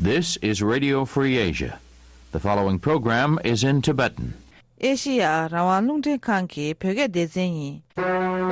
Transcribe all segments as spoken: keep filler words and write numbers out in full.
This is Radio Free Asia. The following program is in Tibetan. ཨེ་ཤི་ཡ་རང་དབང་རླུང་འཕྲིན་ཁང་གི་བོད་སྐད་སྡེ་ཚན་ཡིན།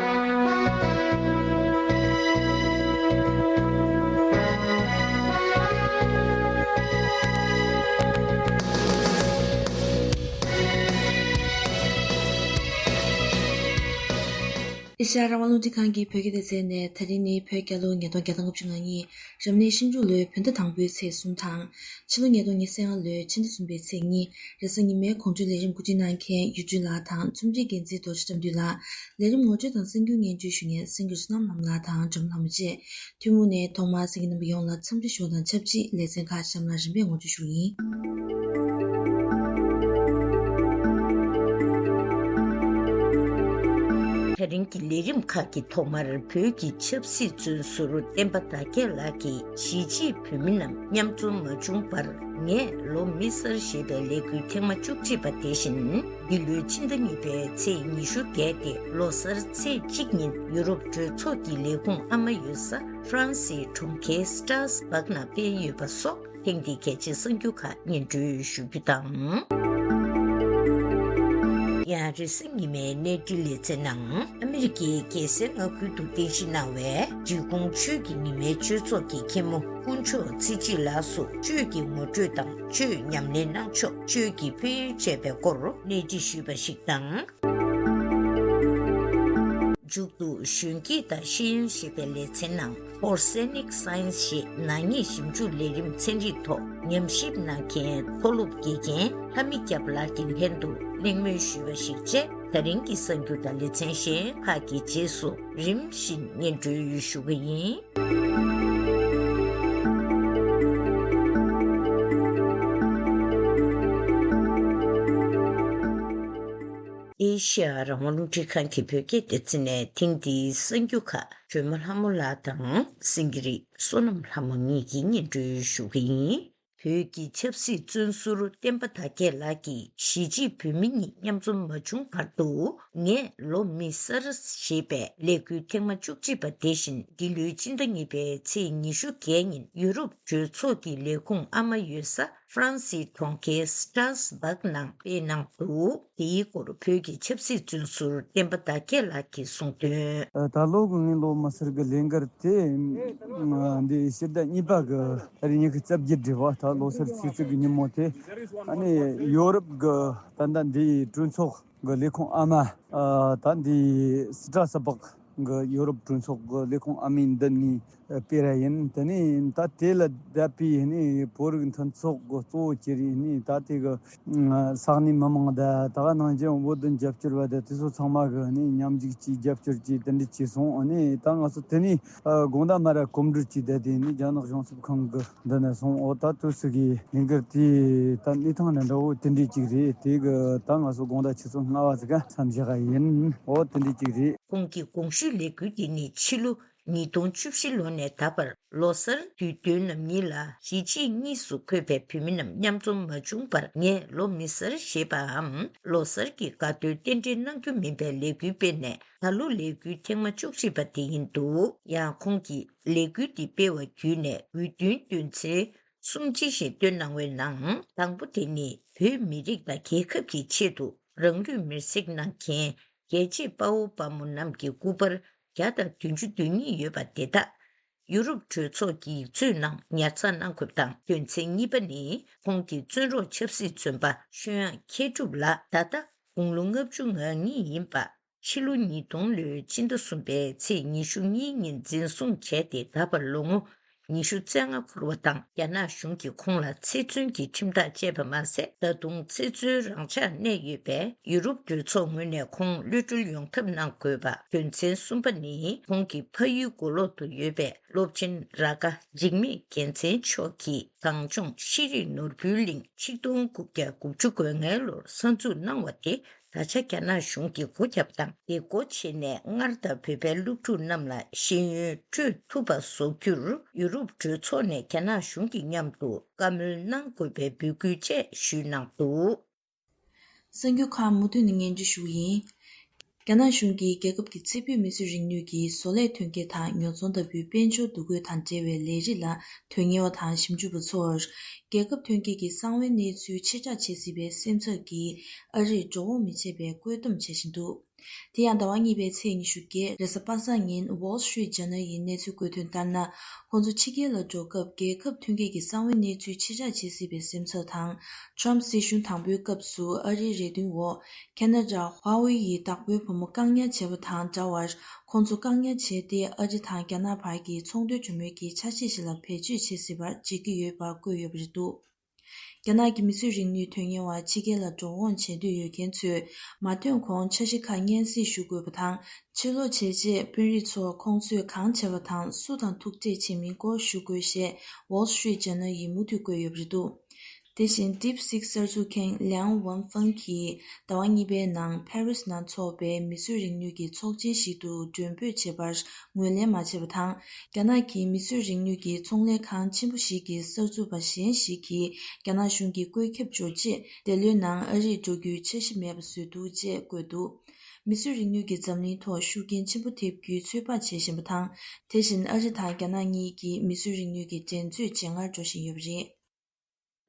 ཨེ་ཤ་ཡ་རང་དབང་རླུང་འཕྲིན་ཁང་གི་བོད་སྐད་སྡེ་ཚན་ནས། ད་རིང་ནི་བོད་རྒྱལ་ལོ་ཉིས་སྟོང་བརྒྱ་དང་ལྔ་བཅུ་ང་གཉིས། རབ་གནས་ཤིང་འབྲུག་ལོའི་བོད་ཟླ་དང་པོའི་ཚེས་གསུམ་དང་། ཕྱི་ལོ་ཉིས་སྟོང་ཉི་ཤུ་རྩ་ལྔ་ལོའི་ཕྱི་ཟླ་གསུམ་པའི་ཚེས་གཉིས། རེས་གཟའ་ཉི་མའི་དགོང་དྲོའི་ལས་རིམ་གོ་སྒྲིག་གནང་མཁན་ཡུལ་སྤྲུལ་ལགས་དང་རྩོམ་སྒྲིག་འགན་འཛིན་རྡོ་རྗེ་བཀྲ་འདུས་ལགས། ལས་རིམ་ངོ་སྤྲོད་དང་གསར་འགྱུར་སྙན་སྒྲོན་ཞུ་མཁན་སེང་གེ་བསོད་ནམས་ལྷ་མོ་ལགས་དང་སྒྲོལ་མ་ལྷ་མོ་བཅས། ཐུན་མོང་ནས་ཐོག་མར་གསན་མཁན་རྣམ་པ་ཡོངས་ལ་འཚམས་འདྲི་ཞུ་བ་དང་ཆབས་ཅིག་ལེ་ཚན་ཁག་གཤམ་ལ་རིམ་པས་ངོ་སྤྲོད་ཞུ་གི་ཡིན། ད་རིང་གི་ལས་རིམ་ཁག་གི་ཐོག་མར། བོད་ཀྱི་ཆབ་སྲིད་བཙོན་ཟུར་བསྟན་པ་དར་རྒྱས་ལགས་ཀྱིས་གཞིས་བྱེས་བོད་མི་རྣམས་མཉམ་འཛོམས་མ་བྱུང་བར། ངས་ལོ་མི་གསར་ཞེས་པའི་ལས་འགུལ་ཐེངས་མ་བཅུ་གཅིག་པ་དེ་བཞིན། འདི་ལོའི་ཕྱི་ཟླ་གཉིས་པའི་ཚེས་ཉི་ཤུ་བརྒྱད་དེ་ལོ་གསར་ཚེས་གཅིག་ཉིན་ཡུ་རོབ་གྲོས་ཚོགས་ཀྱི་ལས་ཁུངས་ཨ་མ་ཡོད་ས་ཧྥ་རན་སིའི་གྲོང་ཁྱེར་སི་ཏྲ་སི་སྦག་ནང་སྤེལ་ཡོད་པ་སོགས། ཐེངས་འདིའི་གལ་ཆེའི་གསར་འགྱུར་ཁག་སྙན་སྒྲོན་ཞུ་རྒྱུ་དང་། ཡང་རེས་གཟའ་ཉི་མའི་གནས་འདྲི་ལེ་ཚན་ནང་། ཨ་མི་རི་ཀའི་རྒྱལ་སའི་མངའ་ཁུལ་དུ་རྟེན་གཞི་གནང་བའི་འབྲི་གུང་ཆོས་ཀྱི་ཉི་མའི་ཆོས་ཚོགས་ཀྱི་མཁན་མོ་དཀོན་མཆོག་ཚེ་སྐྱིད་ལགས་སུ་ཆོས་ཀྱི་ངོ་སྤྲོད་དང་། ཆོས་ཉམས་ལེན་གནང་ཕྱོགས། ཆོས་ཀྱི་ཕན་ཡོན་བཅས་པའི་སྐོར་གནས་འདྲི་ཞུས་པ་ཞིག་དང་། མཇུག་ཏུ་གཞོན་སྐྱེས་དང་ཤེས་ཡོན་ཞེས་པའི་ལེ་ཚན་ནང་། Porcenic Science ཞེས་ནག་ཉེས་ཞིབ་འཇུག་ལས་རིམ་ཚན་རིག་ཐོག་ཉམས་ཞིབ་གནང་མཁན་མཐོ་སློབ་དགེ་རྒན་ལྷ་མི་སྐྱབས་ལགས་ཀྱི་ལྷན་དུ་གླེང་མོལ་ཞུས་པ་ཞིག་བཅས། ད་རིང་གི་གསར་འགྱུར་དང་ལེ་ཚན་གཞན་ཁག་གི་རྗེས་སུ་རིམ་བཞིན་སྙན་སྒྲོན་ཞུ་གི་ཡིན། ཨེ་ཤེ་ཡ་རང་དབང་རླུང་འཕྲིན་ཁང་གི་བོད་སྐད་སྡེ་ཚན་ནས་ཐེངས་འདིའི་གསར་འགྱུར་ཁག་སྒྲོལ་མ་ལྷ་མོ་ལགས་དང་སེང་གེ་རི་བསོད་ནམས་ལྷ་མོ་གཉིས་ཀྱིས་སྙན་སྒྲོན་ཞུ་གི་ཡིན། བོད་ཀྱི་ཆབ་སྲིད་བཙོན་ཟུར་བསྟན་པ་དར་རྒྱས་ལགས་ཀྱིས་གཞིས་བྱེས་བོད་མི་གཉིས་མཉམ་འཛོམས་མ་བྱུང་བར་དུ། ངས་ལོ་མི་གསར་ཞེས་པའི་ལས་འགུལ་ཐེངས་མ་བཅུ་གཅིག་པ་དེ་བཞིན་འདི་ལོའི་ཕྱི་ཟླ་གཉིས་པའི་ཚེས་ཉི་ཤུ་བརྒྱད་ཉིན་ཡུ་རོབ་གྲོས་ཚོགས་ཀྱི་ལས་ཁུངས་ཨ་མ་ཡོད་ས་ཧྥ་རན་སིའི་གྲོང་ཁྱེར་སི་ཏྲ་སི་སྦག་ནང་སྤེལ་གནང་འདུག་དེའི་སྐོར་བོད་ཀྱི་ཆབ་སྲིད་བཙོན་ཟུར་བསྟན་པ་དར་རྒྱས་ལགས་ཀྱིས་གསུངས་དོན། ད་ལོ་གི་ངའི་ལོ་མི་གསར་གི་ལས་འགུལ་དེ། འདི་ཕྱི་ཟླ་གཉིས་པ་གི་ཨ་རི་ཉི་ཤུ་རྩ་བརྒྱད་རེད་བ། ད་ལོ་གསར་ཚེས་གཅིག་གི་ཉིན་མོ་དེ། ཨ་ནི་ཡོ་རོབ་གི་ད་ལྟ་འདིའི་གྲོས་ཚོགས་གི་ལས་ཁུངས་ཨ་མ། ད་འདི་སི་ཏྲ་སི་སྦག་གི་ཡོ་རོབ་གྲོས་ཚོགས་ཀྱི་ལས་ཁུངས་ཨ་མའི་མདུན་ནས་སྤེལ་ར་ཡིན། དེ་ནས་ད་དེ་ལ་བསྡད་པའི་ནས་བོད་རིགས་མཐུན་ཚོགས་ཀྱི་གཙོ་བོ་གྱུར་ཡིན་ནས། ད་དེ་གི་ས་གནས་མི་མང་དང་། ད་ག་ནང་བཞིན་བོད་དོན་རྒྱབ་སྐྱོར་བ་དང་། དེ་ཚོ་ཚང་མ་གི་ནས་མཉམ་ཞུགས་ཀྱིས་རྒྱབ་སྐྱོར་གྱིས་དེ་འདྲ་བྱས་སོང་། ནས་ད་ང་ཚོ་དེ་ནས་དགོང་དག་མ་ར་གོམ་བགྲོད་ཀྱིས་བསྡད་དེ་ནས་རྒྱ་ནག་གཞུང་ཚབ་ཁང་གི་འདི་ནས་སོང་། འོ་ད་དུས་སུ་གི་ལས་འགུལ་དེ་ད་གནས་སྟངས་ནི་འདྲ་བོ་དེ་འདྲས་ཅིག་རེད། དེ་གི་ད་ང་ཚོ་དགོང་དག་ཆུ་ཚོད་ལྔ་པ་ཟིག་ག་མཚམས་བཞག་ག་ཡིན། འོ་དེ་འདྲས་ཅིག་རེད། ཁོང་གི་གོང་ཞུས་ལས་འགུལ་དེ་ནི་ཕྱི་ལོ་ཉིས་སྟོང་བཅུ་བཞི་ལོ་ནས་ད་བར་ལོ་གསར་དུས་སྟོན་ནམ་ཉིན་ལ་གཞིས་བྱེས་གཉིས་སུ་འཁོད་པའི་བོད་མི་རྣམས་མཉམ་འཛོམས་མ་བྱུང་བར། ངས་ལོ་མི་གསར་ཞེས་པའམ་ལོ་གསར་གྱི་དགའ་སྟོན་རྟེན་འབྲེལ་གནང་རྒྱུ་མིན་པའི་ལས་འགུལ་སྤེལ་ནས། ད་ལོ་ལས་འགུལ་ཐེངས་མ་བཅུ་གཅིག་པ་དེ་ཡིན་འདུག་ཡང་ཁོང་གིས་ལས་འགུལ་འདི་སྤེལ་བ་བརྒྱུད་ནས་དགོས་འདུན་དོན་ཚན་གསུམ་ཅི་ཞིག་བཏོན་གནང་བའི་ནང་། དང་པོ་དེ་ནི་བོད་མི་རིགས་དང་རྒྱལ་ཁབ་ཀྱི་ཆེད་དུ་རང་ལུས་མེར་སྲེག་གནང་མཁན་རྒྱལ་གཅེས་དཔའ་བོ་དཔའ་མོ་རྣམས་ཀྱི་སྐུ་པར་བརྒྱ་དང་བདུན་ཅུ་དོན་གཉིས་ཡོད་པ་དེ་དག་ཡུ་རོབ་གྲོས་ཚོགས་ཀྱི་ཡིག་མཛོད་ནང་ཉར་ཚགས་གནང་དགོས་པ་དང་། དོན་ཚན་གཉིས་པ་ནི་ཁོང་གི་བཙོན་རོགས་ཆབ་སྲིད་བཙོན་པ་ཆོས་དབྱངས་མཁས་གྲུབ་ལགས་ད་ལྟ་དགུང་ལོ་ལྔ་བཅུ་ང་གཉིས་ཡིན་པ། ཕྱི་ལོ་ཉིས་སྟོང་ལོའི་ཕྱི་ཟླ་གསུམ་པའི་ཚེས་ཉི་ཤུ་གཉིས་ཉིན་འཛིན་བཟུང་བྱས་ཏེ། ད་བར་ལོ་ངོ་ཉི་ཤུ་རྩ་ལྔ་འཁོར་བ་དང་། རྒྱ་ནག་གཞུང་གིས་ཁོང་ལ་ཚེ་བཙོན་གྱི་ཁྲིམས་ཐག་བཅད་པ་མ་ཟད། ད་དུང་ཚེ་བཙོན་རང་འཇགས་གནས་ཡོད་པས། ཡུ་རོབ་གྲོས་ཚོགས་ངོས་ནས་ཁོང་གློད་གྲོལ་ཡོང་ཐབས་གནང་དགོས་པ། དོན་ཚན་གསུམ་པ་ནི་ཁོང་གི་ཕ་ཡུལ་མགོ་ལོག་ཏུ་ཡོད་པའི་སློབ་ཆེན་རཱ་ག་འཇིགས་མེད་རྒྱལ་མཚན་མཆོག་གི་གངས་ལྗོངས་ཤེས་རིག་ནོར་བུའི་གླིང་ཆིག་སྟོང་དགུ་བརྒྱ་དགུ་བཅུ་གོ་ལྔའི་ལོར་གསར་འཛུགས་གནང་བ་དེ། ད་ཆ་རྒྱ་ནག་གཞུང་གིས་སྒོ་བརྒྱབ་དང་། དེ་སྒོ་ཕྱེ་ནས་སྔར་དང་བོད་པའི་སློབ་ཕྲུག་རྣམས་ལ་ཤེས་ཡོན་སྤྲོད་ཐུབ་པ་བཟོ་རྒྱུར། ཡུ་རོབ་གྲོས་ཚོགས་ནས་རྒྱ་ནག་གཞུང་གི་མཉམ་དུ་བཀའ་མོལ་གནང་དགོས་པའི་འབོད་སྐུལ་བཅས་ཞུས་གནང་འདུག་གསར་འགྱུར་ཁག་མུ་མཐུད་ནས་སྙན་སྒྲོན་ཞུ་གི་ཡིན། རྒྱ་ནག་གཞུང་གིས་རྒྱལ་ཁབ་ཀྱི་རྩེ་ཕུད་མི་སེར་རིག་ནུས་ཀྱི་བཟོ་ལས་ཐོན་སྐྱེད་དང་ཉོ་ཚོང་ལྟ་བུའི་དཔལ་འབྱོར་འདུ་འགོད་དང་འབྲེལ་བའི་ལས་རིགས་ལ་དོན་གཉེར་བ་དང་ཞིབ་འཇུག་པ་ཚོར། རྒྱལ་ཁབ་ཐོན་སྐྱེད་ཀྱི་གསང་བའི་གནས་ཚུལ་ཕྱིར་བསྒྲགས་བྱེད་སྲིད་པའི་སེམས་འཚབ་ཀྱིས་ཨ་རིར་འགྲོ་འོང་མི་བྱེད་པའི་བཀོད་འདོམས་བྱེད་བཞིན་འདུག་དེ་ཡང་ཟླ་བ་གཉིས་པའི་ཚེས་ཉི་ཤུ་བརྒྱད་རེས་གཟའ་པ་སངས་ཉིན་Wall Street Journal་ཡིས་གནས་ཚུལ་བཀོད་དོན་ལྟར་ན། ཁོང་ཚོ་ཕྱི་རྒྱལ་ལ་འགྲོ་སྐབས་རྒྱལ་ཁབ་ཐོན་སྐྱེད་ཀྱི་གསང་བའི་གནས་ཚུལ་ཕྱིར་བསྒྲགས་བྱེད་སྲིད་པའི་སེམས་འཚབ་དང་། Trump་སྲིད་གཞུང་དང་པོའི་སྐབས་སུ་ཨ་རིའི་རེ་འདུན་འོག་ཁེ་ན་ཌ་Huawei་ཡི་བདག་པོའི་བུ་མོ་བཀག་ཉར་བྱས་པ་དང་འདྲ་བར། ཁོང་ཚོ་བཀག་ཉར་བྱས་ཏེ་ཨ་རི་དང་རྒྱ་ནག་བར་གྱི་ཚོང་དོན་གྲོས་མོལ་གྱི་ཆ་ཤས་ཤིག་ལ་བེད་སྤྱོད་བྱེད་སྲིད་པར་འཇིགས་ཀྱི་ཡོད་པ་བཀོད་ཡོད་པ་རེད་འདུག་རྒྱ་ནག་གི་མི་སེར་རིག་ནུས་དོན་གཉེར་བ་ཕྱི་རྒྱལ་ལ་འགྲོ་འོང་བྱེད་འདོད་ཡོད་མཁན་ཚོས་མ་ཐོན་གོང་འཆར་གཞི་ཁག་སྙན་སེང་ཞུ་དགོས་པ་དང་། ཕྱིར་ལོག་བྱས་རྗེས་དཔོན་རིགས་ཚོར་ཁོང་ཚོས་གང་བྱས་པ་དང་སུ་དང་ཐུག་འཕྲད་བྱེད་མིན་སྐོར་ཞུ་དགོས་ཞེས་Wall Street Journal་ཡིས་མུ་མཐུད་བཀོད་ཡོད་པ་རེད་འདུག་དེ་བཞིན་DeepSeek་གསར་འཛུགས་མཁན་Liang Wenfeng་གྱིས་ཟླ་བ་གཉིས་པའི་ནང་Paris་ནང་འཚོགས་པའི་མི་སེར་རིག་ནུས་ཀྱི་ཚོགས་ཆེན་ཞིག་ཏུ་མགྲོན་འབོད་བྱས་པར་ངོས་ལེན་མ་བྱས་པ་དང་། རྒྱ་ནག་གི་མི་སེར་རིག་ནུས་ཀྱི་ཚོང་ལས་ཁང་ཆེན་པོ་ཞིག་གི་གསར་འཛུགས་པ་གཞན་ཞིག་གིས་རྒྱ་ནག་གཞུང་གི་བཀོད་ཁྱབ་འབྱོར་རྗེས་འདི་ལོའི་ནང་ཨ་རིར་འགྲོ་རྒྱུའི་འཆར་གཞི་མེད་པ་བཟོས་འདུག་ཅེས་བཀོད་འདུག་མི་སེར་རིག་ནུས་ཀྱིས་འཛམ་གླིང་ཐོག་ཤུགས་རྐྱེན་ཆེན་པོ་ཐེབས་རྒྱུའི་ཚོད་དཔག་བྱེད་བཞིན་པ་དང་། དེ་བཞིན་ཨ་རི་དང་རྒྱ་ནག་གཉིས་ཀྱི་མི་སེར་རིག་ནུས་ཀྱི་འགྲན་རྩོད་ཇེ་སྔར་འགྲོ་བཞིན་ཡོད་པ་རེད།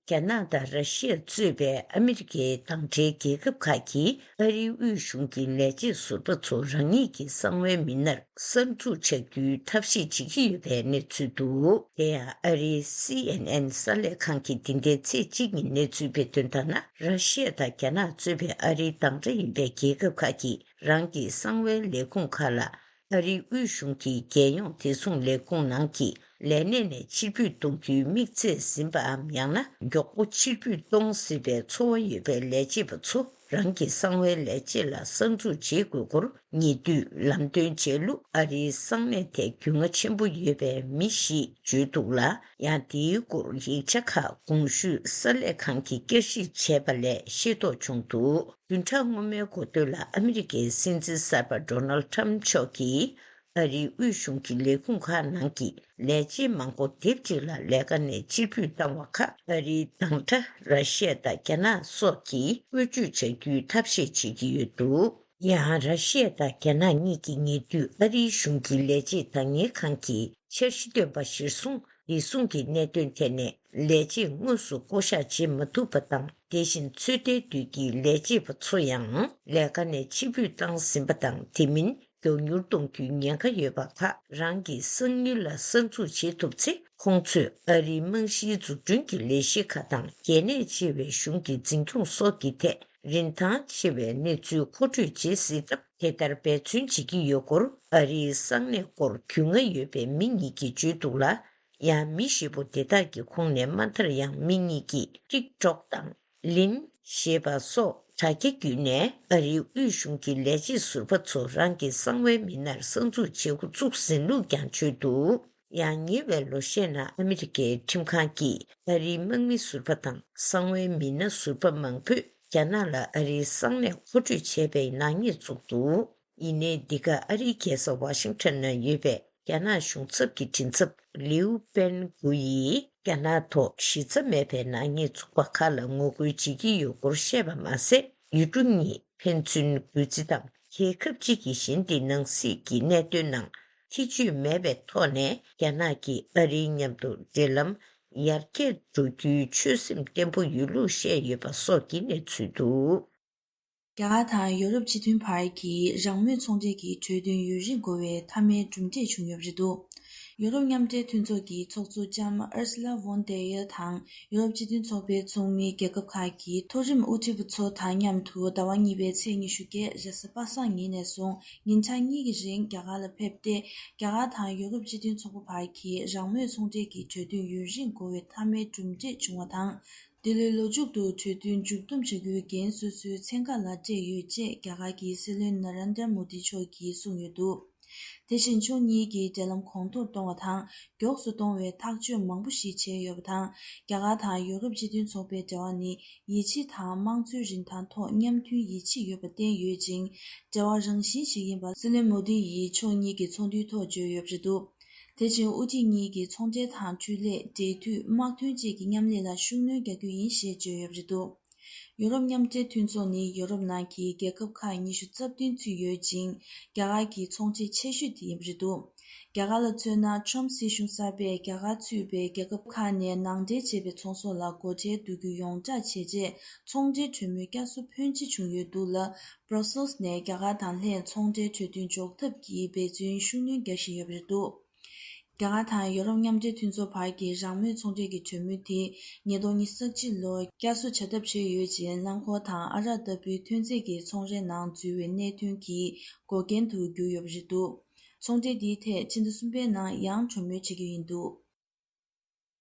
རྒྱ་ནག་དང་ར་ཤི་ཡ་གཙོས་པའི་ཨ་མི་རི་ཀའི་མདའ་འབྲེལ་རྒྱལ་ཁབ་ཁག་གིས་ཨ་རིའི་དབུས་གཞུང་གི་ལས་བྱེད་ཟུར་པ་ཚོ་རང་ཉིད་ཀྱི་གསང་བའི་མི་སྣར་གསར་འཛུགས་བྱ་རྒྱུའི་ཐབས་ཤེས་བྱེད་ཀྱི་ཡོད་པའི་གནས་ཚུལ་འདུག་དེ་ཡང་ཨ་རིའི་སི་ཨེན་ཨེན་གསར་ལས་ཁང་གིས་འདི་ཟླའི་ཚེས་གཅིག་ཉིན་གནས་ཚུལ་སྤེལ་དོན་ལྟར་ན། ར་ཤི་ཡ་དང་རྒྱ་ནག་གཙོས་པའི་ཨ་རིའི་མདའ་འབྲེལ་ཡིན་པའི་རྒྱལ་ཁབ་ཁག་གིས་རང་གི་གསང་བའི་ལས་ཁུངས་ཁག་ལ། ཨ་རིའི་དབུས་གཞུང་གི་རྒྱལ་ཡོངས་བདེ་སྲུང་ལས་ཁུངས་ནང་གི་ལས་གནས་ནས་ཕྱིར་འབུད་གཏོང་རྒྱུའི་དམིགས་ཚད་ཟིན་པའམ། ཡང་ན་མགྱོགས་པོ་ཕྱིར་འབུད་གཏོང་སྲིད་པའི་ཚོར་བ་ཡོད་པའི་ལས་བྱེད་པ་ཚོ་རང་གི་གསང་བའི་ལས་བྱེད་ལ་གསར་འཛུགས་བྱེད་དགོས་སྐོར་ཉེ་དུས་ལམ་སྟོན་བྱས་ལུགས་ཨ་རིའི་གསང་གནས་ཐད་རྒྱུས་མངའ་ཆེན་པོ་ཡོད་པའི་མི་ཞིག་བརྗོད་འདུག་ལ། ཡང་དེའི་སྐོར་ཡིག་ཆ་ཁག་གོང་ཞུས་གསར་ལས་ཁང་གིས་བསྐྱར་ཞིབ་བྱས་པ་ལས་ཤེས་རྟོགས་བྱུང་འདུག་བདུན་ཕྲག་སྔོན་མའི་འགོ་སྟོད་ལ་ཨ་མི་རི་ཀའི་སྲིད་འཛིན་གསར་པ་Donald Trump་མཆོག་གིས་ཨ་རིའི་དབུས་གཞུང་གི་ལས་ཁུངས་ཁག་ནང་གི་ལས་བྱེད་མང་པོ་སྡེབ་གཅིག་ལ་ལས་ཀ་ནས་ཕྱིར་འབུད་བཏང་བ་ཁག་ཨ་རིའི་དང་སྒྲ་ར་ཤི་ཡ་དང་རྒྱ་ནག་སོགས་ཀྱིས་བཀོལ་སྤྱོད་བྱ་རྒྱུའི་ཐབས་ཤེས་བྱེད་ཀྱི་ཡོད་འདུག་ཡང་ར་ཤི་ཡ་དང་རྒྱ་ནག་གཉིས་ཀྱིས་ཉེ་དུས་ཨ་རིའི་གཞུང་གི་ལས་བྱེད་བདག་གཉེར་ཁང་གི་འཆར་གཞི་བཏོན་པ་གཞིར་བཟུང་བདེ་སྲུང་གི་གནད་དོན་ཐད་ནས་ལས་བྱེད་དངོས་སུ་བསྐོ་གཞག་བྱེད་མ་ཐུབ་པ་དང་། དེ་བཞིན་ཚོད་ལྟའི་དུས་ཀྱི་ལས་བྱེད་པ་ཚོ་ཡང་ལས་ཀ་ནས་ཕྱིར་འབུད་བཏང་ཟིན་པ་དང་། དེ་མིན་མགྱོགས་མྱུར་གཏོང་རྒྱུའི་ཉེན་ཁ་ཡོད་པ་ཁག་རང་གི་གསང་མྱུལ་ལ་གསར་འཛུགས་བྱེད་ཐུབ་ཚེ། ཁོང་ཚོས་ཨ་རིའི་རྨང་གཞིའི་འཛུགས་སྐྲུན་གྱི་ལས་གཞི་ཁག་དང་། གལ་གནད་ཆེ་བའི་གཞུང་གི་འཛིན་སྐྱོང་སོགས་ཀྱི་ཐད་རིན་ཐང་ཆེ་བའི་གནས་ཚུལ་མཁོ་སྤྲོད་བྱེད་སྲིད་སྟབས། དེ་ལྟར་འབད་བརྩོན་བྱེད་ཀྱི་ཡོད་སྐོར་ཨ་རིའི་གསང་གནས་སྐོར་རྒྱུས་མངའ་ཡོད་པའི་མི་གཉིས་ཀྱིས་བརྗོད་འདུག་ལ། ཡང་མི་ཧྲིལ་པོ་དེ་དག་གི་ཁོངས་ནས་མ་མཐར་ཡང་མི་གཉིས་ཀྱིས་TikTok་དང་Line་ཞེས་པ་སོགས་དྲ་རྒྱ་བརྒྱུད་ནས་ཨ་རིའི་དབུས་གཞུང་གི་ལས་བྱེད་ཟུར་པ་ཚོ་རང་གི་གསང་བའི་མི་སྣར་གསར་འཛུགས་བྱེད་འགོ་བཙུགས་ཟིན་ལུགས་ཀྱང་བརྗོད་འདུག་ཡང་ཉེ་བའི་ལོ་ཤས་ནང་ཨ་མི་རི་ཀའི་ཁྲིམས་ཁང་གིས་ཨ་རིའི་དམག་མི་ཟུར་པ་དང་གསང་བའི་མི་སྣ་ཟུར་པ་མང་པོས་རྒྱ་ནག་ལ་ཨ་རིའི་གསང་གནས་མཁོ་སྤྲོད་བྱས་པའི་ནག་ཉེས་བཙུགས་འདུག་ཡིན་ནའི་འདི་ག་ཨ་རིའི་རྒྱལ་ས་ཝ་ཤིང་ཊོན་ནང་ཡོད་པའི་རྒྱ་ནག་གཞུང་ཚབ་ཀྱི་མགྲིན་ཚབ་ལིའུ་པེན་གུ་ཡིས་རྒྱ་ནག་ཐོག་གཞི་རྩ་མེད་པའི་ནག་ཉེས་བཙུགས་པ་ཁག་ལ་ངོ་རྒོལ་བྱེད་ཀྱི་ཡོད་སྐོར་བཤད་པ་མ་ཟད། ཡུལ་གྲུ་གཉིས་ཕན་ཚུན་འགུལ་རྩི་དང་། རྒྱལ་ཁབ་གཅིག་གིས་གཞན་དེའི་ནང་སྲིད་ཀྱི་གནད་དོན་ནང་ཐེ་བྱུས་མེད་པའི་ཐོག་ནས་རྒྱ་ནག་གིས་ཨ་རིའི་མཉམ་དུ་འབྲེལ་ལམ་ཡར་རྒྱས་འགྲོ་རྒྱུའི་ཆོད་སེམས་བརྟན་པོ་ཡོད་ལུགས་བཤད་ཡོད་པ་སོགས་ཀྱི་གནས་ཚུལ་འདུག་རྒྱ་གར་དང་ཡོ་རོབ་སྤྱི་མཐུན་བར་གྱི་རང་མོས་ཚོང་འབྲེལ་གྱི་གྲོས་མཐུན་ཡུན་རིང་འགོར་བའི་མཐའ་མའི་གྲུབ་འབྲས་བྱུང་ཡོད་པ་རེད་འདུག་ཡོ་རོབ་མཉམ་འབྲེལ་མཐུན་ཚོགས་ཀྱི་ཚོགས་གཙོ་ལྕམ་Ursula von der Leyen་དང་ཡོ་རོབ་སྤྱི་མཐུན་ཚོགས་པའི་ཚོགས་མི་རྒྱལ་ཁབ་ཁག་གི་མཐོ་རིམ་དབུ་ཁྲིད་པ་ཚོ་དང་མཉམ་དུ་ཟླ་བ་གཉིས་པའི་ཚེས་ཉི་ཤུ་བརྒྱད་རེས་གཟའ་པ་སངས་ཉིན་ནས་བཟུང་ཉིན་གྲངས་གཉིས་ཀྱི་རིང་རྒྱ་གར་ལ་ཕེབས་ཏེ། རྒྱ་གར་དང་ཡོ་རོབ་སྤྱི་མཐུན་ཚོགས་པ་བར་གྱི་རང་མོས་ཚོང་འབྲེལ་གྱི་གྲོས་མཐུན་ཡུན་རིང་འགོར་བའི་མཐའ་མའི་གྲུབ་འབྲས་བྱུང་བ་དང་། འདི་ལོའི་ལོ་མཇུག་ཏུ་གྲོས་མཐུན་མཇུག་བསྡོམས་བྱ་རྒྱུའི་འགན་སོ་སོའི་མཚན་ཁག་ལ་སྤྲད་ཡོད་ཅེས་རྒྱ་གར་གྱི་སྲིད་བློན་Narendra Modi་མཆོག་གིས་གསུངས་ཡོད་འདུག་དེ་བཞིན་ཕྱོགས་གཉིས་ཀྱིས་འབྲེལ་ལམ་གོང་མཐོར་གཏོང་བ་དང་མགྱོགས་སུ་གཏོང་བའི་ཐག་གཅོད་མང་པོ་ཞིག་བྱས་ཡོད་པ་དང་། རྒྱ་གར་དང་ཡོ་རོབ་སྤྱི་མཐུན་ཚོགས་པའི་འབྲེལ་བ་ནི་ཡིད་ཆེས་དང་དམངས་གཙོའི་རིན་ཐང་ཐོག་མཉམ་མཐུན་ཡིད་ཆེས་ཡོད་པ་བསྟན་ཡོད་ཅིང་། འབྲེལ་བ་རང་བཞིན་ཞིག་ཡིན་པ་སྲིད་བློན་མོ་དི་ཡིས་ཕྱོགས་གཉིས་ཀྱི་ཚོགས་འདུའི་ཐོག་བརྗོད་ཡོད་པ་རེད་འདུག་དེ་བཞིན་དབུ་ཁྲིད་གཉིས་ཀྱིས་ཚོང་འབྲེལ་དང་འཕྲུལ་ལས། འབྲེལ་མཐུད། དམག་དོན་བཅས་ཀྱི་མཉམ་ལས་ལ་ཤུགས་སྣོན་རྒྱག་རྒྱུ་ཡིན་ཞེས་བརྗོད་ཡོད་པ་རེད་འདུག་ཡོ་རོབ་མཉམ་འབྲེལ་མཐུན་ཚོགས་ནི་ཡོ་རོབ་ནང་གི་རྒྱལ་ཁབ་ཁག་ཉི་ཤུ་རྩ་བདུན་ཚུད་ཡོད་ཅིང་། རྒྱ་གར་གྱི་ཚོང་འབྲེལ་ཆེ་ཤོས་དེ་ཡིན་པ་རེད་འདུག་རྒྱ་གར་ལ་མཚོན་ན། ཁྲོམ་སྲིད་གཞུང་གསར་པས་རྒྱ་གར་ཚུད་པའི་རྒྱལ་ཁབ་ཁག་ནས་ནང་འདྲེན་བྱས་པའི་ཚོང་ཟོག་ལ་སྒོ་ཁྲལ་བསྡུ་རྒྱུ་ཡོངས་བསྒྲགས་བྱས་རྗེས། ཚོང་འབྲེལ་གྲོས་མོལ་བསྐྱར་གསོ་ཕོན་ཆེ་བྱུང་ཡོད་འདུག་ལ། Brussels་ནས་རྒྱ་གར་དང་ལྷན་ཚོང་འབྲེལ་གྲོས་མཐུན་འཇོག་ཐབས་ཀྱི་འབད་བརྩོན་ཤུགས་སྣོན་རྒྱག་བཞིན་ཡོད་པ་རེད་འདུག་རྒྱ་གར་དང་ཡོ་རོབ་མཉམ་འབྲེལ་མཐུན་ཚོགས་བར་གྱི་རང་མོས་ཚོང་འབྲེལ་གྱི་གྲོས་མོལ་དེ་ཉིས་སྟོང་ཉི་ཤུ་རྩ་གཅིག་ལོར་བསྐྱར་གསོ་བྱ་ཐབས་བྱས་ཡོད་ཅིང་། རླངས་འཁོར་དང་ཨ་རག་ལྟ་བུའི་ཐོན་རྫས་ཀྱི་ཚོང་རའི་ནང་འཛུལ་བའི་གནད་དོན་གྱི་འགོག་རྐྱེན་དུ་གྱུར་ཡོད་པ་རེད་འདུག་ཚོང་འབྲེལ་འདིའི་ཐད་ཕྱི་ཟླ་གསུམ་པའི་ནང་ཡང་གྲོས་མོལ་བྱེད་ཀྱི་ཡིན་འདུག་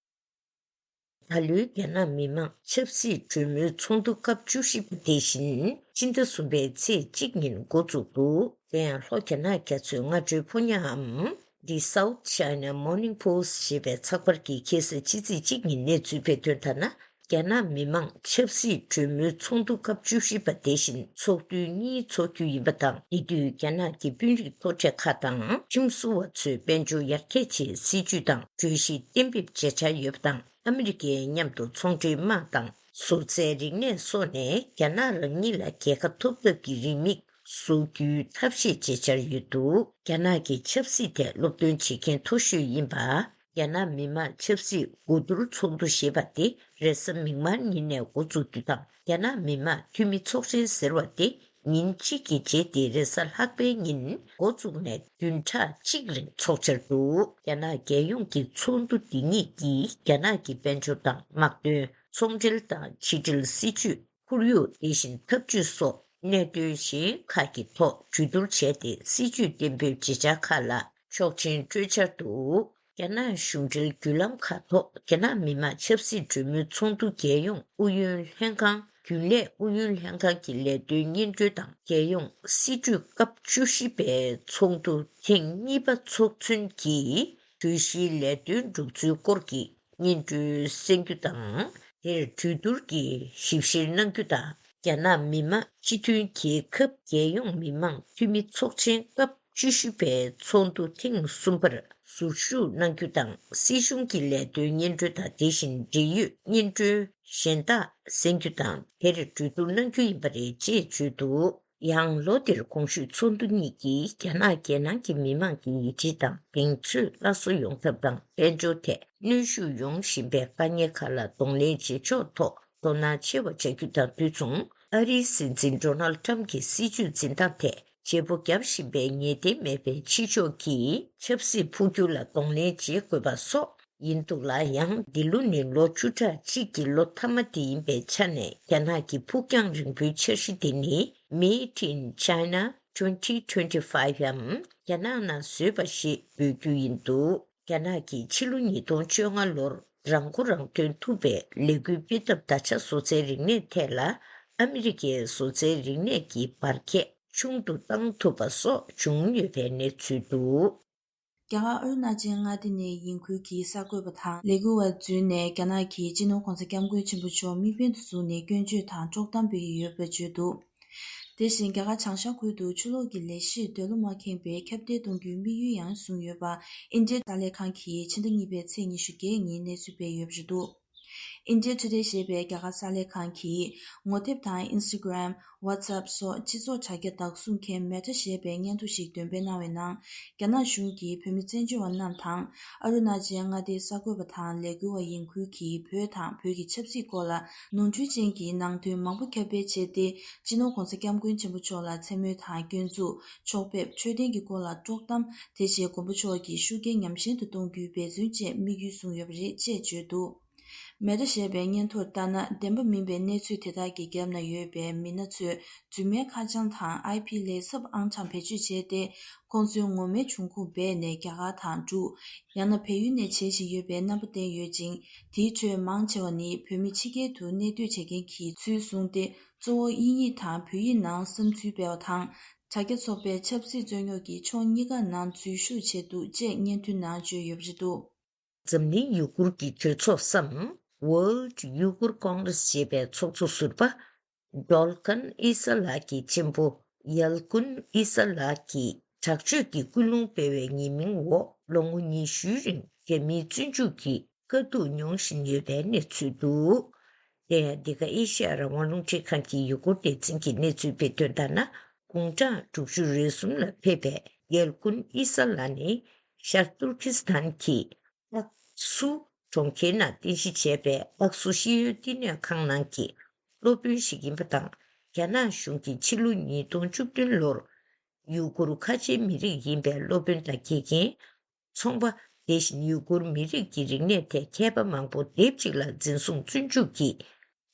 ད་ལོའི་རྒྱ་ནག་མི་དམངས་ཆབ་སྲིད་གྲོས་མོལ་ཚོགས་འདུ་སྐབས་བཅུ་བཞི་པ་དེ་བཞིན་ཕྱི་ཟླ་གསུམ་པའི་ཚེས་གཅིག་ཉིན་འགོ་བཙུགས་འདུག་དེ་ཡང་ལྷོ་རྒྱ་ནག་རྒྱ་མཚོའི་སྔ་དྲོའི་ཕོ་ཉའམ། The South China Morning Post ཞེས་པའི་ཚགས་པར་གྱིས་ཁ་སང་ཕྱི་ཚེས་གཅིག་ཉིན་གནས་ཚུལ་སྤེལ་དོན་ལྟར་ན། རྒྱ་ནག་མི་དམངས་ཆབ་སྲིད་གྲོས་མོལ་ཚོགས་འདུ་སྐབས་བཅུ་བཞི་པ་དེ་བཞིན་ཚོགས་དུས་གཉིས་འཚོགས་རྒྱུ་ཡིན་པ་དང་། དེ་དུས་རྒྱ་ནག་གི་དཔོན་རིགས་མཐོ་གྲས་ཁག་དང་ཁྲིམས་བཟོ་བ་ཚོས་དཔལ་འབྱོར་ཡར་རྒྱས་ཆེད་སྲིད་ཇུས་དང་གྲོས་གཞི་གཏན་འབེབས་བྱེད་འཆར་ཡོད་པ་དང་། ཨ་མི་རི་ཀའི་མཉམ་དུ་ཚོང་འབྲེལ་དམག་དང་བཟོ་རྩལ་རིག་གནས་སོགས་ནས་རྒྱ་ནག་རང་ཉིད་ལ་རྒྱལ་ཁ་ཐོབ་ཐབས་ཀྱི་རེའུ་མིག་བཟོ་རྒྱུའི་ཐབས་ཤེས་བྱེད་འཆར་ཡོད་འདུག་རྒྱ་ནག་གི་ཆབ་སྲིད་ཐད་སློབ་སྟོན་བྱེད་མཁན་མཐོ་ཤོས་ཡིན་པ། རྒྱ་ནག་མི་དམངས་ཆབ་སྲིད་གོ་བསྡུར་ཚོགས་འདུ་ཞེས་པ་དེ་རེས་གཟའ་མིག་དམར་ཉིན་ནས་འགོ་བཙུགས་རྒྱུ་དང་། རྒྱ་ནག་མི་དམངས་འཐུས་མི་ཚོགས་ཆེན་ཟེར་བ་དེ་ཉིན་གཅིག་གི་རྗེས་ཏེ་རེས་གཟའ་ལྷག་པའི་ཉིན་འགོ་བཙུགས་ནས་བདུན་ཕྲག་གཅིག་རིང་འཚོགས་འཆར་འདུག་རྒྱ་ནག་རྒྱལ་ཡོངས་ཀྱི་ཚོགས་འདུ་འདི་གཉིས་ཀྱིས་རྒྱ་ནག་གི་དཔལ་འབྱོར་དང་དམག་དོན། ཚོང་འབྲེལ་དང་ཕྱི་འབྲེལ་སྲིད་ཇུས། ཁོར་ཡུག་དེ་བཞིན་འཐབ་ཇུས་སོགས་གནད་དོན་གཞན་ཁག་གི་ཐོག་གྲོས་བསྡུར་བྱས་ཏེ། སྲིད་ཇུས་གཏན་འབེབས་བྱེད་འཆར་ཁག་ལ་ཆོག་མཆན་སྤྲོད་འཆར་འདུག་རྒྱ་ནག་གཞུང་འབྲེལ་བརྒྱུད་ལམ་ཁག་ཐོག་རྒྱ་ནག་མི་དམངས་ཆབ་སྲིད་གྲོས་མོལ་ཚོགས་འདུ་རྒྱལ་ཡོངས་ཨུ་ཡོན་ལྷན་ཁང་། རྒྱུན་ལས་ཨུ་ཡོན་ལྷན་ཁང་གི་ལས་དོན་སྙན་སྒྲོན་དང་། རྒྱལ་ཡོངས་སྲིད་གྲོས་སྐབས་བཅུ་བཞི་པའི་ཚོགས་འདུ་ཐེངས་གཉིས་པ་འཚོགས་ཚུན་གྱི་གྲོས་གཞིའི་ལས་དོན་སྒྲུབ་ཚུལ་སྐོར་གྱི་སྙན་སྒྲོན་གསན་རྒྱུ་དང་། དེར་གྲོས་བསྡུར་གྱིས་ཞིབ་བཤེར་གནང་རྒྱུ་དང་། རྒྱ་ནག་མི་དམངས་སྤྱི་མཐུན་རྒྱལ་ཁབ་རྒྱལ་ཡོངས་མི་དམངས་འཐུས་མི་ཚོགས་ཆེན་སྐབས་བཅུ་བཞི་པའི་ཚོགས་འདུ་ཐེངས་གསུམ་པར་ཟུར་ཞུགས་གནང་རྒྱུ་དང་། སྲིད་གཞུང་གི་ལས་དོན་སྙན་སྒྲོན་དང་། དེ་བཞིན་འབྲེལ་ཡོད་སྙན་སྒྲོན་གཞན་དག་གསན་རྒྱུ་དང་། དེར་གྲོས་བསྡུར་གནང་རྒྱུ་ཡིན་པ་རེད་ཅེས་བརྗོད་འདུག་ཡང་ལོ་འདིར་གོང་ཞུས་ཚོགས་འདུ་གཉིས་ཀྱིས་རྒྱ་ནག་རྒྱལ་ནང་གི་མི་དམངས་ཀྱི་ཡིད་ཆེས་དང་གདེང་ཚོད་སླར་གསོ་ཡོང་ཐབས་དང་། དཔལ་འབྱོར་ཐད་གནོན་ཤུགས་ཡོང་བཞིན་པའི་དཀའ་ངལ་ཁག་ལ་གདོང་ལེན་བྱེད་ཕྱོགས་ཐོག་དོ་སྣང་ཆེ་བ་བྱ་རྒྱུ་དང་དུས་མཚུངས། ཨ་རིའི་སྲིད་འཛིན་ཌོ་ནལ་ཊམ་གྱི་སྲིད་ཇུས་འཛིན་སྟངས་ཐད་བརྗེ་པོ་བརྒྱབ་བཞིན་པའི་ངེས་གཏན་མེད་པའི་ཕྱི་ཕྱོགས་ཀྱི་ཆབ་སྲིད་འཕོ་འགྱུར་ལ་གདོང་ལེན་བྱེད་དགོས་པ་སོགས་ཡིན་འདུག་ལ། ཡང་འདི་ལོ་ནི་ལོ་བཅུ་ཕྲག་གཅིག་གི་ལོ་མཐའ་མ་དེ་ཡིན་པའི་ཆ་ནས། རྒྱ་ནག་གི་ཕུགས་རྒྱང་རིང་པོའི་འཆར་གཞི་དེ་ནི་Made in China twenty twenty-five ཡམ། རྒྱ་ནག་ནང་བཟོས་པ་ཞེས་འབོད་རྒྱུ་ཡིན་འདུག་རྒྱ་ནག་གིས་ཕྱི་ལོ་ཉིས་སྟོང་བཅོ་ལྔ་ལོར་རང་མགོ་རང་ཐོན་ཐུབ་པའི་ལས་འགུལ་སྤེལ་ཐབས། ད་ཆ་བཟོ་རྩལ་རིག་གནས་ཐད་ལ་ཨ་མི་རི་ཀའི་བཟོ་རྩལ་རིག་གནས་ཀྱི་འབར་ཁྱད་ཆུང་དུ་བཏང་ཐུབ་པ་སོགས་བྱུང་ཡོད་པའི་གནས་ཚུལ་འདུག་རྒྱ་གར་ཨ་རུ་ན་ཅལ་མངའ་སྡེ་ནས་ཡིན་ཁུལ་གྱི་གསར་འགོད་པ་དང་ལས་འགུལ་བ་འཛུལ་ནས། རྒྱ་ནག་གིས་སྤྱི་ནོར་༧གོང་ས་༧སྐྱབས་མགོན་ཆེན་པོ་མཆོག་དམིགས་འབེན་དུ་བཟུང་ནས་སྐྱོན་བརྗོད་དང་དཀྲོག་གཏམ་སྤེལ་གྱི་ཡོད་པ་བརྗོད་འདུག་དེ་བཞིན་རྒྱ་གར་བྱང་ཤར་ཁུལ་དུ་ཆུ་ལོག་གི་ལས་གཞིར་འདོད་བློ་མ་ཁེངས་པའི་ཁྱབ་གདལ་གཏོང་རྒྱུའི་དམིགས་ཡུལ་ཡང་བཟུང་ཡོད་པ། ཨིན་ཌི་ཡའི་གསར་ལས་ཁང་གིས་ཕྱི་ཟླ་གཉིས་པའི་ཚེས་ཉི་ཤུ་བརྒྱད་ཉིན་གནས་ཚུལ་སྤེལ་ཡོད་པ་རེད་འདུག India Today ཞེས་པའི་རྒྱ་གར་གསར་ལས་ཁང་གིས་ངོ་དེབ་དང་Instagram, WhatsApp སོགས་སྤྱི་ཚོགས་དྲ་རྒྱ་བདག་བཟུང་མཁན་Meta ཞེས་པའི་བརྙན་ཐུང་ཞིག་འདོན་སྤེལ་གནང་བའི་ནང་། རྒྱ་ནག་གཞུང་གིས་བོད་མི་བཙན་བྱོལ་བ་རྣམས་དང་། ཨ་རུ་ན་ཅལ་མངའ་སྡེའི་གསར་འགོད་པ་དང་ལས་འགུལ་བ་ཡིན་ཁུལ་གྱིས་བོད་དང་བོད་ཀྱི་ཆབ་སྲིད་སྐོར་ལ་ནོར་འཁྲུལ་ཅན་གྱི་ནང་དོན་མང་པོ་ཁྱབ་སྤེལ་བྱས་ཏེ། སྤྱི་ནོར་༧གོང་ས་༧སྐྱབས་མགོན་ཆེན་པོ་མཆོག་ལ་མཚན་སྨོད་དང་། སྐྱོན་འཛུགས། ཕྱོགས་ཕེབས། འཕྲོད་བསྟེན་གྱི་སྐོར་ལ་དཀྲོག་གཏམ། དེ་བཞིན་མགོན་པོ་མཆོག་གི་ཤུགས་རྐྱེན་ཉམས་ཞན་དུ་གཏོང་རྒྱུའི་འབད་བརྩོན་བཅས་དམིགས་ཡུལ་བཟུང་ཡོད་པ་རེད་ཅེས་བརྗོད་འདུག Meta ཞེས་པའི་བརྙན་ཐུང་ལྟར་ན། བདེན་པ་མིན་པའི་གནས་ཚུལ་དེ་དག་གི་རྒྱབ་ན་ཡོད་པའི་མི་སྣ་ཚོས་རྫུན་མའི་ཁ་བྱང་དང་ཨའི་ཕི་ལས་ཚབས་ཨང་གྲངས་བེད་སྤྱོད་བྱས་ཏེ། ཁོང་ཚོའི་ངོ་མའི་འབྱུང་ཁུངས་སྦས་ནས་རྒྱ་གར་དང་འབྲུག་ཡང་ན་བལ་ཡུལ་ནས་བྱེད་བཞིན་ཡོད་པའི་རྣམ་པ་བསྟན་ཡོད་ཅིང་། དེའི་ཁྲོད་མང་ཆེ་བ་ནི་བོད་མི་ཕྱི་རྒྱལ་དུ་གནས་སྡོད་བྱེད་མཁན་གྱི་ཚུལ་བཟུང་སྟེ། གཙོ་བོ་དབྱིན་ཡིག་དང་བོད་ཡིག་ནང་བསམ་ཚུལ་སྤེལ་བ་དང་། དྲ་རྒྱ་ཚོགས་པའི་ཆབ་སྲིད་རྩོད་རྙོག་གི་ཕྱོགས་གཉིས་ཀ་ནང་འཛུལ་ཞུགས་བྱས་འདུག་ཅེས་བརྙན་ཐུང་ནང་བརྗོད་ཡོད་པ་རེད་འདུག་འཛམ་གླིང་ཡུ་གུར་གྱི་གྲོས་ཚོགས་སམ། World Uyghur Congress ཞེས་པའི་ཚོགས་གཙོ་ཟུར་པ། ཌོལ་ཀན་ཨི་ས་ལགས་ཀྱི་གཅེན་པོ་ཡལ་ཀུན་ཨི་ས་ལགས་ཀྱིས་དྲག་སྤྱོད་ཀྱི་སྐུལ་སློང་སྤེལ་བའི་ཉེས་མིང་འོག་ལོ་ངོ་ཉི་ཤུའི་རིང་རྒྱ་མིའི་བཙོན་འཇུག་གི་དཀའ་སྡུག་མྱོང་བཞིན་ཡོད་པའི་གནས་ཚུལ་འདུག་དེ་ཡང་འདི་ག་ཨེ་ཤི་ཡ་རང་དབང་རླུང་འཕྲིན་ཁང་གི་ཡུ་གུར་སྡེ་ཚན་གྱི་གནས་ཚུལ་སྤེལ་དོན་ལྟར་ན། དགུང་གྲངས་དྲུག་ཅུ་རེ་གསུམ་ལ་ཕེབས་པའི་ཡལ་ཀུན་ཨི་ས་ལགས་ནི་ཤར་ཏུར་ཀི་སི་ཐན་གྱི་ཨག་སུ་གྲོང་ཁྱེར་ནང་རྟེན་གཞི་བྱས་པའི་ཨག་སུ་ཤེས་ཡོན་བསྟི་གནས་ཁང་ནང་གི་སློབ་དཔོན་ཞིག་ཡིན་པ་དང་། རྒྱ་ནག་གཞུང་གིས་ཕྱི་ལོ་ཉིས་སྟོང་བཅུ་བདུན་ལོར་ཡུ་གུར་ཁ་ཆེའི་མི་རིགས་ཡིན་པའི་སློབ་དཔོན་དང་དགེ་རྒན། ཚོང་པ། དེ་བཞིན་ཡུ་གུར་མི་རིགས་ཀྱི་རིག་གནས་ཐད་མཁས་པ་མང་པོ་སྡེབ་གཅིག་ལ་འཛིན་བཟུང་བཙོན་འཇུག་གིས།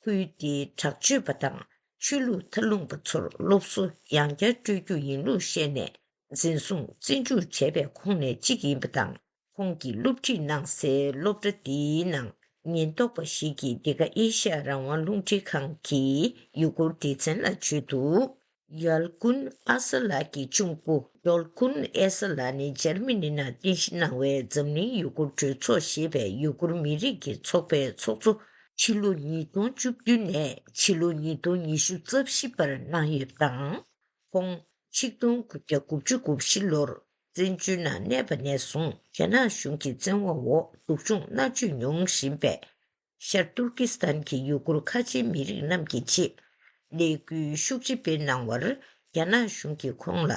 ཁུལ་དེའི་དྲག་སྤྱོད་པ་དང་ཆོས་ལུགས་མཐའ་ལྷུང་པ་ཚོར་སློབ་གསོ་ཡང་བསྐྱར་སྤྲོད་རྒྱུ་ཡིན་ལུགས་བཤད་ནས། འཛིན་བཟུང་བཙོན་འཇུག་བྱས་པའི་ཁོངས་ནས་གཅིག་ཡིན་པ་དང་། ཁོང་གིས་སློབ་ཁྲིད་གནང་སའི་སློབ་གྲྭ་དེའི་ནང་ཉེན་རྟོག་པ་ཞིག་གིས་འདི་ག་ཨེ་ཤ་ཡ་རང་དབང་རླུང་འཕྲིན་ཁང་གི་ཡུ་གུར་སྡེ་ཚན་ལ་བརྗོད་འདུག་ཡལ་ཀུན་ཨ་ས་ལགས་ཀྱི་གཅུང་པོ་ཡོལ་ཀུན་ཨེ་ས་ལགས་ནི་འཇར་མ་ནི་ནང་རྟེན་གཞི་གནང་བའི་འཛམ་གླིང་ཡུ་གུར་གྲོས་ཚོགས་ཞེས་པའི་ཡུ་གུར་མི་རིགས་ཀྱི་ཚོགས་པའི་ཚོགས་གཙོ་ཕྱི་ལོ་ཉིས་སྟོང་བཅུ་བདུན་ནས་ཕྱི་ལོ་ཉིས་སྟོང་ཉི་ཤུ་རྩ་བཞི་བར་གནང་ཡོད་པ་དང་། ཁོང་ཆིག་སྟོང་དགུ་བརྒྱ་དགུ་བཅུ་གོ་བཞི་ལོར་བཙན་བྱོལ་ནང་གནས་པ་ནས་བཟུང་རྒྱ་ནག་གཞུང་གི་བཙན་དབང་འོག་སྡུག་སྦྱོང་མནར་གཅོད་མྱོང་བཞིན་པའི་ཤར་ཏུར་ཀི་སི་ཐན་གྱི་ཡུ་གུར་ཁ་ཆེའི་མི་རིགས་རྣམས་ཀྱི་ཆེད་ལས་འགུལ་ཤུགས་ཆེ་སྤེལ་གནང་བར། རྒྱ་ནག་གཞུང་གིས་ཁོང་ལ་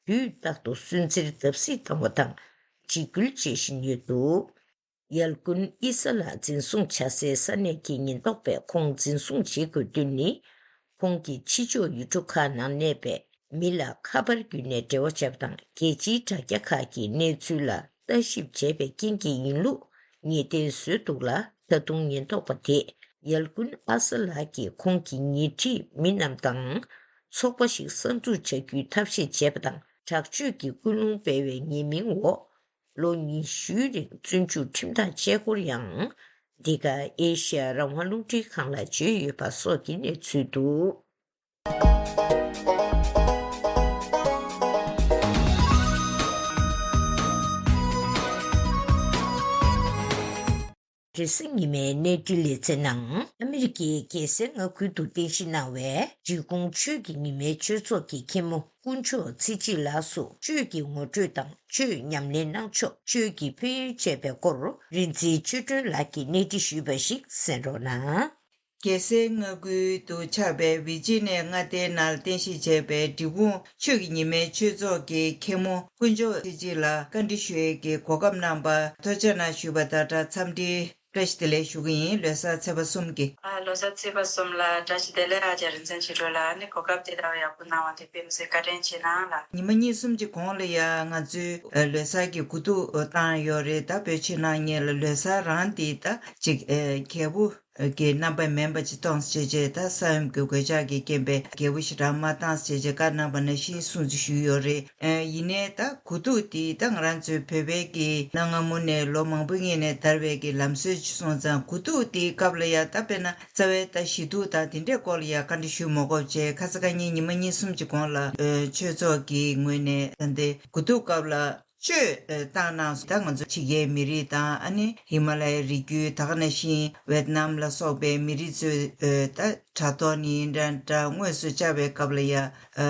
དུས་རྟག་ཏུ་སུན་གཙེར་བརྡབ་གསིག་བཏང་བ་དང་། འཇིགས་སྐུལ་བྱེད་བཞིན་ཡོད་འདུག་ཡལ་ཀུན་ཨི་ས་ལགས་འཛིན་བཟུང་བྱ་སའི་ས་གནས་ཀྱི་ཉེན་རྟོག་པས་ཁོང་འཛིན་བཟུང་བྱེད་དགོས་དོན་ནི། ཁོང་གིས་ཕྱི་ཕྱོགས་ཡུལ་གྲུ་ཁག་ནང་གནས་པའི་མི་ལ་ཁ་པར་བརྒྱུད་ནས་འབྲེལ་བ་བྱས་པ་དང་། རྒྱལ་སྤྱིའི་དྲ་རྒྱ་ཁག་གི་གནས་ཚུལ་ལ་ལྟ་ཞིབ་བྱས་པའི་རྐྱེན་གྱིས་ཡིན་ལུགས་ངེས་གཏན་བཟོས་འདུག་ལ། ད་དུང་ཉེན་རྟོག་པ་དེས་ཡལ་ཀུན་ཨ་ས་ལགས་ཀྱིས་ཁོང་གི་ཉེ་འཁྲིས་མི་རྣམས་དང་ཚོགས་པ་ཞིག་གསར་འཛུགས་བྱ་རྒྱུའི་ཐབས་ཤེས་བྱས་པ་དང་། དྲག་སྤྱོད་ཀྱི་ཀུན་སློང་སྤེལ་བའི་ཉེས་མིང་འོག་ལོ་ཉི་ཤུའི་རིང་བཙོན་འཇུག་ཁྲིམས་ཐག་བཅད་སྐོར་ཡང་། འདི་ག་ཨེ་ཤ་ཡ་རང་དབང་རླུང་འཕྲིན་ཁང་ལ་བརྗོད་ཡོད་པ་སོགས་ཀྱི་གནས་ཚུལ་འདུག་རེས་གཟའ་ཉི་མའི་གནས་འདྲི་ལེ་ཚན་ནང་ཨ་མི་རི་ཀའི་རྒྱལ་སའི་མངའ་ཁུལ་དུ་རྟེན་གཞི་གནང་བའི་འབྲི་གུང་ཆོས་ཀྱི་ཉི་མའི་ཆོས་ཚོགས་ཀྱི་མཁན་མོ་དཀོན་མཆོག་ཚེ་སྐྱིད་ལགས་སུ་ཆོས་ཀྱི་ངོ་སྤྲོད་དང་ཆོས་ཉམས་ལེན་གནང་ཕྱོགས། ཆོས་ཀྱི་ཕན་ཡོན་བཅས་པའི་སྐོར་རིག་འཛིན་ཆོས་སྒྲོན་ལགས་ཀྱིས་གནས་འདྲི་ཞུས་པ་ཞིག་གསན་རོགས་གནང་། རྒྱལ་སའི་མངའ་ཁུལ་དུ་ཆགས་པའི་ཝི་ཇི་ནི་ཡ་མངའ་སྡེའི་ནང་རྟེན་གཞི་བྱས་པའི་འབྲི་གུང་ཆོས་ཀྱི་ཉི་མའི་ཆོས་ཚོགས་ཀྱི་མཁན་མོ་དཀོན་མཆོག་ཚེ་སྐྱིད་ལགས་བཀའ་འདྲི་ཞུ་ཡས་ཀྱི་གོ་སྐབས་གནང་བར་ཐུགས་རྗེ་གནང་ཞུས་པ་དང་སྦྲགས་འཚམས་འདྲི་བཀྲ་ཤིས་བདེ་ལེགས་ཞུ་གི་ཡིན། ལོ་གསར་ཚེས་པ་གསུམ་གྱི། ཨ་ལོ་གསར་ཚེས་པ་གསུམ་ལ་བཀྲ་ཤིས་བདེ་ལེགས། ཨ་ཅག་རིག་འཛིན་ཆོས་སྒྲོན་ལགས་ནི་གོ་སྐབས་དེ་ལྟ་བུ་ཡག་པོ་གནང་བ་དེ་དཔེ་མི་སྲིད་བཀའ་དྲིན་ཆེ་གནང་ལ། ཉི་མ་གཉིས་གསུམ་གྱི་གོང་ལ་ཡ་ང་ཚོའི་ཨ་ལོ་གསར་གྱི་དགུ་ཐུག་བཏང་ཡོད་རེད། ད་བོད་ཕྱི་ནང་གཉིས་ལ་ལོ་གསར་རང་དེ་ད་ཅིག་ཨ་རྒྱལ་པོ་གི་རྣམ་པ་མིན་པ་ཅིག་གཏོང་ཟེར་བྱས། ད་ས་ཡོམ་གྱི་གོད་ཆག་གི་རྐྱེན་པས་རྒྱལ་པོ་ཞེ་དྲག་མ་བཏང་ཟེར་བྱས་བཀའ་གནང་བ་ནང་བཞིན་སྲུང་བརྩི་ཞུས་ཡོད་རེད། ཨ་ཡིན་ནའི་ད་དགུ་ཐུག་དེ་ད་ང་རང་ཚོའི་བོད་པའི་གི་གནའ་སྔ་མོ་ནས་ལོ་མང་པོའི་སྔོན་ནས་དར་བའི་གི་ལམ་སྲོལ་ཅིག་སོང་ཙང་། དགུ་ཐུག་དེའི་སྐབས་ལ་ཡ་ད་དཔེར་ན་རྩ་བའི་ད་ཞི་ཐུག་དང་དེ་འདྲའི་སྐོར་ལ་ཡ་བཀའ་འདྲི་ཞུས་མ་དགོས་བྱས། ཁ་ས་ཁ་ཉིན་ཉི་མ་གཉིས་གསུམ་གྱི་གོང་ལ་ཨ་ཆོས་ཚོགས་ཀྱི་ངོས་ནས་ད་ལྟའི་དགུ་ཐུག་སྐབས་ལ་གཅོད་བཏང་གནང་སོང་། ད་ང་ཚོ་ཕྱི་རྒྱལ་མི་རིགས་དང་། ཨ་ནི་ཧི་མ་ལ་ཡའི་རི་རྒྱུད། ད་ག་ནང་བཞིན་ཝེད་ནམ་ལ་སོགས་པའི་མི་རིགས་ཚོས་ཨ་ད་དྲ་ཐོག་ནས་འདྲ་འདྲ་དངོས་སུ་བཅར་བའི་སྐབས་ལ་ཡ། ཨ་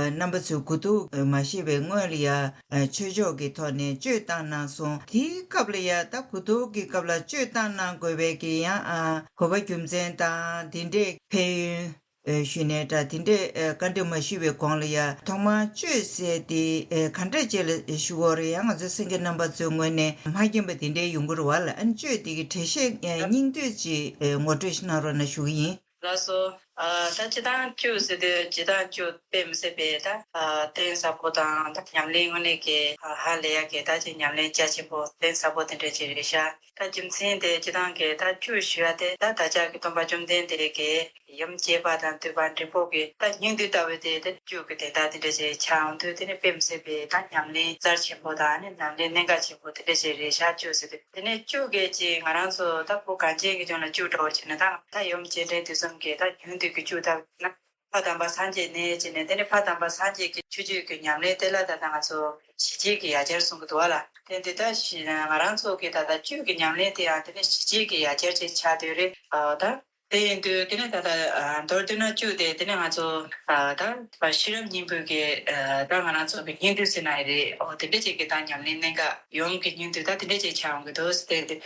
རྣམ་པ་ཚོས་དགུ་ཐུག་མ་བཞེས་པའི་སྔོན་ལ་ཡ་ཨ་ཆོས་ཕྱོགས་ཀྱི་ཐོག་ནས་གཅོད་བཏང་གནང་སོང་། དེའི་སྐབས་ལ་ཡ་ད་དགུ་ཐུག་གི་སྐབས་ལ་གཅོད་བཏང་གནང་དགོས་པའི་གི་ཡང་ཨ་གོ་བ་རྒྱུ་མཚན་དང་དེ་འདྲའི་ཕན་ཡོན་ཨ་ཞུས་ནའི་འདྲ། དེ་འདྲའི་ཨ་བཀའ་འདྲི་མ་ཞུས་པའི་གོང་ལ་ཡ་ཐོག་མར་གཅོད་ཟེར་དེ་ཨ་ག་འདྲ་ཅིག་ལ་ཞུ་དགོས་རེད། ཡང་ང་ཚོ་གསན་མཁན་རྣམ་པ་ཚོའི་ངོས་ནས་མ་མཁྱེན་པ་དེ་འདྲའི་ཡོང་གི་རེད་བ་ལ། ཨ་ནི་གཅོད་དེ་གི་འགྲེལ་བཤད་ཨ་སྙིང་བསྡུས་ཅིག་ཨ་ངོ་སྤྲོད་ཞིག་གནང་རོགས་གནང་ཞུ་གི་ཡིན། ལགས་སོ། ཨ་ད་སྤྱིར་བཏང་གཅོད་ཟེར་དུས་སྤྱིར་བཏང་གཅོད་དཔེ་མི་སྲིད་པའི་ད་ཨ་གཏིང་ཟབ་པོ་དང་། ད་ཉམས་ལེན་དངོས་གནས་ཀྱི་ཨ་ཧ་ལས་ཡག་གི་ད་ཅིག་ཉམས་ལེན་རྒྱ་ཆེན་པོ་གཏིང་ཟབ་པོ་དེ་འདྲ་ཅིག་རེད་ཤག་ད་རྒྱུ་མཚན་དེ་སྤྱིར་བཏང་གི་ད་གཅོད་ཞུ་ཡ་དེ་ད་བདག་ཅག་གི་སྟོན་པ་བཅོམ་ལྡན་འདས་ཀྱི་ཡུམ་སྐྱེས་པ་དང་བསྟུན་པ་འབྲིང་པོ་གི་ད་སྙིང་བསྡུས་ལྟ་བུ་དེ་ད་གཅོད་ཀྱི་དོན་དག་དེ་འདྲ་ཅིག་ཆགས་ཡོང་དུས། དེ་ནི་དཔེ་མི་སྲིད་པའི་ད་ཉམས་ལེན་རྩལ་ཆེན་པོ་དང་། ཨ་ནི་ཉམས་ལེན་གནད་འགག་ཆེན་པོ་དེ་འདྲ་ཅིག་རེད་ཤག་གཅོད་ཟེར་དུས། དེ་ནས་གཅོད་གལ་ཆེ། ང་རང་ཚོ་ད་བོད་གངས་ཅན་གྱི་ལྗོངས་ལ་གཅོད་འདྲ་བོ་བྱས་ན། ད་ད་ཡུམ་རྗེས་དྲན་དུས་གསུམ་གྱི་ད་རྒྱུན་དུ་གི་གཅོད་ལྟ་བུ་ན། ཕ་དམ་པ་སངས་རྒྱས་ནས་བྱས་ནས། དེ་ནས་ཕ་དམ་པ་སངས་རྒྱས་ཀྱི་ཆོས་སྤྱོད་ཀྱི་ཉམས་ལེན་དེ་ལ་ད་ལྟ་ང་ཚོ་ཞི་བྱེད་ཀྱི་ཡ་གྱལ་གསུང་གི་འདུག་བ་ལ། དེ་འདི་ད་ཞི་ང་རང་ཚོ་གི་ད་ལྟ་གཅོད་ཀྱི་ཉམས་ལེན་དེ་ཡང་དེ་ནས་ཞི་བྱེད་ཀྱི་ཡ་གྱལ་ཅིག་ཆགས་བསྡད་རེད། ཨ་ད། དེ་ཡིན་དུས་དེ་ནས་ད་ལྟ་ཨ་མདོར་བསྡུས་ན་བཅུ་དེ་དེ་ནས་ང་ཚོ་ཨ་ད་ཤེས་རབ་སྙིང་པོའི་གི་ཨ་ད་ང་རང་ཚོ་གི་སྙིང་བསྡུས་ཟེར་ན་ཡི་རེད། ཨོ་དེ་འདྲ་ཅིག་གི་ད་ཉམས་ལེན་གནད་འགག་ཡོངས་ཀྱི་སྙིང་བསྡུས་ད་དེ་འདྲ་ཅིག་ཆགས་ཡོང་གི་འདུག་ཟེར་ཏེ།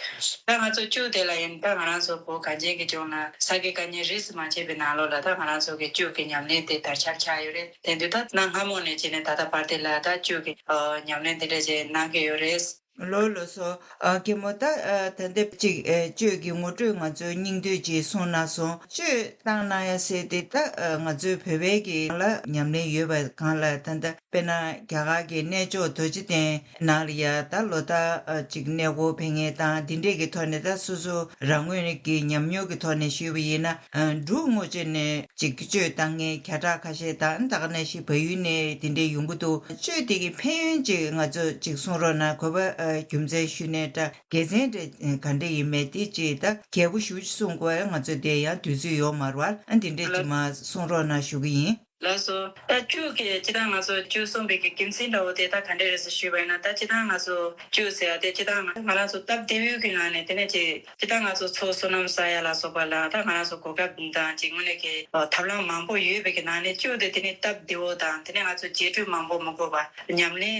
ད་ང་ཚོ་བཅུ་དེ་ལ་ཡིན་ད་ང་རང་ཚོ་བོད་གངས་ཅན་གྱི་ལྗོངས་ལ་ས་དགེ་བཀའ་རྙིང་རིས་སུ་མ་ཆད་པའི་ནང་ལོགས་ལ་ད་ང་རང་ཚོ་གི་བཅུ་གི་ཉམས་ལེན་དེ་དར་ཁྱབ་ཆགས་ཡོད་རེད། དེ་འདུག་ད་གནའ་སྔ་མོ་ནས་བྱས་ནས་ད་ལྟ་བར་དེ་ལ་ད་བཅུ་གི་ཨ་ཉམས་ལེན་དེ་འདྲ་ཅིག་གནང་གི་ཡོད་རེད། ལགས་ལགས་སོ། ཨ་མཁན་པོ་ད་ཨ་ད་ལྟ་ཅིག་ཨ་གཅོད་ཀྱི་ངོ་སྤྲོད་ང་ཚོའི་སྙིང་བསྡུས་ཅིག་གསུངས་གནང་སོང་། གཅོད་བཏང་གནང་ཡ་ཟེར་དེ་ད་ཨ་ང་ཚོའི་བོད་པའི་གི་ལ་ཉམས་ལེན་ཡོད་པ་གང་ལ་ད་ལྟ་དཔེར་ན་རྒྱ་གར་གྱི་གནས་མཆོག་རྡོ་རྗེ་གདན་ནང་ལ་ཡ་ད་ལོ་ལྟར་ཨ་ཅིག་གནས་སྐོར་ཕེབས་མཁན་དང་འདི་འདྲས་ཀྱི་ཐོག་ནས་ད་སོ་སོ་རང་ངོས་ཀྱི་ཉམས་མྱོང་གི་ཐོག་ནས་ཞུས་པ་ཡིན་ན་ཨ་འབྲུག་ངོས་ཕྱོགས་ནས། ཅིག་གཅོད་བཏང་མཁན་བརྒྱ་ཕྲག་ཁ་ཤས་དང་ད་ག་ནང་བཞིན་བལ་ཡུལ་ནས་དེ་འདྲའི་ཡོང་གི་འདུག་གཅོད་དེ་གི་ཕན་ཡོན་ཅིག་ང་ཚོ་ཅིག་གསུང་རོགས་གནང་། གོ་བ་ཨ་རྒྱུ་མཚན་ཞུས་ནས་འདྲ་དགེ་མཚན་འདྲ་ག་འདྲ་ཡིན་མེད་དེ་ཅིག་ད་རྒྱས་པོ་ཞུ་གསུང་དགོས། ང་ཚོ་དེ་ཡང་དུས་ཚོད་ཡོད་མ་རེད་བ། ཨ་འདི་འདྲ་ཅིག་མ་གསུང་རོགས་གནང་ཞུ་གི་ཡིན། ལགས་སོ། ད་བཅུ་གི་སྤྱིར་བཏང་ང་ཚོ་བཅུ་གསུངས་པའི་གི་རྒྱུ་མཚན་འདྲ་བོ་དེ་ད་ག་འདྲ་རེད་ཟེར་ཞུས་པ་ཡིན་ན། ད་སྤྱིར་བཏང་ང་ཚོ་བཅུ་ཟེར་ཡ་དེ་སྤྱིར་བཏང་ང་ང་རང་ཚོ་སྟབས་བདེ་བོའི་གི་ངང་ནས་དེ་ནས་ཅིག་སྤྱིར་བཏང་ང་ཚོ་ཚོགས་བསོད་ནམས་བསགས་ཡ་ལ་སོགས་པ་ལ་ད་ང་རང་ཚོ་གོ་སྐབས་དང་ཅིག་དངོས་གནས་ཀྱི་ཐབས་ལམ་མང་པོ་ཡོད་པའི་གི་ནང་ནས་བཅུ་དེ་དེ་ནས་སྟབས་བདེ་བོ་དང་དེ་ནས་ང་ཚོ་རྗེས་སྤྲོད་མང་པོ་མི་དགོས་པ་ཉམས་ལེན་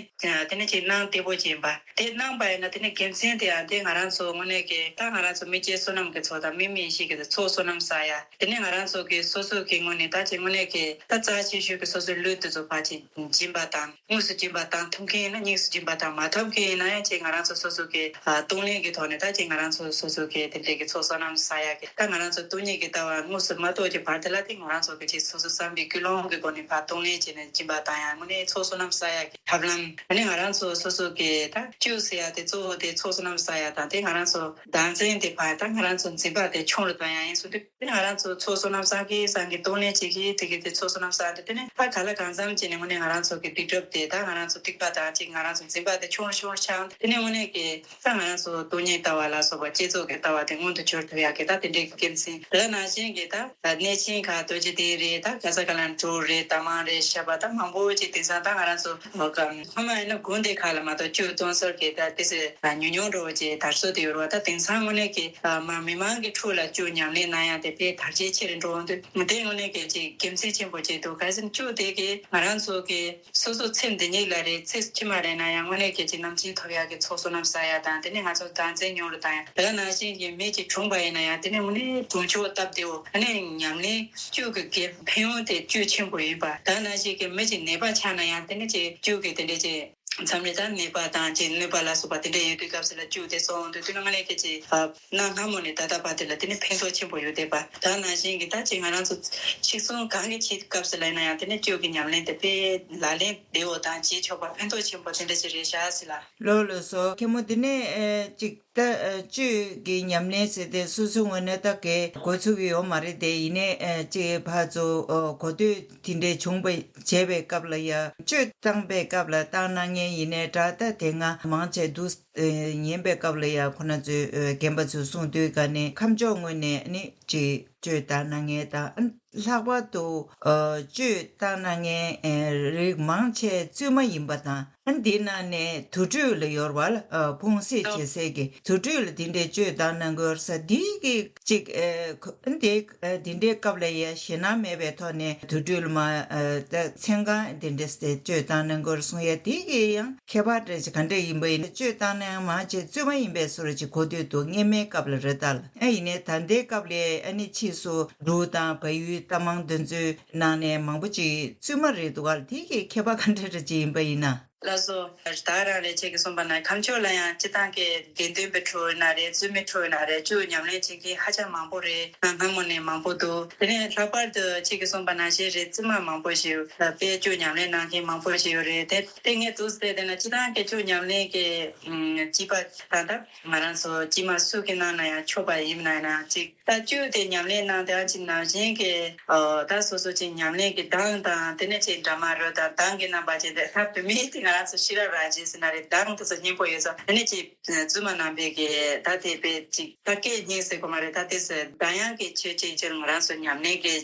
དེ་ནས་ཅིག་གནང་བདེ་བོ་ཅིག་ཡིན་པ་དེ་གནང་པ་ཡིན་ན་དེ་ནས་དགེ་མཚན་དེ་ཡང་དེ་ང་རང་ཚོ་དངོས་གནས་ཀྱི་ད་ང་རང་ཚོ་མི་སྐྱེ་བསོད་ནམས་ཀྱི་ཚོགས་དང་མི་མི་ཡེ་ཤེས་ཀྱི་ཚོགས་བསོད་ནམས་བསགས་ཡ། དེ་ནས་ང་རང་ཚོ་གི་སོ་སོ་གི་ངོས་ནས་ད་ཅིག་དངོས་གནས་ཀྱི་ད་རྩ་ཆེ་ཤོས་ཀྱི་སོ་སོའི་ལུས་འདི་ཚོ་ཕར་ཅིག་སྦྱིན་པ་དང་དངོས་སུ་སྦྱིན་པ་དང་ཐུབ་མཁན་ཡིན་ན་དངོས་སུ་སྦྱིན་པ་དང་མ་ཐུབ་མཁན་ཡིན་ན་ཡང་ཅིག་ང་རང་ཚོ་སོ་སོ་གི་ཨ་གཏོང་ལེན་གྱི་ཐོག་ནས་ད་ཅིག་ང་རང་ཚོ་སོ་སོ་གི་དེ་འདྲའི་གི་ཚོགས་བསོད་ནམས་བསགས་ཡ་གི་ད་ང་རང་ཚོ་སྟོང་ཉིད་ཀྱི་ལྟ་བ་དངོས་སུ་མ་རྟོགས་ཀྱི་བར་དེ་ལ་དེ་ང་རང་ཚོ་གི་ཅིག་སོ་སོ་བསམ་པའི་ཀུན་སློང་གི་སྒོ་ནས་ཕར་གཏོང་ལེན་བྱས་ནས་སྦྱིན་པ་བཏང་ཡ་དངོས་གནས་ཚོགས་བསོད་ནམས་བསགས་ཡ་གི་ཐབས་ལམ་ཨ་ནི་ང་རང་ཚོ་སོ་སོ་གི་ད་བཅུ་ཟེར་ཡ་དེ་གཙོ་བོ་དེ་ཚོགས་བསོད་ནམས་བསགས་ཡ་དང་དེ་ང་རང་ཚོ་བདག་འཛིན་དེ་ཕར་ད་ང་རང་ཚོ་འཛིན་པ་དེ་ཆུང་རུ་གཏོང་ཡ་ཡིན་ཟེར་དུས། དེ་ནས་ང་རང་ཚོ་ཚོགས་བསོད་ནམས་བསགས་ཀྱི་བསགས་ཀྱི་གཏོང་ལེན་བྱེད་ཀྱི་དེ་གི་དེ་ཚོགས་བསོད་ནམས་བསགས་དེ་དེ་ནས་ད་ག་ལ་གང་འཚམ་བྱས་ནས་དངོས་གནས་ང་རང་ཚོ་གི་སྡིག་སྒྲིབ་དེ་ད་ང་རང་ཚོ་སྡིག་པ་དང་ཅིག་ང་རང་ཚོ་འཛིན་པ་དེ་ཆུང་རུ་ཆུང་རུ་ཆགས། དེ་ནས་དངོས་གནས་ཀྱི་ད་ང་རང་ཚོ་སྟོང་ཉིད་ལྟ་བ་ལ་སོགས་པ་བསྐྱེད་རྫོགས་ཀྱི་ལྟ་བ་དེ་མངོན་དུ་གྱུར་ཐུབ་ཡག་གི་ད་དེ་འདྲའི་དགེ་མཚན་དེ་ནང་བཞིན་གྱི་ད་གནས་ཆེན་ཁག་རྡོ་རྗེ་གདན་རེད། ད་ག་ས་ག་ལ་འབྲུག་རེད། རྟ་མང་རེད། ཤ་བ་ད་མང་པོ་ཅིག་དེང་སང་ད་ང་རང་ཚོ་ཁོ་མ་ཡིན་ན་དགོན་སྡེ་ཁག་ལ་མ་གཏོགས་བཅུ་གཏོང་སྲོལ་གྱི་ད་དེ་ཚོ་ཉུང་ཉུང་འགྲོ་བ་ཅིག་དར་སྲོལ་དེ་ཡོད་རེད་བ། ད་དེང་སང་དངོས་གནས་ཀྱི་མ་མི་མང་གི་ཁྲོད་ལ་བཅུ་ཉམས་ལེན་གནང་ཡ་དེ་དཔེ་དར་རྒྱས་ཆེ་རུ་འགྲོ་འོང་དུས་དེ་དངོས་གནས་ཀྱི་ཅིག་དགེ་མཚན་ཆེན་པོ་ཅིག་འདུག་གལ་སྲིད་བཅུ་དེ་གི་ང་རང་ཚོ་གི་སོ་སོ་ཚེ་འདི་ཉིད་ལ་རེད། ཚེ་ཕྱི་མ་རེད་ན་ཡང་དངོས་གནས་ཀྱི་ཅིག་རྣམ་མཁྱེན་ཐོབ་ཡག་གི་ཚོགས་བསོད་ནམས་བསགས་ཡག་དང་དེ་ནས་ང་ཚོ་བདག་འཛིན་ཉུང་རུ་བཏང་ཡག་དེ་ནང་བཞིན་གྱི་མི་ཅིག་གྲོངས་པ་ཡིན་ན་ཡང་དེ་ནས་དངོས་གནས་གྲོངས་ཆོག་སྟབས་བདེའོ། དེ་ནས་ཉམས་ལེན་བཅུ་གི་དགེ་ཕན་ཡོན་དེ་བཅུ་ཆེན་པོ་ཡིན་པ། དེ་ནང་བཞིན་གྱི་མི་ཅིག་ནད་པ་ཆགས་ན་ཡང་དེ་ནས་ཅིག་བཅུ་གི་དེ་འདྲས་ཅིག་མཚམས་རེ་ད་ནད་པ་དང་ཅིག་གནོད་པ་ལ་སོགས་པ་དེ་འདྲས་ཡོད་དུས་སྐབས་སུ་ལ་བཅུ་དེ་གསོག་འོང་དུས་དེ་ནས་དངོས་གནས་ཀྱི་ཅིག་གནའ་སྔ་མོ་ནས་ད་ལྟ་བར་དེ་ལ་དེ་ནས་ཕན་ཐོགས་ཆེན་པོ་ཡོད་བསྡད་པ། ད་ནང་བཞིན་གྱི་ད་ཅིག་ང་རང་ཚོ་ཆིག་སྲུང་གང་གི་ཆེད་སྐབས་སུ་ལ་ཡིན་ན་ཡང་དེ་ནས་བཅུ་གི་ཉམས་ལེན་དེ་དཔེ་ལག་ལེན་བདེ་བོ་དང་བྱེད་ཆོག་པ་ཕན་ཐོགས་ཆེན་པོ་དེ་འདྲ་ཅིག་རེད་ཤག་ཟེར་ལ། ལགས་ལགས་སོ། མཁན་པོ་འདི་ནས་ཨེ་ཅིག་ད་ཨེ་བཅུ་གི་ཉམས་ལེན་ཟེར་ཏེ་སོ་སོའི་ངོས་ནས་ད་གའི་འགོ་ཚུགས་ཀྱི་ཡོད་མ་རེད་དེ། ཡིན་ནའི་ཨེ་ཅིག་ཕར་ཚུར་ཨོ་གོ་ཐོས་དེ་འདྲའི་བྱུང་བ་བྱས་པའི་སྐབས་ལ་ཡ་གཅོད་བཏང་པའི་སྐབས་ལ་བཏང་གནང་མཁན་ཡིན་ནའི་འདྲ། ད་དེ་སྔ་མང་ཆེ་འདུག་ཨེ་ཉན་པའི་སྐབས་ལ་ཡ་ཁོ་ན་ཚོས་ཨེ་རྒན་པ་ཚོས་གསུངས་དུས་ག་ནས་ཁམས་ཕྱོགས་ངོས་ནས་ནི་ཅིག་གཅོད་བཏང་གནང་མཁན་དང་། ལྷག་པར་དུ་ཨ་གཅོད་བཏང་གནང་མཁན་ཨ་རིགས་མང་ཆེ་བཙུན་མ་ཡིན་པ་དང་། ཨ་འདི་ནང་ནས་དུར་ཁྲོད་ལ་ཡོད་པ་ལ་ཨ་ཕུང་བསྲེགས་བྱེད་སའི་གི་དུར་ཁྲོད་ལ་འདི་འདྲའི་གཅོད་བཏང་གནང་གི་ཡོད་ས་འདི་གི་ཅིག་ཨ་ཁོ་ཨ་འདི་ཨ་འདི་འདྲའི་སྐབས་ལ་ཡ་ཞེད་སྣང་མེད་པའི་ཐོག་ནས་དུར་ཁྲོད་ལ་མ་ཨ་ད་མཚན་གང་འདི་འདྲ་སེ་གཅོད་བཏང་གནང་གི་ཡོད་གསུང་ཡ་འདི་གི་ཡང་ཁྱད་པར་འདྲ་ཅིག་ག་འདྲ་ཡིན་པ་ཡིན་ན། གཅོད་བཏང་ནའང་མང་ཆེ་བཙུན་མ་ཡིན་པའི་བཟོ་འདྲ་ཅིག་གོ་ཐོས་འདུག་སྔོན་མའི་སྐབས་ལ་རེད་ད་ལ། ཨ་ཡིན་ནའི་ད་ལྟའི་སྐབས་ལ་ཨ་ནི་ཕྱིས་སུ་འབྲུག་དང་བལ་ཡུལ་རྟ་མང་འདི་ཚོའི་ནང་ནས་མང་པོ་ཅིག་བཙུན་མ་རེད་འདུག་ག་ལ། དེ་གི་ཁྱད་པར་ག་འདྲ་འདྲ་ཅིག་ཡིན་པ་ཡིན་ན། ལགས་སོ། ད་རང་རེད་ཅིག་གིས་གསུངས་པ་ན་ཁམས་ཕྱོགས་ལ་ཡང་སྤྱིར་བཏང་གི་དགེ་འདུན་པའི་ཁྲོད་ན་རེད། བཙུན་མའི་ཁྲོད་ན་རེད། བཅུ་ཉམས་ལེན་བྱེད་མཁན་ཧ་ཅང་མང་པོ་རེད། གནའ་སྔ་མོ་ནས་མང་པོ་འདུག་དེ་ནས་ལྷག་པར་དུ་ཅིག་གིས་གསུངས་པ་ནང་བཞིན་རེད། བཙུན་མ་མང་པོ་ཞིག་དཔེ་བཅུ་ཉམས་ལེན་གནང་མཁན་མང་པོ་ཞིག་ཡོད་རེད། དེ་དེ་ངས་འདུག་སེ་བལྟས་ན་སྤྱིར་བཏང་གི་བཅུ་ཉམས་ལེན་གྱི་ཨུམ་བྱིས་པ་ད་ལྟ་ང་རང་ཚོ་དཀྱིལ་མ་སུ་གི་གནང་ན་ཡང་ཆོག་པ་ཡིན་ན་ཡང་ཅིག་ད་བཅུ་དེ་ཉམས་ལེན་གནང་དེ་ཡང་ཅིག་ནང་བཞིན་གྱི་ཨོ་ད་སོ་སོ་ཅིག་ཉམས་ལེན་གྱི་གདངས་དང་དེ་ནས་ཅིག་འདྲ་མ་རོལ་དང་གདངས་ཀྱི་རྣམ་པ་ཅིག་དེ་ད་བུད་མེད་དེ་ང་རང་ཚོ་ཤེས་རབ་རང་བཞིན་ཟེར་ན་རེད། གདངས་དེ་ཚོ་སྙན་པོ་ཡོད་ཙང་དེ་ནས་ཅིག་བཙུན་མ་རྣམ་པས་ཀྱི་ད་དེ་དཔེ་ཅིག་ད་སྐད་སྙན་ཟེར་དགོས་མ་རེད། ད་དེ་ཚོ་གདངས་དབྱངས་ཀྱི་ཆོས་ཅིག་ཅིག་ང་རང་ཚོ་ཉམས་ལེན་གྱི་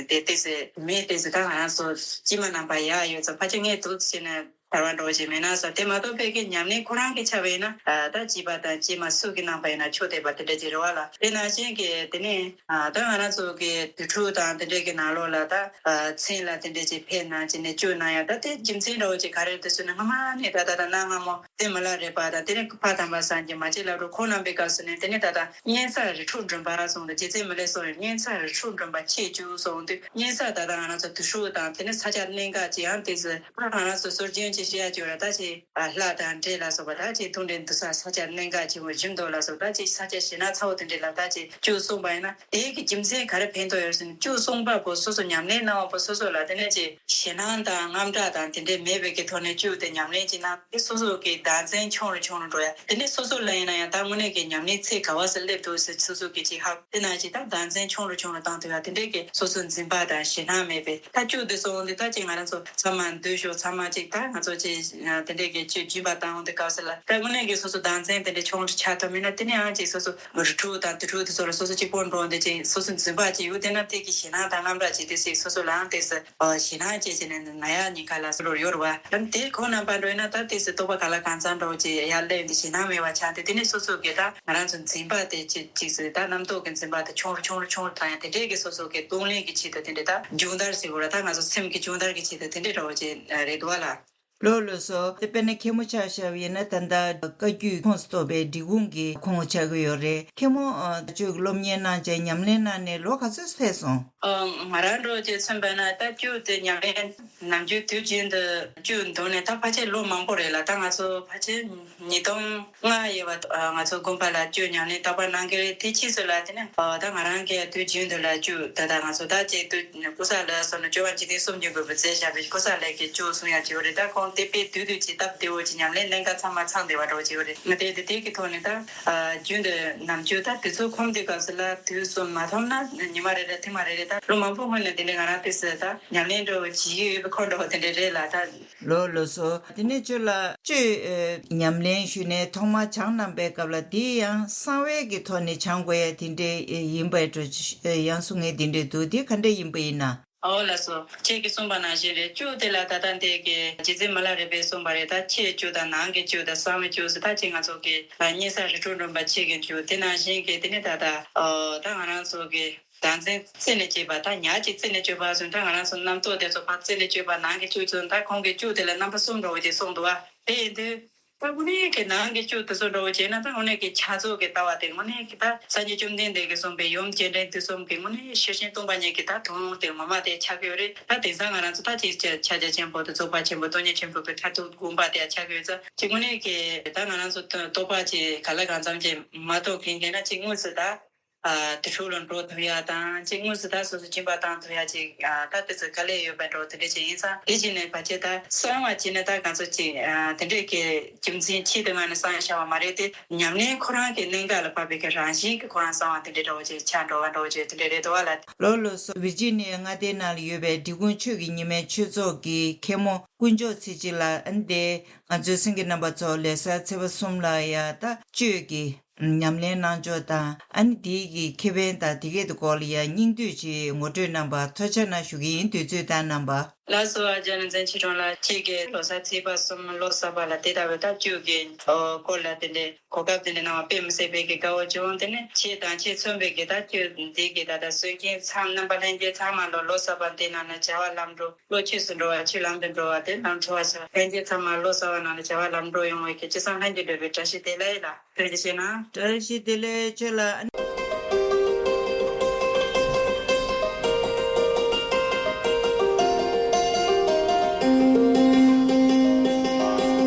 དེ་དེ་ཚོ་མེད། དེ་ཚོ་ད་ང་རང་ཚོ་དཀྱིལ་མ་རྣམ་པ་ཡག་ཡོད་ཙང་ཕལ་ཆེར་ངས་འདུག་བྱས་ན། བར་བ་འགྲོ་བ་ཅིག་མེད་ན་བསམ། དེ་མ་གཏོགས་ཕལ་སྐད་ཉམས་ལེན་ཁོ་རང་གི་ཆ་བས་ན་ད་བྱིས་པ་དང་བྱིས་མ་སུ་གི་གནང་པ་ཡིན་ན་ཆོག་བསྡད་པ་དེ་འདྲ་ཅིག་རེད་བ་ལ། དེ་ནང་བཞིན་གྱི་དེ་ནས་ད་ང་རང་ཚོ་གི་དུས་འཁྲུག་དང་དེ་འདྲས་ཀྱི་ནང་ལོགས་ལ་ད་མཚན་ལ་དེ་འདྲས་ཅིག་ཕེབས་ན་ཅིག་ནས་བཅུག་ན་ཡང་ད་དེ་རྒྱུ་མཚན་འདྲ་བོ་ཅིག་ག་རེ་རེད་ཟེར་ན། སྔ་མ་ནས་ད་ད་ད་གནའ་སྔ་མོ་ཏེ་མི་ལ་རས་པ་དང་དེ་ནས་ཕ་དམ་པ་སངས་རྒྱས་མ་གཅིག་ལ་འགྲོ་ཁོང་རྣམ་པའི་སྐབས་སུ་ནས་དེ་ནས་ད་ལྟ་གཉན་ཚ་རི་ཁྲོད་འགྲིམ་པ་སོང་དུས་རྗེ་བཙུན་མི་ལས་སོགས་ཡང་གཉན་ཚ་རི་ཁྲོད་འགྲིམ་པ་ཆེས་བཅུག་སོང་དུས་གཉན་ཚ་ད་ལྟ་ང་རང་ཚོ་དུར་ཁྲོད་དང་དེ་ནས་ས་སྐྱ་གནད་འགག་ཅིག་ཡང་དེ་ཚོ་ང་རང་ཚོ་སྲོལ་རྒྱུན་གྱི་བཤད་ཡ་ཅིག་ཡོད་ར། ད་ཅིག་ལྷ་དང་འདྲེ་ལ་སོགས་པ་ད་ཅིག་ཐུགས་འདྲེན་དུ་ས་ས་སྐྱ་གནད་འགག་ཆེན་པོ་བཞི་མདོ་ལ་སོགས་ད་ཅིག་ས་སྐྱ་ཞེད་སྣང་ཚ་བོ་དེ་འདྲས་ལ་ད་ཅིག་བཅུག་གསུངས་པ་ཡིན་ན་དེ་གི་རྒྱུ་མཚན་ག་རེ་ཕན་ཐོགས་ཡོད་ཟེར་ན། བཅུག་གསུངས་པ་པོ་སོ་སོ་ཉམས་ལེན་གནང་བ་པོ་སོ་སོ་ལ་དེ་ནས་ཅིག་ཞེད་སྣང་དང་དངངས་སྐྲག་དང་དེ་འདྲས་མེད་པའི་གི་ཐོག་ནས་བཅུག་སྟེ་ཉམས་ལེན་ཅིག་གནང་དེ་སོ་སོ་གི་བདག་འཛིན་ཆུང་རུ་ཆུང་རུ་འགྲོ་ཡ། དེ་ནས་སོ་སོ་ལ་ཡིན་ན་ཡང་ད་དངོས་གནས་ཀྱི་ཉམས་ལེན་ཚད་ག་བ་སུ་སླེབས་འདུག་ཟེར་སོ་སོ་གི་ཅིག་ཧ་དེ་ན་ཅིག་ད་བདག་འཛིན་ཆུང་རུ་ཆུང་རུ་བཏང་ཐུབ་ཡ། དེ་འདྲས་ཀྱི་སོ་སོ་འཛིན་པ་དང་ཞེད་སྣང་མེད་པའི་ད་བཅུག་དུས་སོང་དུས་ད་ཅིག་ང་རང་ཚོ་ཚང་མ་འདུས་ཤོག་ཚང་མ་ཅིག་ད་ང་ཚོ་ཅིག་དེ་འདྲས་ཀྱི་ཅིག་སྦྱིན་པ་བཏང་དུས་སྐབས་སུ་ལ་ད་དངོས་གནས་ཀྱི་སོ་སོ་བདག་འཛིན་དེ་འདྲས་ཆུང་རུ་ཆགས་ཐུབ་མིན་ན་དེ་ནས་ཡང་ཅིག་སོ་སོ་རི་ཁྲོད་དང་དུར་ཁྲོད་དེ་ཚོ་ལ་སོ་སོ་གཅིག་པོ་འགྲོ་འདི་ཅིག་སོ་སོ་འཛིན་པ་ཅིག་ཡོད་དེ་ན་དེ་གི་ཞེད་སྣང་དང་དངངས་སྐྲག་ཅིག་དེ་སྲིད་སོ་སོ་ལའང་དེ་སྲིད་ཞེད་སྣང་སྐྱེ་བྱས་ནས་ན་ཡག་ཉེན་ཁ་ལ་སོ་ལོར་ཡོད་རེད་བ། ཡང་དེ་ཁོང་རྣམ་པ་འགྲོ་ཡིན་ན་ད་དེ་སྲིད་རྟོགས་པ་ག་ལ་གང་འཚམ་འགྲོ་ཅིག་ཡར་སླེབས་འདི་ཞེད་སྣང་མེད་པ་ཆགས་ཏེ་དེ་ནས་སོ་སོ་གི་ད་ང་རང་ཚོ་འཛིན་པ་དེ་ཅིག་ཅིག་སྲིད་ད་རྣམ་རྟོག་གི་འཛིན་པ་དེ་ཆུང་རུ་ཆུང་རུ་ཆུང་རུ་བཏང་ཡང་དེ་འདྲས་ཀྱི་སོ་སོ་གི་གདོང་ལེན་གྱི་ཆེད་དུ་དེ་འདྲས་ད་སྦྱོང་བརྡར་ཟེར་དགོས་ར། ད་ང་ཚོ་སེམས་ཀྱི་སྦྱོང་བརྡར་གྱི་ཆེད་དུ་དེ་འདྲས་འདྲ་བོ་ཅིག་རེད་འདུག་བ་ལ། ལགས་ལགས་སོ། དེ་དཔེར་ན་མཁན་མོ་ཆ་བཞག་པ་ཡིན་ན་ད་ལྟ་བཀའ་བརྒྱུད་ཁོངས་སུ་གཏོགས་པའི་འབྲི་གུང་གི་ཁོངས་ཆགས་ཀྱི་ཡོད་རེད། མཁན་མོ་ཨ་ཁྱོད་ཀྱི་སློབ་གཉེར་གནང་བྱས་ཉམས་ལེན་གནང་ནས་ལོ་ག་ཚོད་ཕེབས་སོང་། ཨ། ང་རང་འགྲོ་བྱས་མཚོན་པ་ན་ད་བཅུ་དེ་ཉམས་ལེན་ནམ་རྒྱུན་དུས་རྒྱུན་དུ་བཅུ་འདུག་ནས་ད་ཕལ་ཆེར་ལོ་མང་པོ་རེད་ལ། ད་ང་ཚོ་ཕལ་ཆེར་ཉིས་སྟོང་ལྔ་ཡོད་པ། ང་ཚོ་དགོན་པ་ལ་བཅུ་ཉམས་ལེན་རྟག་པར་གནང་གི་རེད། དེ་ཕྱིས་སུ་ལ་དེ་ནས་ཨ་ད་ང་རང་གིས་དུས་རྒྱུན་དུ་ལ་བཅུ་ད་ལྟ་ང་ཚོ་ད་ཅིག་ཏུ་ཀུ་ས་ལ་སོགས་ནས་སྐྱོབ་པ་འཇིག་རྟེན་གསུམ་གྱི་འགོས་པའི་རྫས་བཞག་པའི་ཀུ་ས་ལ་གི་བཅུ་གསུང་ཡ་བྱེད་པ་རེད། ད་ཁོང་དེ་པའི་དུས་དུས་ཀྱི་སྟབས་བདེ་བོ་ཅིག་ཉམས་ལེན་ལེན་ཀ་ཚང་མ་ཚང་བསྡད་པ་འདྲ་བོ་བྱེད་པ་རེད། ང་དེ་དེ་དེ་གི་ཐོག་ནས་ད་རྒྱུན་དུ་ནམ་རྒྱུན་ད་དུས་ཚོད་ཁོམ་དུས་སྐབས་སུ་ལ་དུས་གསུམ་མ་ཐོབ་ན་ཉི་མ་རེ་རེ་ཐེངས་མ་རེ་རེ་ད་ལོ་མང་པོ་སྔོན་ནས་དེ་འདྲའི་ང་རང་དུས་སུ་ད་ཉམས་ལེན་འདྲ་བོ་བྱེད་ཀྱི་ཡོད་པའི་ཁོ་འདྲ་བོ་དེ་འདྲ་རེད་ལ། ད་ལོ་ལོ་སོ། དེ་ནས་ཁྱོད་ལ་གཅོད་ཨེ་ཉམས་ལེན་ཞུས་ནས་ཐོག་མར་སྦྱངས་གནང་པའི་སྐབས་ལ་དེ་ཡང་གསང་བའི་གི་ཐོག་ནས་སྦྱང་དགོས་ཡ་དེ་འདྲའི་ཨེ་ཡིན་པའི་འགྲོ་ཨེ་ཡང་གསུང་ངེས་དེ་འདྲའི་འདུག་དེ་ག་འདྲ་ཡིན་པ་ཡིན་ན། ཨོ་ལགས་སོ། ཁྱེད་ཀྱིས་གསུངས་པ་ནང་བཞིན་རེད། གཅོད་དེ་ལ་ད་ལྟ་འདི་གི་རྗེ་བཙུན་མི་ལ་རས་པས་གསུངས་པ་རེད། ད་ཕྱིའི་གཅོད་དང་ནང་གི་གཅོད་དང་གསང་བའི་གཅོད་ཟེར། ད་ཅིག་ང་ཚོ་གི་གཉན་ཚ་རི་ཁྲོད་འགྲིམ་པ་ཕྱི་གི་གཅོད་དེ་ནང་བཞིན་གི་དེ་ནི་ད་ལྟ་ཨོ་ད་ང་རང་ཚོ་གི་བདག་འཛིན་རྩད་ནས་གཅོད་པ་དང་ཉག་གཅིག་རྩད་ནས་གཅོད་པ་ཟེར། ད་ང་རང་ཚོ་རྣམ་རྟོག་དེ་ཚོ་ཕར་རྩད་ནས་གཅོད་པ། ནང་གི་གཅོད་ཚོ་ད་ཁོང་གི་གཅོད་དེ་ལ་རྣམ་པ་གསུམ་འདྲ་བོ་ཅིག་གསུངས་འདུག་བ། དེ་ཡིན་དུས་ད་དངོས་གནས་ཀྱི་ནང་གི་གཅོད་དེ་ཚོ་འདྲ་བོ་བྱས་ན་ད་དངོས་གནས་ཀྱི་ཆ་ཚང་གི་ལྟ་བ་དེ་དངོས་གནས་ཀྱི་ད་སངས་རྒྱས་བཅོམ་ལྡན་འདས་ཀྱིས་གསུངས་པའི་ཡུམ་རྒྱས་འབྲིང་བསྡུས་གསུམ་གྱི་དངོས་གནས་ཤེར་ཕྱིན་སྟོང་པ་ཉིད་ཀྱི་ད་དོན་དེ་ངོ་མ་དེ་ཆགས་ཀྱི་ཡོད་རེད། ད་དེང་སང་ང་རང་ཚོ་ད་ཅིག་ཕྱག་རྒྱ་ཆེན་པོ་དང་རྫོགས་པ་ཆེན་པོ་སྟོང་ཉིད་ཆེན་པོ་གི་མཐར་ཐུག་དགོངས་པ་དེ་ཆགས་ཀྱི་ཡོད་ཙང་ཅིག་དངོས་གནས་ཀྱི་ད་ང་རང་ཚོ་རྟོགས་པ་ཅིག་ག་ལ་གང་འཚམ་ཅིག་མ་རྟོགས་མཁན་གྱི་ན་ཅིག་དངོས་སུ་ད། ཨ་དེ་ཕྱོགས་ལ་འགྲོ་ཐུབ་ཡ་དང་ཅིག་དངོས་སུ་ད་སོ་སོ་སྦྱིན་པ་བཏང་ཐུབ་ཡ་ཅིག་ཨ་ད་དེ་ཚོ་དཀའ་ལས་ཡོད་པའི་འགྲོ་དེ་འདྲ་ཅིག་ཡིན་ཙང་དེ་ཅིག་ནས་ཕལ་ཆེར་ད་གསང་བ་ཅིག་ནས་ད་གང་ཚོད་ཅིག་ཨ་དེ་འདྲས་ཀྱི་རྒྱུ་མཚན་ཆེད་དུ་ང་ནས་གསང་བཞག་པ་མ་རེད་དེ། ཉམས་ལེན་ཁོ་རང་གི་གནད་འགག་ལ་བབས་པའི་གི་རང་བཞིན་གྱི་ཁོ་རང་གསང་བ་དེ་འདྲས་འདྲ་བོ་ཅིག་ཆགས་འགྲོ་བ་འདྲ་བོ་ཅིག་དེ་འདྲས་རེད་འདུག་བ་ལ། ལོ་ལོ་སོ། ཝི་ཇི་ནི་ཡ་མངའ་སྡེའི་ནང་ལ་ཡོད་པའི་འབྲི་གུང་ཆོས་ཀྱི་ཉི་མའི་ཆོས་ཚོགས་ཀྱི་མཁན་མོ་དཀོན་མཆོག་ཚེ་སྐྱིད་ལགས། ཨ་ནི་དེ་ང་ཚོའི་སེང་གེ་རྣམ་པ་ཚོ་ལོ་གསར་ཚེས་པ་གསུམ་ལ་ཡ་ད་གཅོད་ཀྱི་ཉམས་ལེན་གནང་ཕྱོགས་དང་ཨ་ནི་དེའི་གི་ཁེ་ཕན་དང་དེ་གའི་སྐོར་ལ་ཡང་སྙིང་བསྡུས་ཀྱི་ངོ་སྤྲོད་གནང་བར་ཐུགས་རྗེ་ཆེ་གནང་ཞུ་གི་ཡིན། དུས་ཚོད་བཏང་གནང་བར། ལགས་སོ། ཨ་ཅག་རིག་འཛིན་ཆོས་སྒྲོན་ལགས། ཁྱེད་ཀྱིས་ལོ་གསར་ཚེས་པ་གསུམ་ལོ་གསར་པ་ལ་དེ་ལྟ་བུའི་ཐབས་བཅུད་ཀྱི་སྐོར་ལ་དེ་འདྲའི་གོ་སྐབས་དེ་འདྲ་གནང་བ་དཔེ་མི་སྲིད་པའི་གི་དགའ་བོ་བྱུང་། དེ་ནས་ཁྱེད་དང་ཁྱེད་མཚུངས་པའི་གི་ཐབས་བཅུད་འདི་གི་ད་ལྟ་སྲོལ་རྒྱུན་ཚང་རྣམ་པ་ལྷན་རྒྱས་ཚང་མ་ལོ་ལོ་གསར་པ་འདི་ནང་ན་བྱ་བ་ལམ་འགྲོ། བློ་ཆོས་སུ་འགྲོ་བ་ཆོས་ལམ་དུ་འགྲོ་བ་དེ་ལམ་འགྲོ་བ་ཆོས་ལྷན་རྒྱས་ཚང་མ་ལོ་གསར་བ་ནང་ལ་བྱ་བ་ལམ་འགྲོ་ཡོང་བའི་གི་ཅི་བསམ་ལྷན་རྒྱས་འགྲོ་བའི་བཀྲ་ཤིས་བདེ་ལེགས་ལ་ཐུགས་རྗེ་ཆེ་གནང་། བཀྲ་ཤིས་བདེ་ལེགས་ཁྱོད་ལ།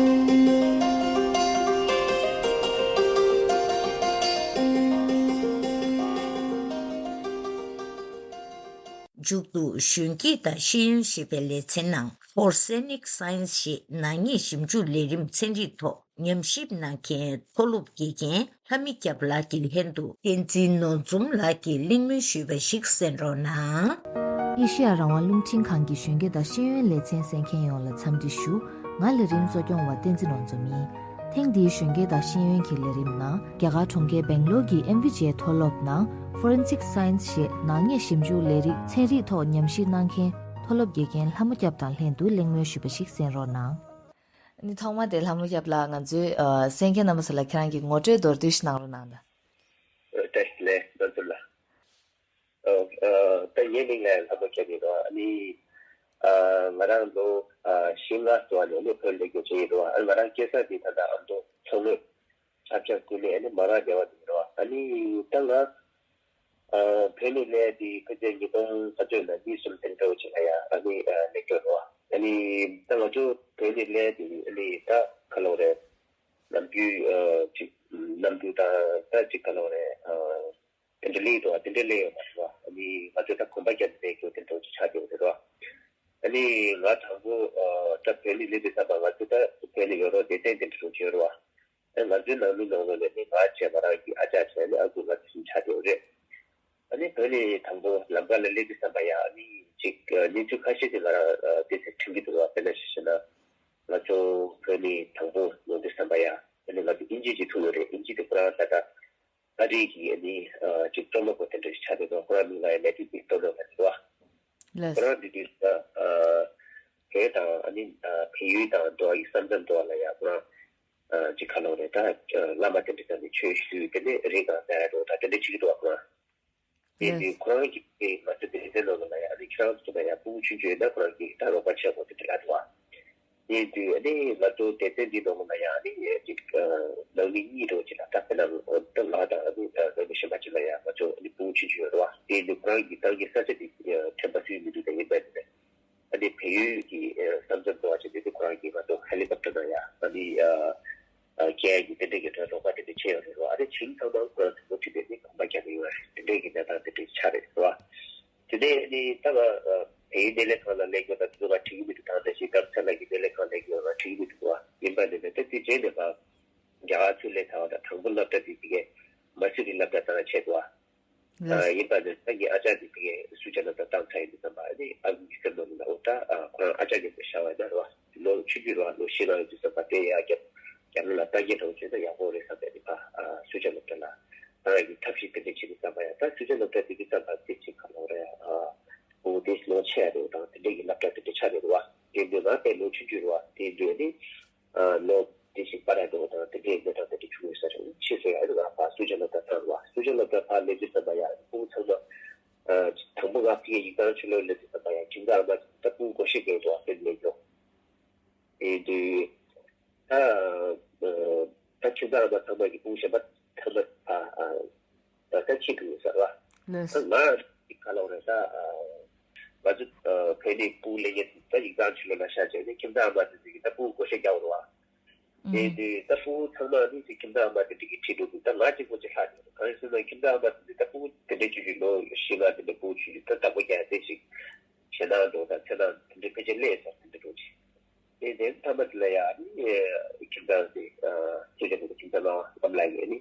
མཇུག་ཏུ་གཞོན་སྐྱེས་དང་ཤེས་ཡོན་ཞེས་པའི་ལེ་ཚན་ནང་Forsenic Science ཞེས་ནག་ཉེས་ཞིབ་འཇུག་ལས་རིམ་ཚན་རིག་ཐོག་ཉམས་ཞིབ་གནང་མཁན་མཐོ་སློབ་དགེ་རྒན་ལྷ་མི་སྐྱབས་ལགས་ཀྱི་ལྷན་དུ་བསྟན་འཛིན་ནོར་འཛོམས་ལགས་ཀྱིས་གླེང་མོལ་ཞུས་པ་ཞིག་གསན་རོགས་གནང་། ཨེ་ཤེ་ཡ་རང་དབང་རླུང་འཕྲིན་ཁང་གི་གཞོན་སྐྱེས་དང་ཤེས་ཡོན་ལེ་ཚན་གསན་མཁན་ཡོངས་ལ་འཚམས་འདྲི་ཞུ། ང་ལས་རིམ་གཙོ་སྐྱོང་བ་བསྟན་འཛིན་ནོར་འཛོམས་ཡིན། ཐེངས་འདིའི་གཞོན་སྐྱེས་དང་ཤེས་ཡོན་གྱི་ལས་རིམ་ནང་རྒྱ་གར་གྲོང་ཁྱེར་སྦེང་ལོར་གྱི་ཨེམ་ཝི་ཇེ་མཐོ་སློབ་ནང་Forensic Science ཞེས་ནག་ཉེས་ཞིབ་འཇུག་ལས་རིགས་ཚན་རིག་ཐོག་ཉམས་ཞིབ་གནང་མཁན་མཐོ་སློབ་དགེ་རྒན་ལྷ་མོ་སྐྱབས་དང་ལྷན་དུ་གླེང་མོལ་ཞུས་པ་ཞིག་གསན་རོགས་གནང་། ནི་ཐོག་མ་དེ་ལྷ་མོ་སྐྱབས་ལགས། ང་ཚོའི་ཨ་གསན་མཁན་རྣམ་པ་ཚོ་ལ་ཁྱེད་རང་གི་ངོ་སྤྲོད་མདོར་བསྡུས་ཤིག་གནང་རོགས་གནང་དང་། ཨ། བཀྲ་ཤིས་བདེ་ལེགས། བདེ་ལེགས། ཨ། ཨ། ད་ངའི་མིང་ལ་ལྷ་མོ་སྐྱབས་ཡིན་རོགས། ཨ་ནི་ཨ་ང་རང་ལོ་ཨ་བཞི་ལྔ་འགྲོ་བ་ནས་ནི་བོད་ལ་སླེབས་རྒྱུ་བྱས་ཡིན་རོགས། ཨ། ང་རང་སྐྱེས་ས་དེ་ད་ལྟ་ཨ་མདོ་མཚོ་སྔོན་ཆབ་ཆ་ཀུན་ནས་ཨ་ནི་མ་ར་སྡེ་བ་དེ་ཡིན་རོགས། ཨ་ནི་ད་ང་ཨ་བོད་ནས་སླེབས་དེ་ཕལ་ཆེར་ཉིས་སྟོང་ཁ་ཚོད་ལ་གཉིས་གསུམ་དེ་འདྲ་བོ་ཅིག་ལ་ཡ་ཨ་ནི་ཨ་སླེབས་ཡོད་རེད་བ། ཨ་ནི་ད་ང་ཚོ་བོད་ནས་སླེབས་དེ་ཨ་ནི་ད་ག་ལབ་རེད། ནམ་རྒྱུན་ཨ་ཅིག་ནམ་རྒྱུན་དང་ད་ཅིག་ག་ལབ་རེད། ཨ་དེ་འདྲ་སླེབས་ཡོད་དོ། དེ་འདྲ་སླེབས་ཡོད་མ་རེད་བ། ཨ་ནི་ང་ཚོ་ད་གོམ་པ་རྒྱབ་ནས་སླེབས་རྒྱུ་དེ་འདྲ་བོ་ཅིག་ཆགས་བསྡད་ཡོད་རེད་བ། ཨ་ནི་ང་དང་པོ་ཨ་ད་བོད་ནས་སླེབས་དུས་ཙམ་པ་ང་ཚོ་ད་བོད་ནས་ཡོད་རོགས་སྡེ་ཚན་དེ་འདྲ་བོ་ཅིག་ཡོད་རེད་བ། ཨ་ང་ཚོའི་ནང་མི་ནང་ལོགས་ནས་ནི་ང་བྱས་ང་རང་གི་ཨ་ཅག་བྱས་ནི་ཨ་ཁུ་ང་དེ་བཞིན་ཆགས་བསྡད་ཡོད་རེད། ཨ་ནི་བོད་ནས་དང་པོ་ལམ་ཁ་ལ་སླེབས་དུས་ཙམ་པ་ཡ་ཨ་ནི་ཅིག་ཨ་གནས་ཚུལ་ཁ་ཤས་ཅིག་ང་རང་ཨ་དེ་ཚོ་དྲན་གྱི་འདུག་བ། དཔེར་ན་ཆ་བཞག་ན་ང་ཚོ་བོད་ནས་དང་པོ་ཡོང་དུས་ཙམ་པ་ཡ་ཨ་ནི་ང་ཚོ་ཨིན་ཇི་ཅིག་ཐུག་ཡོད་རེད། ཨིན་ཇི་དེ་ཁོ་རང་ད་ལྟ་ཨ་རི་གི་ཨ་ནི་ཨ་ཅིག་རྩོམ་པ་པོ་དེ་འདྲ་ཞིག་ཆགས་བསྡད་འདུག་ཁོ་རང་མིང་ལ་ཡ་ནེ་ཊིབ་སྤིག་ཊོ་རི་ཡལ་ལབ་འདུག་བ། ལགས། ཁོ་རང་དེ་དུས་ད་ཨ་བོད་དང་ཨ་ནི་ཨ་བལ་ཡུལ་དང་འགྲོ་བ་ཡི་ས་མཚམས་འགྲོ་བ་ལ་ཡ་ཁོ་རང་ཨ་ཅིག་ག་ལབ་རེད། ད་ཨ་བླ་མ་དེ་འདྲ་ས་ནས་ཆོས་ཞུས། དེ་ནས་རི་སྒང་བསྡད་འགྲོ་ད་དེ་འདྲ་བྱེད་ཀྱི་འདུག་བ་ཁོ་རང་། དེ་དུས་ལགས། ཁོ་རང་གིས་ང་ཚོ་སྡེ་ཚན་ནང་ལ་ཡ་ཨ་ནི་ཁྱེད་རང་ཚོ་ལ་ཡ་ཕྲུ་གུ་ཆུང་ཆུང་ཡོད་ན་ཁོ་རང་གིས་ད་རོགས་པ་བྱེད་དགོས་དེ་འདྲ་ལབ་འདུག་བ། དེ་དུས་ཨ་ནི་ང་ཚོ་སྡེ་ཚན་འདི་ནང་ལ་ཡ་ཨ་ནི་ཅིག་ཨ་ནང་མི་གཉིས་འདྲ་བོ་ཅིག་ལ་ད་དཔེར་ན་ད་ང་དང་ཨ་ནི་ནང་མི་གཞན་པ་ཅིག་ལ་ཡ་ང་ཚོ་ཨ་ནི་ཕྲུ་གུ་ཆུང་ཆུང་ཡོད་རེད་བ། དེ་དུས་ཁོ་རང་གིས་ཏང་གི་ས་ཆ་དེ་ཨ་ཁྲལ་མ་བསུ་མི་འདུག་ད་ཡིན་པ་དེ་ཨ་ནི་བལ་ཡུལ་གྱི་ཨ་ས་མཚམས་འགྲོ་བ་ཅིག་དེ་དུས་ཁོ་རང་གིས་ང་ཚོ་ཧེ་ལི་ཀོབ་ཊར་ནང་ཡ་ཨ་ནི་ཨ་ཨ་སྐྱེལ་ཡ་གི་དེ་འདྲ་གི་དོན་རོགས་པ་དེ་འདྲ་བྱས་ཡོད་རེད་བ། ཨ་ནི་བྱིངས་ཚང་མ་ཁོ་རང་ཚོ་འགོ་ཁྲིད་པའི་ནི་གོམ་པ་རྒྱག་གི་ཡོད་རེད། དེ་འདྲ་གི་གནས་སྟངས་དེ་འདྲ་ཆགས་རེད་བ། དེ་ནས་ནི་ད་ང་ཨ་བལ་ཡུལ་སྣེ་ལེན་ཁང་ལ་སླེབས་རྒྱུ་དང་དེ་ཚོ་ང་འགྲིག་གི་མི་འདུག་ད་ལྟ་ཞིག་སྐབས་ཚ་ལགས་ཀྱི་སྣེ་ལེན་ཁང་སླེབས་རྒྱུ་ང་འགྲིག་གི་མི་འདུག་བ། ཡིན་པ་ནི་ནི་ད་དེ་རྗེས་ནས་ང་རྒྱ་གར་ཚུར་སླེབས་ཚར་བ་དང་དང་པོ་སློབ་གྲྭ་དེ་དེ་གའི་མ་སི་རི་སློབ་གྲྭ་ད་ང་ཆད་འདུག་བ། ལགས། ཨ་ཡིན་པ་ནི་ད་ངའི་ཨ་ཅག་དེ་དེ་གའི་སུ་ཇ་ལ་ད་བཏང་ཚར་ཡིན་དུས་ཙམ་པ་ཨ་ནི་ཨ་ཁུ་གི་སེམས་ནང་ལ་འོ་ད་ཨ་ཁོ་རང་ཨ་ཅག་གི་ཤ་བ་ཡིན་ན་རེད་བ། ལོ་ཆུང་ཆུང་རེད་བ། ལོ་བཞི་ལྔ་ཡོད་དུས་ཙམ་པ་དེ་ཡ་རྒྱབ་རྒྱབ་ལོགས་ལ་ལྟ་མཁན་འདྲ་བོ་བྱས་ན་ཡག་པོ་རེད་བསམ་པའི་དེ་ཕ་ཨ་སུ་ཇ་སློབ་གྲྭ་ལ། ང་རང་གིས་ཐབས་ཤེས་དེ་འདྲ་བྱེད་དུས་ཙམ་པ་ཡང་ད་སུ་ཇ་སློབ་གྲྭ་དེ་གི་ཙམ་པ་དེ་ཅིག་ག་ལབ་རེད། ཨ་ཨོ་དེ་ལོ་ཆེ་ཡ་རེད་དང་དེ་འདྲ་གི་སློབ་གྲྭ་དེ་འདྲ་ཆགས་རེད་བ། དེ་དུས་ང་དཔེ་ལོ་ཆུང་ཆུང་རེད་བ། དེ་དུས་ནི་ཨ་ལོ་དེ་ཞིག་པར་ཡ་འགྲོ་བ་དང་དེ་འདྲའི་གནས་སྟངས་དེ་འདྲ་བྱུང་ཡོད་ས་རེད། ཕྱིས་སུ་ཡང་ང་ཕར་སུ་ཇ་སློབ་གྲྭ་བཏང་བ། སུ་ཇ་སློབ་གྲྭ་ཕར་སླེབས་དུས་ཙམ་པ་ཡང་ཕྲུ་གུ་ཚང་མ་ཨ་དང་པོ་ང་ཕ་གིའི་ཡིག་ཚང་ཕྱི་ལོགས་སླེབས་དུས་ཙམ་པ་ཡང་ཁྱིམ་ཚང་ཨ་མ་ད་ཕྲུ་གུ་སྒོར་གཞས་སྒེར་དུ་བ་སླེབས་སླེབས་འགྲོ། དེ་དུས་ད་ཨ་ད་ཁྱིམ་ཚང་ཨ་མ་ཚང་མ་གི་ཕྲུ་གུ་གཞན་པ་ཚང་མ་ཨ་ཨ་ད་ད་ཁྱི་ཐུག་ཡོད་ས་རེད་བ། ལགས། ད་ང་ག་ལབ་རེད། ད་ཨ་ང་ཚོ་ཨ་བོད་ནས་ཕྲུ་གུ་སླེབས་མཁན་ད་ཡིག་ཚང་ཕྱི་ལོགས་ལ་བཞག་བྱས་ནས་ཁྱིམ་ཚང་ཨ་མ་དེ་ཚོ་གིས་ད་ཕྲུ་གུ་སྒོར་གཞས་རྒྱག་དགོས་རེད་བ། དེ་ཨུམ། དུས་ད་ཕྲུ་གུ་ཚང་མ་ནི་ཅིག་ཁྱིམ་ཚང་ཨ་མ་དེ་འདྲ་གི་ཁྲིད་འགྲོ་དུས་ད་ང་གཅིག་པོ་ཅིག་ལྷག་ཡོད། གང་ཡིན་ཟེར་ན་ཁྱིམ་ཚང་ཨ་མ་དེ་ཚོ་ད་ཕྲུ་གུ་དེ་འདྲ་ཆུང་ཆུང་ལོ་བཞི་ལྔ་དེ་འདྲ་ཕྲུ་གུ་ཆུང་ཆུང་ད་བདག་པོ་རྒྱག་ཡ་དེ་ཞིག་ཞེད་སྣང་འགྲོ་དང་འཚེར་སྣང་དེ་འདྲ་ཕལ་ཆེར་སླེབས་ཚར་དེ་འདྲ་འགྲོ་ཅིག་དེ་དེ་མཐའ་མ་དེ་ལ་ཡང་ནི་ཁྱིམ་ཚང་དེ་སུ་ཇ་ནི་ཁྱིམ་ཚང་ལ་བསམ་ལ་ཡོད་ནི་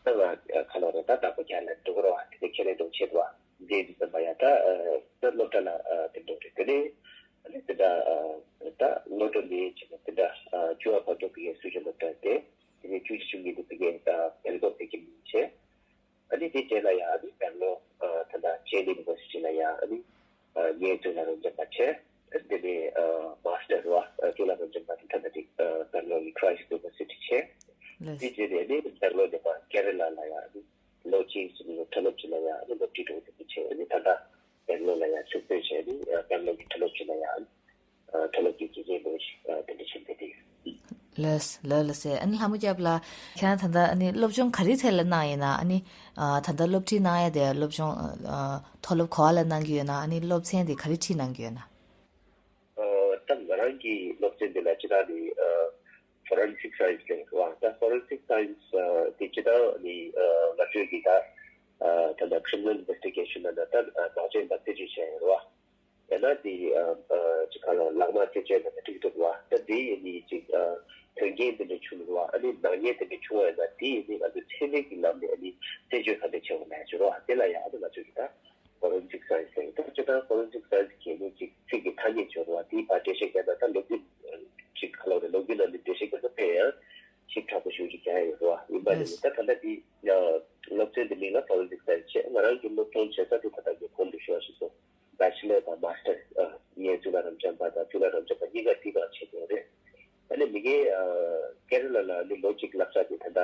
ད་ང་ཁ་ལོ་རེ་ད་བདག་པོ་རྒྱག་ལ་འགྲོ་གི་རེད་བ། དེ་ནས་ཁྱེད་རང་འགྲོ་ཆེད་དུ་བ་འདི་འདི་བསམ་པ་ཡང་ད་ད་སློབ་གྲྭ་ལ་དེ་འགྲོ་རེད། དེ་ནས་ཨ་ནི་དེ་འདྲ་ད་སློབ་གྲྭ་ནས་བྱས་ནས་དེ་འདྲ་བཅུ་པ་བར་དུ་ཕ་གིའི་སུ་ཇ་སློབ་གྲྭ་དེ་དེ་ནས་བཅུ་གཅིག་བཅུ་གཉིས་དེ་ཕ་གིའི་ད་བལ་ཀོབ་དེ་གི་མིང་བྱས། ཨ་ནི་དེ་རྗེས་ལ་ཡང་ཨ་ནི་སྦེང་ལོར་ཨ་ད་ལྟ་ཇེ་ཨེན་ཡུ་ནི་ཝར་སི་ཊི་ལ་ཡང་ཨ་ནི་ཨ་ངའི་གཙུག་ལག་རབ་འབྱམས་པ་བྱས། དེ་ནས་ཨ་མ་སི་ཊར་རེད་བ། ཨ་གཙུག་ལག་རབ་འབྱམས་པ་དེ་ད་ལྟ་དེ་ཨ་སྦེང་ལོར་གྱི་ཁྲའེ་སི་ཊི་ཡུ་ནི་ཝར་སི་ཊི་བྱས། ལགས། དེ་རྗེས་ནས་ཨ་ནི་སྦེང་ལོར་ནས་མར་ཀེ་ར་ལ་ལ་ཡང་ཨ་ནི་ལོ་གཅིག་ཙམ་གྱི་གྲྭ་སློབ་ཅིག་ལ་ཡང་ཨ་ནི་སློབ་ཁྲིད་འགྲོ་ཐུབ་པ་བྱས། ཨ་ནི་ད་ལྟ་སྦེང་ལོར་ལ་ཡང་ཕྱིར་འཚོལ་བྱས། ཨ་ནི་ཨ་སྦེང་ལོར་གྱི་གྲྭ་སློབ་ཅིག་ལ་ཡང་ཨ་ནི་ཨ་གྲྭ་སློབ་ཀྱི་དགེ་རྒན་འགྲོ་བཞིན་ཨ་དེ་འདྲ་བྱས་བསྡད་དེ་ཡོད། ལགས་ལགས་ལགས་སེ། ཨ་ནི་ལྷ་མོ་སྐྱབས་ལགས། ཁྱེད་རང་ད་ལྟ་ཨ་ནི་སློབ་སྦྱོང་ག་རེའི་ཐད་ལ་གནང་ཡིན་ན། ཨ་ནི་ཨ་ད་ལྟ་སློབ་ཁྲིད་གནང་ཡ་དེ་སློབ་སྦྱོང་ཨ་མཐོ་སློབ་ག་པ་ལ་གནང་གི་ཡོད་ན། ཨ་ནི་སློབ་ཚན་དེ་ག་རེ་ཁྲིད་གནང་གི་ཡོད་ན། ཨ་ད་ང་རང་གི་སློབ་ཚན་དེ་ལ་སྤྱིར་བཏང་ནི་ཨ་ཕོ་རེན་སིག་སའེན་སི་ལབ་ཀྱི་འདུག་བ། ད་ཕོ་རེན་སིག་སའེན་སི་ཨ་དེ་སྤྱིར་བཏང་ནི་ཨ་ང་ཚོའི་གི་ད་ཨ་ད་ལྟ་ཁྲི་མི་ནལ་ཨིན་ཝེ་སི་ཊི་གེ་ཤན་ལབ་ན་ད་ཨ་ནག་ཅན་པ་རྩད་གཅོད་བྱས་ཡོད་རེད་བ། ཡང་ན་དེ་ཨ་ཨ་ཅིག་ག་ལ་ལག་དམར་རྩད་གཅོད་ལ་འགྲིག་འདུག་བ། ད་དེ་ཡིན་ནི་ཅིག་ཨ་དོན་རྐྱེན་དེ་འདྲ་བྱུང་རུང་བ། ཨ་ནི་ནག་ཉེས་དེ་འདྲ་བྱུང་བ་ཡིན་ན་དེ་ཡིན་ནི་ང་ཚོས་ཚད་མའི་གི་ལམ་ནས་ཨ་ནི་རྩད་གཅོད་ག་འདྲ་བྱེད་དགོས་ན་ཡང་བྱེད་རོགས། དེ་ལ་ཡང་ཨ་ནི་ང་ཚོས་ཀྱི་ད་ཕོ་རེན་སིག་སའེན་སི་ཟེར། ད་སྤྱིར་བཏང་ཕོ་རེན་སིག་སའེན་སི་གི་ནི་ཅིག་ཚིག་གི་ཐ་སྙད་བྱེད་རོགས། དེའི་བར་འགྲེལ་བཤད་བརྒྱབ་ན་ད་ལོ་རྒྱུས་ཅིག་ག་ལ་རེད། ལོ་རྒྱུས་ནང་ནས་འགྲེལ་བཤད་བརྒྱབ་ན་དཔེ་ཡང་ཞིབ་ཕྲ་པོ་ཞེ་པོ་ཅིག་རྒྱག་ཡ་ཡོད་རོགས། ཡིན་པ་ནི་ད་ད་ལྟ་དེ་སློབ་ཚན་དེ་མིང་ལ་ཕོ་རེན་སིག་སའེན་སི་བྱས། ང་རང་གི་སློབ་སྦྱོང་བྱེད་ས་དེ་ད་ལྟ་ངས་གོང་དུ་ཞུས་པ་བཞིན་སོང་། བེ་ཆི་ལར་དང་མ་སི་ཊར་ཨ་ངས་གཙུག་ལག་རབ་འབྱམས་པ་དང་གཙུག་ལག་རབ་འབྱམས་པ་གཉིས་ཀ་དེའི་སྒང་བྱེད་ཀྱི་ཡོད་རེད། ཨ་ནི་མི་ ངས་ཀེ་ར་ལ་ལ་ནི་ལོ་གཅིག་བསླབ་ས་དེ་ད་ལྟ་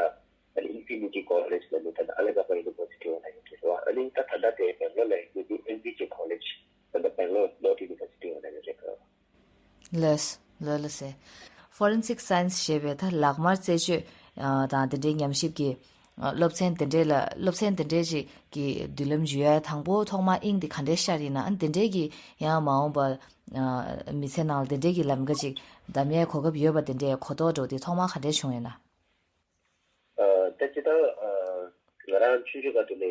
ཨ་ནི་Infinity College ལ་ནི་ད་ལྟ་Alagappa University ལ་ཡོད་རེད་བ། ཨ་ནི་ད་ད་ལྟ་དེ་Bangalore ལ་ཡོད་དུས་N B J College ད་ལྟ་Bangalore North University ལ་ཡོད་རེད། ལགས་ལགས་ལགས་སེ། Forensic Science ཞེས་པའི་ད་ལག་དམར་རྩད་གཅོད་དང་དེ་འབྲེལ་ཉམས་ཞིབ་ཀྱི་སློབ་ཚན་དེ་འདྲས་ལ་སློབ་ཚན་དེ་འདྲས་ཅིག་གི་མདུན་ལམ་བརྒྱུད་ཡ་དང་པོ་ཐོག་མ་དབྱིངས་དེ་ག་འདྲས་ཤར་ཡིན་ན། ཨ་ནི་དེ་འདྲས་ཀྱི་ཡང་མ་འོངས་པ་མི་ཚེ་ནང་ལ་དེ་འདྲས་ཀྱི་ལམ་ཁ་ཅིག་བདམས་ཡའི་གོ་སྐབས་ཡོད་པ་དེ་འདྲས་གོ་རྟོགས་འགྲོ་དེ་ཐོག་མ་ག་འདྲས་བྱུང་ཡོད་ན། ད་ཅི་ད་ང་རང་ཆུང་ཆུང་སྐབས་དུ་ནས་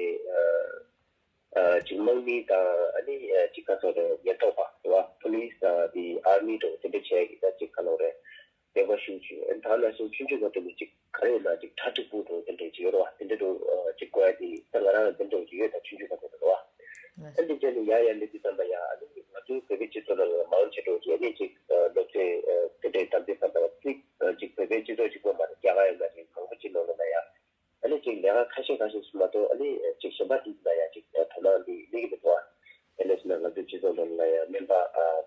ཅིག་དམག་མི་དང་ཨ་ནི་ཅིག་ག་ཚོད་རེད། ཉེན་རྟོག་པ་རེད་བ། Police དང་དེ་Army དང་དེ་འདྲ་བྱས་ཀྱི་ད་ཅིག་ག་ལོག་རེད། དད་པ་ཤུགས་ཆེ། ད་ནང་བཞིན་ཆུང་ཆུང་སྐབས་དུ་ནས་ཅིག་ག་རེ་ཡིན་ན་ཅིག་གྲ་སྒྲིག་པོ་དང་དེ་འདྲ་ཅིག་ཡོད་རེད་བ། དེ་འདྲ་དུ་ཅིག་དགོས་ཡ་དེ་ད་ང་རང་དེ་འདྲ་ཅིག་ཡོད། ད་ཆུང་ཆུང་སྐབས་དུ་རེད་བ། ཨ་འདི་བྱས་ནས་ཡ་ཡ་འདི་དུས་ཙམ་པ་ཡ་ཨ་ནི་ང་ཚོའི་བོད་པའི་སྤྱི་ཚོགས་ནང་ལ་མང་ཆེ་འགྲོ་གི་ཨ་ནི་ཅིག་སློབ་ཚན་དེ་འདྲའི་དམ་ཚིག་ཙམ་པ་ཅིག་ཅིག་བོད་པའི་སྤྱི་ཚོགས་གཅིག་པོ་མ་རེད། རྒྱ་གར་ཡོད་ན་རེད། མང་པོ་ཅིག་ནང་ལ་ན་ཡ་ཨ་ནི་ཅིག་ལས་ཀ་ཁ་ཤས་ཁ་ཤས་སུ་མ་གཏོགས་ཨ་ནི་ཅིག་གཞན་པ་འདི་ན་ཡ་ཅིག་དོ་སྣང་འདི་སླེབས་ཀྱི་མི་འདུག་ཨ། དེ་ནས་ཟེར་ན་ང་ཚོའི་སྤྱི་ཚོགས་ནང་ལ་ཡ་སྨན་པ་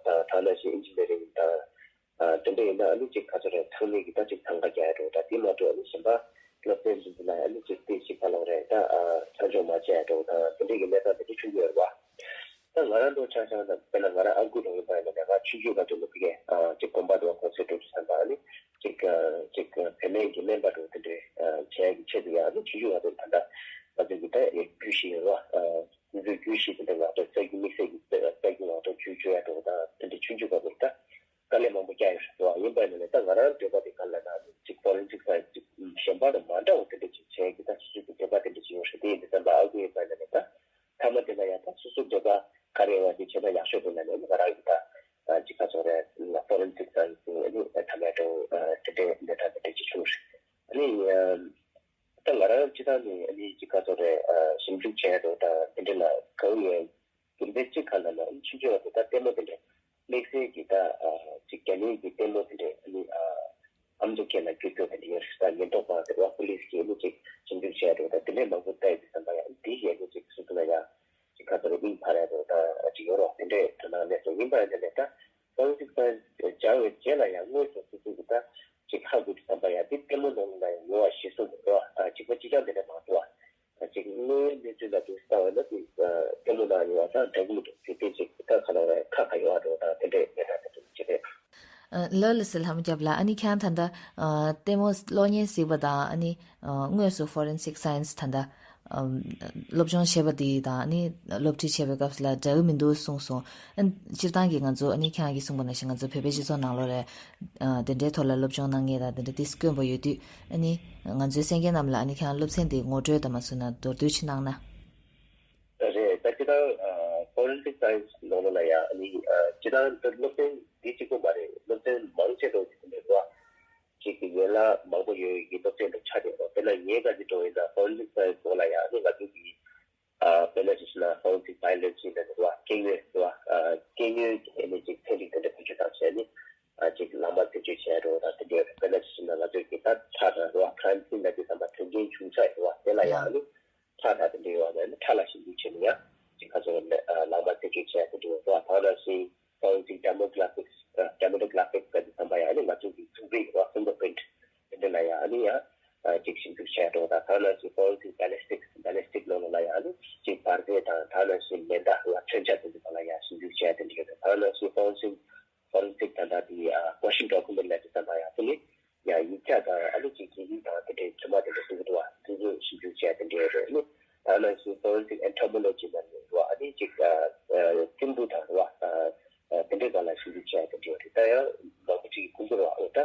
དང་ད་ནང་བཞིན་ཨིན་ཇི་ནི་ཡ་རིང་དང་། དེ་འདྲ་ཡིན་ན་ཨ་ནི་ཅིག་ག་ཚོད་རེད། ཚང་མས་ཀྱི་ད་ཅིག་འཚང་ཁ་རྒྱག་ཡ་འགྲོ། ད་དེ་མ་གཏོགས་ཨ་ནི་གཞན་པ་སློབ་ཚན་འཛིན་འཛིན་ན་ཨ་ནི་ཅིག་དེ་ཞིག་ག་ལོག་རེད། ད་ཆ་འཇོག་མ་བྱས་འགྲོ་དང་དེ་འདྲ་གི་གནས་སྟངས་དེ་འདྲ་བྱུང་གི་ཡོད་རེད་བ། ད་ང་རང་ཚོ་ཆ་བཞག་ན་དཔེར་ན་ང་རང་ཨ་ཁུ་རང་ཡིན་པ་ཡིན་ན་ང་ཆུང་ཆུང་སྐབས་དུ་ལ་ཕ་གིར་ཅིག་དགོན་པ་དུ་གུང་སེང་འགྲོ་དུས་ཙམ་པ་ཨ་ནི་ཅིག་ཅིག་བུད་མེད་ཀྱི་སྨན་པ་འགྲོ་དེ་འདྲ་བྱས་ཀྱི་ཆེད་དུ་ཡང་ཨ་ནི་ཆུང་ཆུང་སྐབས་དུ་ད་ལྟ་ང་ཚོ་གི་ད་རྒྱུད་བཞི་ཡོད་རེད་བ། ང་ཚོའི་རྒྱུད་བཞི་དེ་འདྲ་ང་ཚོ་རྩ་རྒྱུད་དམིགས་བསལ་གྱི་རྩ་རྒྱུད་ང་ཚོ་ཆུང་ཆུང་ཡ་འགྲོ་དང་དེ་འདྲ་ཆུང་ཆུང་སྐབས་དུ་ད། དཀའ་ལས་མང་པོ་བསྐྱལ་ཡོད་རེད་བ། ཡིན་པ་ཡིན་ན་ད་ང་རང་འདོད་པ་དེ་ག་ལ་ན་ཅིག་forensic science ཅིག་གཞན་པ་དང་མ་འདྲ་བ་དེ་འདྲ་ཅིག་བྱས་ཀྱི་ད་སོ་སོའི་གི་འདོད་པ་དེ་འདྲ་ཅིག་ཡོད་རེད། དེ་ཡིན་དུས་ཙམ་པ་ཨ་ཁུ་ཡིན་པ་ཡིན་ན་ད་མཐའ་མ་དེ་ལ་ཡང་ད་སོ་སོའི་འདོད་པ་ག་རེ་ཡོད་པ་དེ་བྱས་ན་ཡག་ཤོས་དེ་ལ་ནི་ང་རང་གི་ད་ཅིག་ག་ཚོད་རེད། forensic science ནི་ད་མེད་འགྲོ་དེ་འདྲའི་གནས་སྟངས་དེ་འདྲ་ཅིག་བྱུང་རེད། ཨ་ནི་ད་ང་རང་སྤྱི་བཏང་ནས་ཨ་ནི་ཅིག་ག་ཚོད་རེད། ཞིབ་འཇུག་བྱས་འགྲོ་དང་དེ་འདྲ་ལ་གང་ཡོད། རྒྱུ་མཚན་གཅིག་ག་ལ་ན་ཨ་ནི་ཆུང་ཆུང་བ་དེ་ད་ལྟད་མོ་དེ་འདྲ་དམིགས་བསལ་གྱི་ད་ཅིག་རྒྱ་མིའི་གི་ལྟད་མོ་དེ་འདྲ་ཨ་ནི་ཨ་མདོ་སྐད་ལ་བསྒྱུར་རྒྱུ་དེ་འདྲ་ཡོད་རེད། ད་ཉེན་རྟོག་པ་དེ་རེད་བ། པུ་ལིས་ཀྱིས་ཨ་ནི་ཅིག་ཞིབ་འཇུག་བྱས་འགྲོ་ད་དེ་འདྲ་མང་པོ་ལྟ་ཡི་དུས་ཙམ་པ་ཡང་དེ་ཡི་ཨ་ནི་ཅིག་སོ་སོ་ལ་ཡང་ཅིག་ག་ཚོད་རེད་དབྱིངས་འཕར་ཡ་འགྲོ་ད་ཅིག་ཡོད་རོགས་དེ་འདྲའི་དོ་སྣང་གནས་སོང་། ཡིན་པ་ཡིན་ན་ལས་ད་forensic science སྦྱངས་པའི་རྗེས་ལ་ཡང་དངོས་སུ་སོ་སོ་གི་ད་ཅིག་ཧ་གོ་དུས་ཙམ་པ་ཡང་དེ་ལྟད་མོ་ནང་ལ་ཡང་ཡོད་པ་ཤེས་སོང་གི་རེད་བ། གཅིག་པ་གཅིག་རྐྱང་དེ་འདྲ་མ་གཏོགས་བ། ཅིག་དངོས་ཡོད་གནས་ཚུལ་ལ་དུ་ལྟ་བ་ན་དེ་ལྟད་མོ་ནང་ཡོད་པ་དང་འདྲ་གི་མི་འདུག་དེ་དེ་ཅིག་ད་ག་ལ་རེད། ཁ་ཁ་ཡོད་པ་འདྲ་བ་དང་དེ་འདྲའི་གནས་སྟངས་དེ་འདྲ་ཅིག་རེད། ལགས་ལགས་སེ། ལྷ་མོ་སྐྱབས་ལགས། ཨ་ནི་ཁྱེད་རང་ད་ལྟ་ལྟད་མོ་གློག་བརྙན་གཟིགས་པ་དང་ཨ་ནི་དངོས་སུ་forensic science ད་ལྟ་སློབ་སྦྱོང་བྱས་པ་དེ་དང་ཨ་ནི་སློབ་ཁྲིད་བྱས་པའི་སྐབས་སུ་ལ་འདྲ་གི་མི་འདུག་གསུངས་སོང་། ཨ་ནི་སྤྱིར་བཏང་གི་ང་ཚོ་ཨ་ནི་ཁྱེད་རང་གིས་གསུངས་པ་ནང་བཞིན་ང་ཚོ་བོད་པའི་སྤྱི་ཚོགས་ནང་ལོགས་ལ་དེ་འདྲའི་ཐོག་ལ་སློབ་སྦྱོང་གནང་མཁན་དང་དེ་འདྲ་དེ་དཀོན་པོ་ཡོད་དུས་ཨ་ནི་ང་ཚོའི་གསན་མཁན་རྣམས་ལ་ཨ་ནི་ཁྱེད་རང་སློབ་ཚན་དེ་ངོ་སྤྲོད་དང་མ་སོང་ན་མདོར་བསྡུས་ཅིག་གནང་ན། རེད། ད་སྤྱིར་བཏང་forensic science ནང་ལོགས་ལ་ཡང་ཨ་ནི་སྤྱིར་བཏང་སློབ་ཚན་འདི་གཅིག་པོ་མ་རེད། སློབ་ཚན་མང་ཆེ་འགྲོ་གི་འདུག་བ། གཅིག་གི་ཡན་ལག་མང་པོ་ཡོད་ཀྱི་སློབ་ཚན་དུ་ཆགས་ཡོད་རེད། དཔེར་ན་ངའི་ཁ་ཅིག་འགྲོ་ཡིན་ན་forensic science ནང་ལ་ཡང་ཨ་ནི་ང་ཚོ་གི་ཨ་དཔེར་ན་ཅིག་བྱས་ན་forensic biology ནང་ལ་རེད་བ། སྐྱེ་དངོས་རེད་བ། ཨ་སྐྱེ་དངོས་ཀྱི་ཨ་ནི་ཅིག་ཚན་རིག་དེ་འདྲ་བེད་སྤྱོད་བཏང་བྱས་ནི་ཨ་ཅིག་ལག་དམར་རྩད་གཅོད་བྱས་འགྲོ་དང་དེ་འདྲ་ཡོད་རེད། དཔེར་ན་ཅིག་བྱས་ན་ང་ཚོ་གི་ད་ཁྲག་དང་རེད་བ། crime scene ལབ་དུས་ཙམ་པ་དོན་རྐྱེན་བྱུང་ས་རེད་བ། དེ་ལ་ཡང་ཨ་ནི་ཁྲག་དང་དེ་འདྲ་ཡོད་བ། ཨ་ནི་ཁྲག་ལ་ཞིབ་འཇུག་བྱས་ནི་ཡང་ཅིག་ཁ་ཚོ་ལག་དམར་རྩད་གཅོད་བྱས་དེ་འདྲ་ཡོད་རེད་བ། ད་ནང་བཞིན་forensic demographics ཨ་demographics ལབ་དུས་ཙམ་པ་ཡང་ཨ་ནི་ང་ཚོ་གི་གཟུགས་རིས་རེད་བ། fingerprint དེ་འདྲ་ལ་ཡང་ཨ་ནི་ཡང་ཨ་ཅིག་ཞིབ་འཇུག་བྱས་འགྲོ་དང་། ད་ནང་བཞིན་forensic ballistics ballistic ནང་ལོགས་ལ་ཡང་ཨ་ནི་ཅིག་འབར་རྫས་དང་ད་ནང་བཞིན་མེ་མདའ་རེད་བ། མཚོན་ཆ་དེ་འདྲ་ལ་ཡང་ཞིབ་འཇུག་བྱས་དེ་འདྲ་ཡོད་རེད། ད་ནང་བཞིན་forensic forensic ད་ལྟ་དེ་ཨ་motion document ལབ་དུས་ཙམ་པ་ཡང་དེ་ནི་ཡང་ཡིག་ཆ་དང་ཨ་ནི་ཅིག་གི་ཡིག་དང་དེ་འདྲའི་དྲི་མ་དེ་འདྲ་བཙུགས་འདུག་བ། དེ་ཚོ་ཞིབ་འཇུག་བྱས་དེ་འདྲ་ཡོད་རེད། ཨ་ནི་ད་ནང་བཞིན་forensic entomology ལབ་ནས་རེད་བ། ཨ་ནི་ཅིག་ཨ་ཨ་རྩིང་བུ་དང་རེད་བ། ཨ་ཨ་དེ་འདྲའི་སྒང་ལ་ཞིབ་འཇུག་བྱས་དེ་འདྲ་ཡོད་རེད། ད་ཡང་མང་པོ་ཅིག་གིས་ཁུངས་སྐྱེལ་བ་འོ་ད་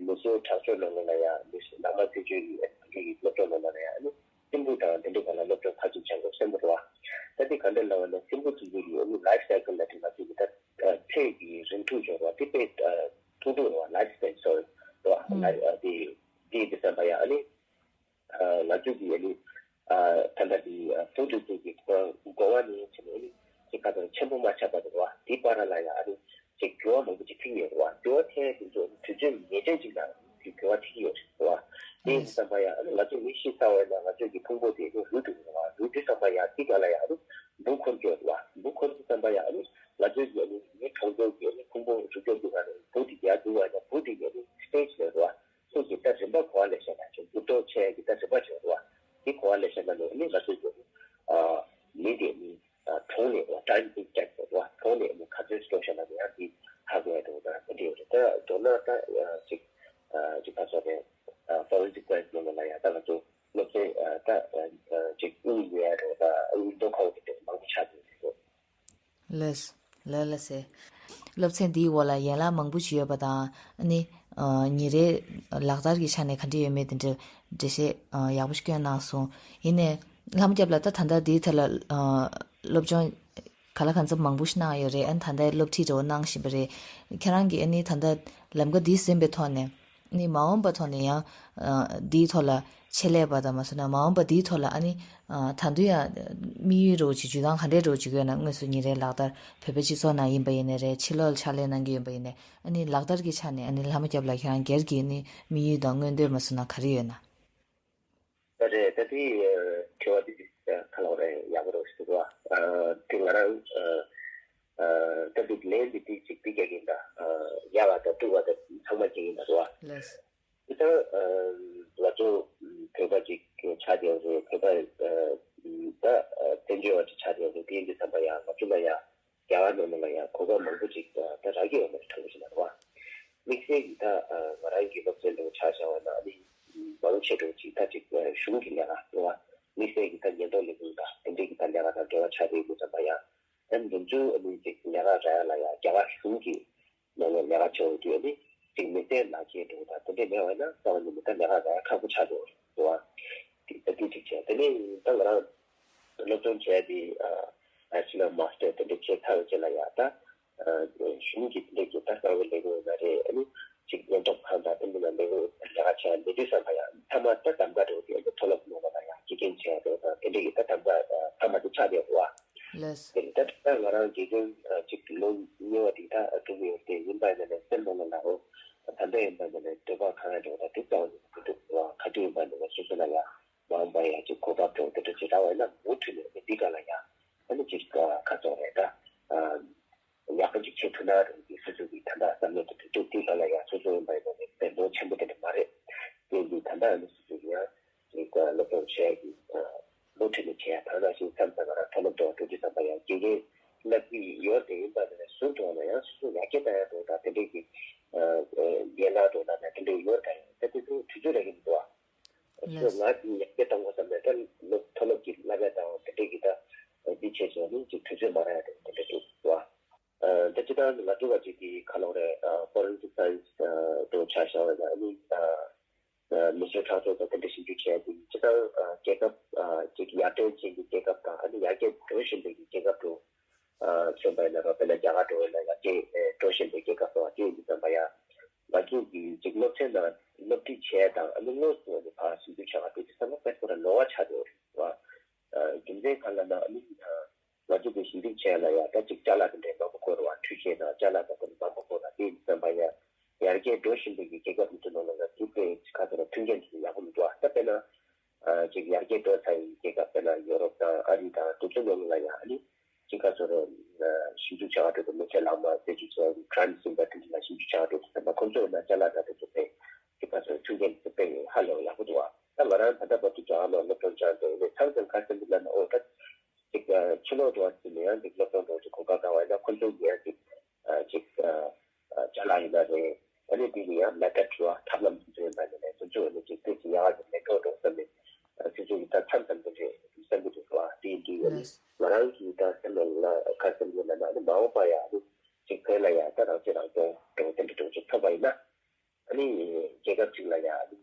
མི་སེར་དྲག་སྤྱོད་ནང་ལོགས་ལ་ཡང་མི་སེར་ལག་དམར་རྩད་གཅོད་ཀྱི་ཨ་ནི་སློབ་གྲྭ་ནང་ལོགས་ལ་ཡང་ཨ་ནི་རྩིང་བུ་དང་དེ་འདྲའི་སྒང་ལ་སློབ་སྦྱོང་མཐར་ཕྱིན་བྱས་འགྲོ་གསོན་པོ་རེད་བ། ད་དེ་ག་འདྲ་ལབ་པ་ན་རྩིང་བུ་དེ་ཚོ་གི་ཨ་ནི་life cycle ལབ་དུས་ང་ཚོ་གི་ད་ཨ་ཚེ་གི་རིང་ཐུང་ཡོད་རེད་བ། དེ་དཔེ་ཨ་ཐུང་ཐུང་རེད་བ། life span sorry རེད་བ། ཨ་ལ་ཨ་དེ་དེ་དེ་བསམ་པ་ཡང་ཨ་ནི་ཨ་ང་ཚོ་གི་ཨ་ནི་ཨ་ད་ལྟ་དེ་ཨ་བུ་དེ་ཚོ་གི་ཁོ་རང་འགོ་བ་ནས་བྱས་ནས་ཨ་ནི་ཅིག་ག་ཚོད་ཆེན་པོ་མ་ཆགས་པ་རེད་བ། དེ་བར་ལ་ཡང་ཨ་ནི་ཅིག་འགྱུར་བ་མང་པོ་ཅིག་ཐེབས་ཡོད་རེད་བ། འགྱུར་བ་ཐེབས་དེ་ཚོ་དུས་ཚོད་ངེས་ཅན་ཅིག་ལ་དེ་འགྱུར་བ་ཐེབས་ཡོད་རེད་བ། དེ་ཡིན་བསམ་པ་ཡང་ཨ་ནི་ང་ཚོ་མི་ཤི་ཚར་བ་ཡིན་ན་ང་ཚོ་གི་ཕུང་པོ་དེ་ཨ་ནི་རུལ་འགྲོ་གི་རེད་བ། རུལ་དུས་བསམ་པ་ཡང་དེ་ག་ལ་ཡང་ཨ་ནི་འབུ་འཁོར་གྱི་ཡོད་རེད་བ། འབུ་འཁོར་དུས་བསམ་པ་ཡང་ཨ་ནི་ང་ཚོ་གི་ཨ་ནི་མི་གྲོངས་ཚོ་གི་ཨ་ནི་ཕུང་པོ་རུལ་འགྲོ་གི་ཡོད་རེད། འབུ་དེ་ཡར་རྒྱུག་པ་ཡིན་ན་འབུ་དེ་གི་ཨ་ནི་ ལས་བཤད་ན་ཅིག་འགྱུར་ལྡོག་ཆེ་གི་ད་རིམ་པ་ཅིག་ཡོད་རེད་བ། དེ་གོ་བ་ལས་བཤད་ན་ནི་ཨ་ནི་ང་ཚོས་ཀྱི་ཨ་མི་དེ་ནི་ཨ་གྲོངས་ནས་རེད་བ། ཊའིམ་དེ་བསྐྱལ་དགོས་རེད་བ། གྲོངས་ནས་ཨ་ནི་ག་ཚོད་ཅིག་འགྲོ་བཞག་ན་ནི་ཡང་དེ་ཧ་གོ་ཡ་འགྲོ་ན་དེ་འདྲ་ཡོད་རེད། ད་མདོར་ན་ད་ཨ་ཅིག་ཨ་ཅིག་ག་ཚོད་རེད། ཨ་ཕོ་རེན་སིག་སའེན་སི་ནང་ལ་ཡ་ད་ང་ཚོ་སློབ་ཚན་ཨ་ད་ཨ་ཅིག་དབུ་ཡོད་ཡ་རེད་བ། ད་དབུ་མདོ་ཁ་བོ་དེ་འདྲ་མང་པོ་ཆགས་ཀྱི་ཡོད་རེད། ལགས་ལགས་ལགས་སེ། སློབ་ཚན་འདིའི་འོག་ལ་ཡན་ལག་མང་པོ་ཞིག་ཡོད་པ་དང་། ཨ་ནི་ཨ་ཉིན་རེའི་ལག་བསྟར་གྱི་ཆ་ནས་ག་འདྲ་ཡོད་མེད་དེ་འདྲ་འགྲེལ་བཤད་ཨ་ཡག་པོ་ཞིག་བསྐྱོན་གནང་སོང་། ཡིན་ནའི་ལྷ་མོ་སྐྱབས་ལགས། ད་ད་ལྟ་འདིའི་ཐད་ལ་ཨ་སློབ་སྦྱོང་ག་ལ་གང་འཚམ་མང་པོ་ཞིག་གནང་ཡོད་རེད། ཨ་ནི་ད་ལྟའི་སློབ་ཁྲིད་འདྲ་བོ་གནང་བཞིན་པ་རེད། ཁྱེད་རང་གིས་ཨ་ནི་ད་ལྟ་ལམ་ཀ་འདི་ཟིན་པའི་ཐོག་ནས། ནི་མ་འོངས་པ་ཐོག་ནས་ཡང་ཨ་འདིའི་ཐོག་ལ་ཆེད་ལས་པ་དང་མ་སོང་ན་མ་འོངས་པ་འདིའི་ཐོག་ལ་ཨ་ནི་ཨ་ད་དུང་ཡང་དམིགས་ཡུལ་འདྲ་བོ་ཅིག་འཇོན་ཐང་ག་འདྲས་འདྲ་བོ་ཅིག་ཡོད་ན། དངོས་སུ་ཉིན་རེའི་ལག་བསྟར་བོད་པའི་སྤྱི་ཚོགས་ནང་ཡིན་པ་ཡིན་ནའི་རེད། ཕྱི་ལོགས་ལ་ཕྱག་ལས་གནང་གི་ཡིན་པ་ཡིན་ནའི། ཨ་ནི་ལག་བསྟར་གྱི་ཆ་ནས་ཨ་ནི་ལྷ་མོ་སྐྱབས་ལགས་ཁྱེད་རང་སྒེར་གྱི་ནི་དམིགས་ཡུལ་དང་མངོན་འདོད་མ་སོང་ན་ག་རེ་ཡོད་ན། ད་རེད། ད་དེ་དྲི་བ་དེ་ཁ་ལོག་རེད། ཡག་པོ་རེད་ཟེར་བ། དེ་ང་རང་ད་དེ་ལན་དེ་དེ་ཅིག་དེ་རྒྱག་གིན་ད། ཡག་པ་དང་སྡུག་པ་དང་ཚང་མ་རྒྱག་གིན་ད་རེད་བ། ལགས། དེ་ད་ང་ཚོ་བོད་པ་ཅིག་ཆགས་བསྡད་རེད། བོད་པ་ད་བཙན་བྱོལ་བ་ཅིག་ཆགས་བསྡད་རེད། དེ་ཡིན་དུས་ཙམ་པ་ཡང་ང་ཚོ་ལ་ཡང་རྒྱ་གར་ནང་ལ་ཡང་གོ་སྐབས་མང་པོ་ཅིག་ད་རག་གི་ཡོད་མ་རེད། དྲང་པོ་བཤད་ན་རེད་བ། དམིགས་བསལ་གྱི་ད་ང་རང་གི་སློབ་ཚན་འདྲ་བོ་ཆ་བཞག་པ་ན་ཨ་ནི་མང་ཆེ་འགྲོ་ཅིག་ད་ཅིག་གཞུང་གི་ལས་ཀ་རེད་བ། དམིགས་བསལ་གྱི་ད་ཉེན་རྟོག་ལས་ཁུངས་དང་དེ་འདྲའི་གི་ད་ལས་ཀ་དང་འབྲེལ་བ་ཆགས་བསྡད་ཡོད་དུས་ཙམ་པ་ཡང་། ཨ་ནི་འདི་ཚོའི་ཨ་ནི་ཅིག་ལས་ཀ་རག་ཡ་ལ་ཡང་རྒྱ་གར་གཞུང་གི་ནང་ལ་ལས་ཀ་བྱེད་འོས་དུས་ཨ་ནི་ཅིག་མི་སེར་ལག་ཁྱེར་འདྲ་བོ་དང་དེ་འདྲས་མེད་པ་ཡིན་ན་རྩ་བ་ནས་མི་ད་ལས་ཀ་རག་ཡ་ཁག་པོ་ཆགས་འགྲོ་འགྲོ་བ། དེ་ད་དེ་གཅིག་བྱས། དེ་ནས་ད་ང་རང་སློབ་སྦྱོང་བྱས་ཏེ་ཨ་བྷེ་ཆེ་ལར་མཱ་སི་ཊར་དེ་འདྲས་བྱས་ཚར་བའི་རྗེས་ལ་ཡང་ད་ཨ་གཞུང་གི་དེ་འདྲས་ཀྱི་ད་གསར་པའི་ལས་ཁུངས་ཡིན་ན་རེད། ཨ་ནི་ཅིག་ཉེན་རྟོག་ཁང་དང་དེ་འདྲ་ལ་ལས་ཁུངས་ལས་ཀ་བྱས་མེད་དུས་ཙམ་པ་ཡང་མཐའ་མ་ད་གདམ་ག་འདྲ་བོ་དེ་ཨ་ནི་མཐོ་སློབ་ནང་ལ་ཡང་དགེ་རྒན་བྱས་འགྲོ་དང་དེ་འདྲས་ཀྱི་ད་གདམ་ག་མཐའ་མ་དེ་ཆགས་བསྡད་འགྲོ་བ། ལགས། དེ་ནི་ད་ལྟ་ང་རང་དགེ་རྒན་ཅིག་ལོ་གཉིས་པ་དེ་ད་འགྲོ་གི་ཡོད་དེ། ཡིན་པ་ཡིན་ན་ནས་སེམས་ནང་ལ་ལའོ། ད་ལྟ་ཡིན་པ་ཡིན་ན་ནས་འདོད་པ་གང་ཡང་འགྲོ་ད་དེ་རྩ་བ་ནས་མི་འདུག་བ། ག་དུས་ཡིན་པ་ཡིན་ན་སོ་སོ་ལ་ཡང་མ་འོངས་པ་ཡང་ཅིག་གོ་སྐབས་འགྲོ་དེ་འདྲ་ཅིག་རག་པ་ཡིན་ན་མུ་མཐུད་ནས་མི་འདི་ག་ལ་ཡང་ཨ་ནི་ཅིག་ག་ཚོད་རེད་ད། ཡག་པོ་ཅིག་བྱེད་ཐུབ་ན་རེད། དེ་སོ་སོ་གི་ད་ལྟ་བསམ་བློ་དེ་འདུག་དེ་ག་ལ་ཡང་སོ་སོ་ཡིན་པ་ཡིན་ན་ནས་བདེན་དོན་ཆེན་པོ་དེ་འདྲ་མ་རེད། དེ་འདི་ད་ལྟ་ཨ་ནི་སོ་སོ་གི་ཡང་། ཅིག་སློབ་སྦྱོང་བྱས་ཀྱི་ལོ་ཁྲིད་ནས་བྱས་ཡ་དང་ནང་བཞིན་མཚམས་མཚམས་ང་རང་མཐོ་སློབ་འགྲོ་བ་འགྲོ་དུས་ཙམ་པ་ཡང་དགེ་རྒན་བསླབ་ཀྱི་ཡོད་དེ། ཡིན་པ་ནི་ཟུར་དུ་ཡང་སོ་སོ་ཡར་རྒྱས་བཏང་ཡ་འགྲོ་དང་དེ་འདྲས་ཀྱི་ཡན་ལག་འགྲོ་ན་ནས་དེ་འདྲས་ཡོད་དང་ད་དེ་ཚོ་དུས་ཚོད་རག་གི་མི་འདུག་ཨ། སོ་ལགས། ང་ཡར་རྒྱས་བཏང་དགོས་བསམ་ནས་ད་སློབ་མཐོ་སློབ་ཀྱི་བསླབ་ཡ་དང་དེ་འདྲས་ཀྱི་ད་འདི་བྱས་སོང་ནི་ཅིག་དུས་ཚོད་མ་རག་ཡ་དེ་འདྲས་འདུག་ཨ། ད་སྤྱིར་བཏང་ང་ཚོ་བ་ཅིག་གི་ཁ་ལོ་རེད། ཕོ་རེན་སིག་སའེན་སི་འགྲོ་ཆ་བཞག་པ་ཡིན་ན་ཨ་ནི། མི་སེར་གྲངས་ཚད་དང་དེ་འདྲ་ཞིབ་འཇུག་བྱས་ཏེ་སྤྱིར་བཏང་རྒྱལ་ཁབ་ཅིག་ཡར་ཐོན་ཅན་གྱི་རྒྱལ་ཁབ་དང་ཨ་ནི་ཡར་རྒྱས་འགྲོ་བཞིན་པའི་རྒྱལ་ཁབ་ཏུ་མཚོན་པ་ཡིན་ན་རོ། དཔེར་ན་རྒྱ་གར་འདྲ་བོ་ཡིན་ན་ཡར་རྒྱས་འགྲོ་བཞིན་པའི་རྒྱལ་ཁབ་ཏུ་དེ་ཡིན་དུས་ཙམ་པ་ཡང་ང་ཚོས་ཀྱི་ཅིག་སློབ་ཚན་ནང་སློབ་ཁྲིད་བྱས་དང་ཨ་ནི་དངོས་སུ་ཨ་ནི་ཕར་ཞིབ་འཇུག་བྱ་བ་དེ་དུས་ཙམ་པ་དཔེ་ཁོ་རང་ནོར་བ་ཆགས་འགྲོ་རེད་བ། རྒྱུ་མཚན་གང་ལ་ན་ཨ་ནི། ང་ཚོ་གི་ཞིབ་འཇུག་བྱས་ལ་ཡང་ད་ཅིག་ཅ་ལག་དེ་འདྲའི་མང་པོ་དགོས་རེད་བ། འཕྲུལ་ཆས་དང་ཅ་ལག་དང་དེ་འདྲ་མང་པོ་དགོས་རེད། དེ་ཡིན་ཙམ་པ་ཡང་ཡར་རྒྱས་འགྲོ་བཞིན་པའི་གི་རྒྱལ་ཁབ་དེ་ཚོའི་ནང་ལ་ཡང་དེ་དཔེ་ཁ་ཚོ་ལ་མཐུན་རྐྱེན་དེ་ཚོ་ཡག་པོ་མི་འདུག་བ། ད་དཔེར་ན་ཅིག་ཡར་རྒྱས་འགྲོ་ཚར་བའི་རྒྱལ་ཁབ་དཔེར་ན་ཡོ་རོབ་དང་ཨ་རི་དང་དེ་ཚོའི་ནང་ལ་ཡང་ཨ་ནི་ཅིག་ཁ་ཚོ་རེ་ཞིབ་འཇུག་བྱ་བ་དེ་ཚོ་མི་ཚེ་ལག་མ་ཟེར་རྒྱུ་ཚོ་ཁྲན་སིན་པ་དེ་ཚོ་ལ་ཞིབ་འཇུག་བྱ་བ་དེ་ཚོ་ཚང་མ་ཁོ་ཚོ་ཡིན་ན་ཅ་ལག་དང་དེ་ཚོ་དཔེ་ཅིག་ཁ་ཚོ་མཐུན་རྐྱེན་དེ་ཚོ་དཔེ་ཧ་ལས་ཡག་པོ་འདུག་བ། ད་ང་རང་ད་ལྟ་བར་དུ་རྒྱ་གར་ལ་སློབ་སྦྱོང་བྱས་འདུག་ནས་མཚམས་མཚམས་ཁ་སེམས་ལ་ན་ཨོ་ད། ཅིག་ཕྱི་ལོགས་འགྲོ་བ་ཅིག་ནས་ཡང་ཅིག་སློབ་སྦྱོང་འགྲོ་ཅིག་གོ་སྐབས་བཏང་བ་ཡིན་ན་ཁོ་ཚོས་ཀྱི་ཡང་ཅིག་ཅིག་ཅ་ལག་ཡིན་ན་རེད། ཨ་ནི་དེ་ནི་ཡང་མེ་ཐོཌ་འགྲོ་བ་ཐབས་ལམ་དེ་ཚོ་ཡིན་པ་ནི་རེད། དེ་ཚོ་ནི་ཅིག་དེ་ཅིག་ཡག་གི་མེ་ཐོཌ་འགྲོ་བསམ་ནས་དེ་ཚོ་ཡི་ད་མཚམས་མཚམས་དེ་རེད་བསམ་གྱི་འདུག་བ། དེ་ཡིན་དུས་ཡང་ནི་ང་རང་གི་ད་སེམས་ལ་ཁ་སེམས་ཡིན་ན་ཨ་ནི་མ་འོངས་པ་ཡང་ཨ་ནི་ཅིག་བོད་ལ་ཡང་ད་རང་སྐྱིད་རང་སྐྱོང་འགྲོ་དེ་འདྲ་འགྲོ་ཅིག་ཐོབ་པ་ཡིན་ན། ཨ་ནི་རྒྱལ་ཁབ་ཅིག་ལ་ཡང་ཨ་ནི་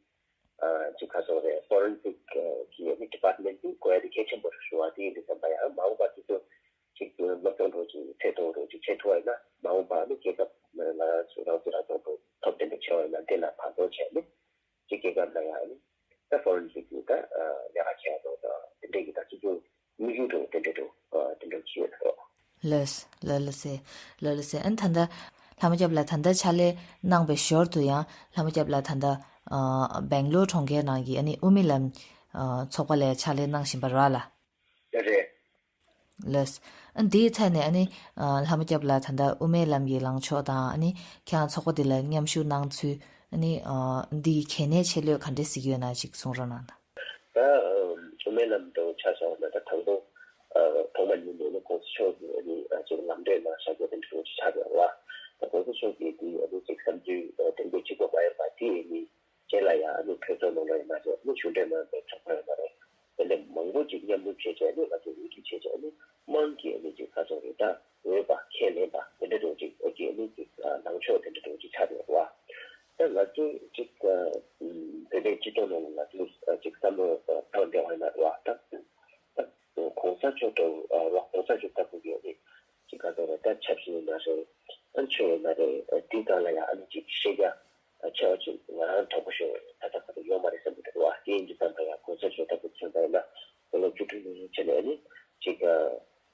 ཅིག་ཁ་སོང་རེད། ཕོ་རེན་སིག་གི་ཨ་ནི་ཌི་པཱར་ཊི་མེན་ཊི་དེ་དགོས་ཡ་དེ་གལ་ཆེན་པོ་རེད་ཞུ་བ། དེ་ཡིན་དུས་ཙམ་པ་ཡང་མ་འོངས་པ་དེ་ཚོ་ཅིག་སློབ་སྦྱོང་འགྲོ་ཅིག་ཚད་མཐོ་རུ་ཅིག་ཆེ་ཐུབ་པ་ཡིན་ན་མ་འོངས་པ་ཨ་ནི་རྒྱལ་ཁབ་ང་ཚོ་རང་ཚོ་རང་ཚོ་ཐོབ་དེ་འདྲ་ཆེ་བ་ཡིན་ན་དེ་ལ་བར་སྟོང་བྱས་ནས་ཅིག་རྒྱལ་ཁབ་ལ་ཡང་ཨ་ནི་ད་ཕོ་རེན་སིག་གི་ད་ལས་ཀ་བྱས་ཡ་དང་དེ་འདྲ་གི་ད་ཅིག་ཅིག་དམིགས་ཡུལ་དུ་དེ་འདྲ་དུ་དེ་འདྲ་བྱས་ཡོད་དོ། ལགས་ལགས་ལགས་སེ། ལགས་ལགས་སེ། ཨ་ནི་ད་ལྟ་ལྷ་མོ་སྐྱབས་ལགས་ད་ལྟ་ཕྱག་ལས་གནང་བའི་ཞོར་དུ་ཡང་ལྷ་མོ་སྐྱབས་ལགས་ད་ལྟ་ཨ་སྦེང་ལོར་གྲོང་ཁྱེར་ནང་གི་ཨ་ནི་དབུ་མའི་ལམ་ཨ་ཚོགས་པ་ལ་ཕྱག་ལས་གནང་བཞིན་པ་རེད་ལ། རེད། ལགས། ཨ་ནི་དེའི་ཐད་ནས་ཨ་ནི་ཨ་ལྷ་མོ་སྐྱབས་ལགས་ད་ལྟ་དབུ་མའི་ལམ་གྱི་ལངས་ཕྱོགས་དང་ཨ་ནི་ཁྱེད་རང་ཚོགས་པ་འདི་ལ་མཉམ་ཞུགས་གནང་ཚུལ་ ཨ་ནི་འདི་གལ་གནད་ཆེ་ལོས་ག་འདྲས་གཟིགས་ཡོད་ན་ཅིག་གསུང་རོགས་གནང་དང་། ད་དབུ་མའི་ལམ་དུ་ཆ་བཞག་ན་ད་དང་པོ་ཐོག་མ་ཉིད་ནས་ནི་གོང་ས་མཆོག་གིས་ཨ་ནི་ཅིག་ལམ་སྟོན་གནང་བཞག་རྒྱུ་དེ་འདྲ་ཅིག་ཆགས་ཡོད་པ། ད་གོང་ས་མཆོག་གིས་དེ་ཨ་ནི་ཅིག་བསམ་ཚུལ་དེ་འདྲ་གཅིག་པ་མ་ཡིན་པ་དེ་ཨ་ནི་རྗེས་ལ་ཡང་ཨ་ནི་གྲོས་ཚོགས་ནང་ལ་ཡིན་ན་རེད། ཨ་ནི་གཞུང་འབྲེལ་མ་ཡིན་པའི་ཚོགས་པ་ཡིན་ན་རེད། དེ་འདྲ་མང་པོ་ཅིག་མཉམ་རུབ་བྱས་བྱས་ནས་ང་ཚོས་འོས་བསྡུ་བྱས་བྱས་ནས་དམངས་ཀྱིས་ནི་ཅིག་ཁ་སོ་རེ་ད་འོས་པ་ཁས་ལེན་པ་དེ་འདྲ་འདྲ་ཅིག་ཨ་ཅིག་ནི་ཅིག་ལངས་ཕྱོགས་དེ་འདྲ་འདྲ་ཅིག་ཆགས་ཡོད་རེད་བ། ད་ང་ཚོས་ཅིག་བོད་པའི་སྤྱི་ཚོགས་ནང་ལ་ང་ཚོས་ཅིག་བསམ་བློ་བཏང་བསྡད་པ་ཡིན་ན་རེད་བ། ད་གོང་ས་མཆོག་ཏུ་རེད་བ། གོང་ས་མཆོག་ལྟ་བུ་ཡོད་ནི་ཅིག་ཁ་སོ་རེ་ད་ཆབ་སྲིད་ཡིན་ན་རེད། ཨ་ཆོས་ཡིན་ན་རེད། དེའི་སྒང་ལ་ཡང་ཨ་ནི་ཅིག་ཤེས་རྒྱ་ཆེ་བ་ཅིག་ང་རང་དྲང་པོ་ཞུ་ད་ལྟ་ཁ་ཐུག་ཡོད་མ་རེད་བསམ་གྱི་འདུག་བ། དེ་ཡིན་དུས་ཙམ་པ་ཡང་གོང་ས་མཆོག་ལྟ་བུ་མཚོན་པ་ཡིན་ན་ལོ་བཅུ་དྲུག་ནས་བྱས་ནས་ཨ་ནི་ཅིག་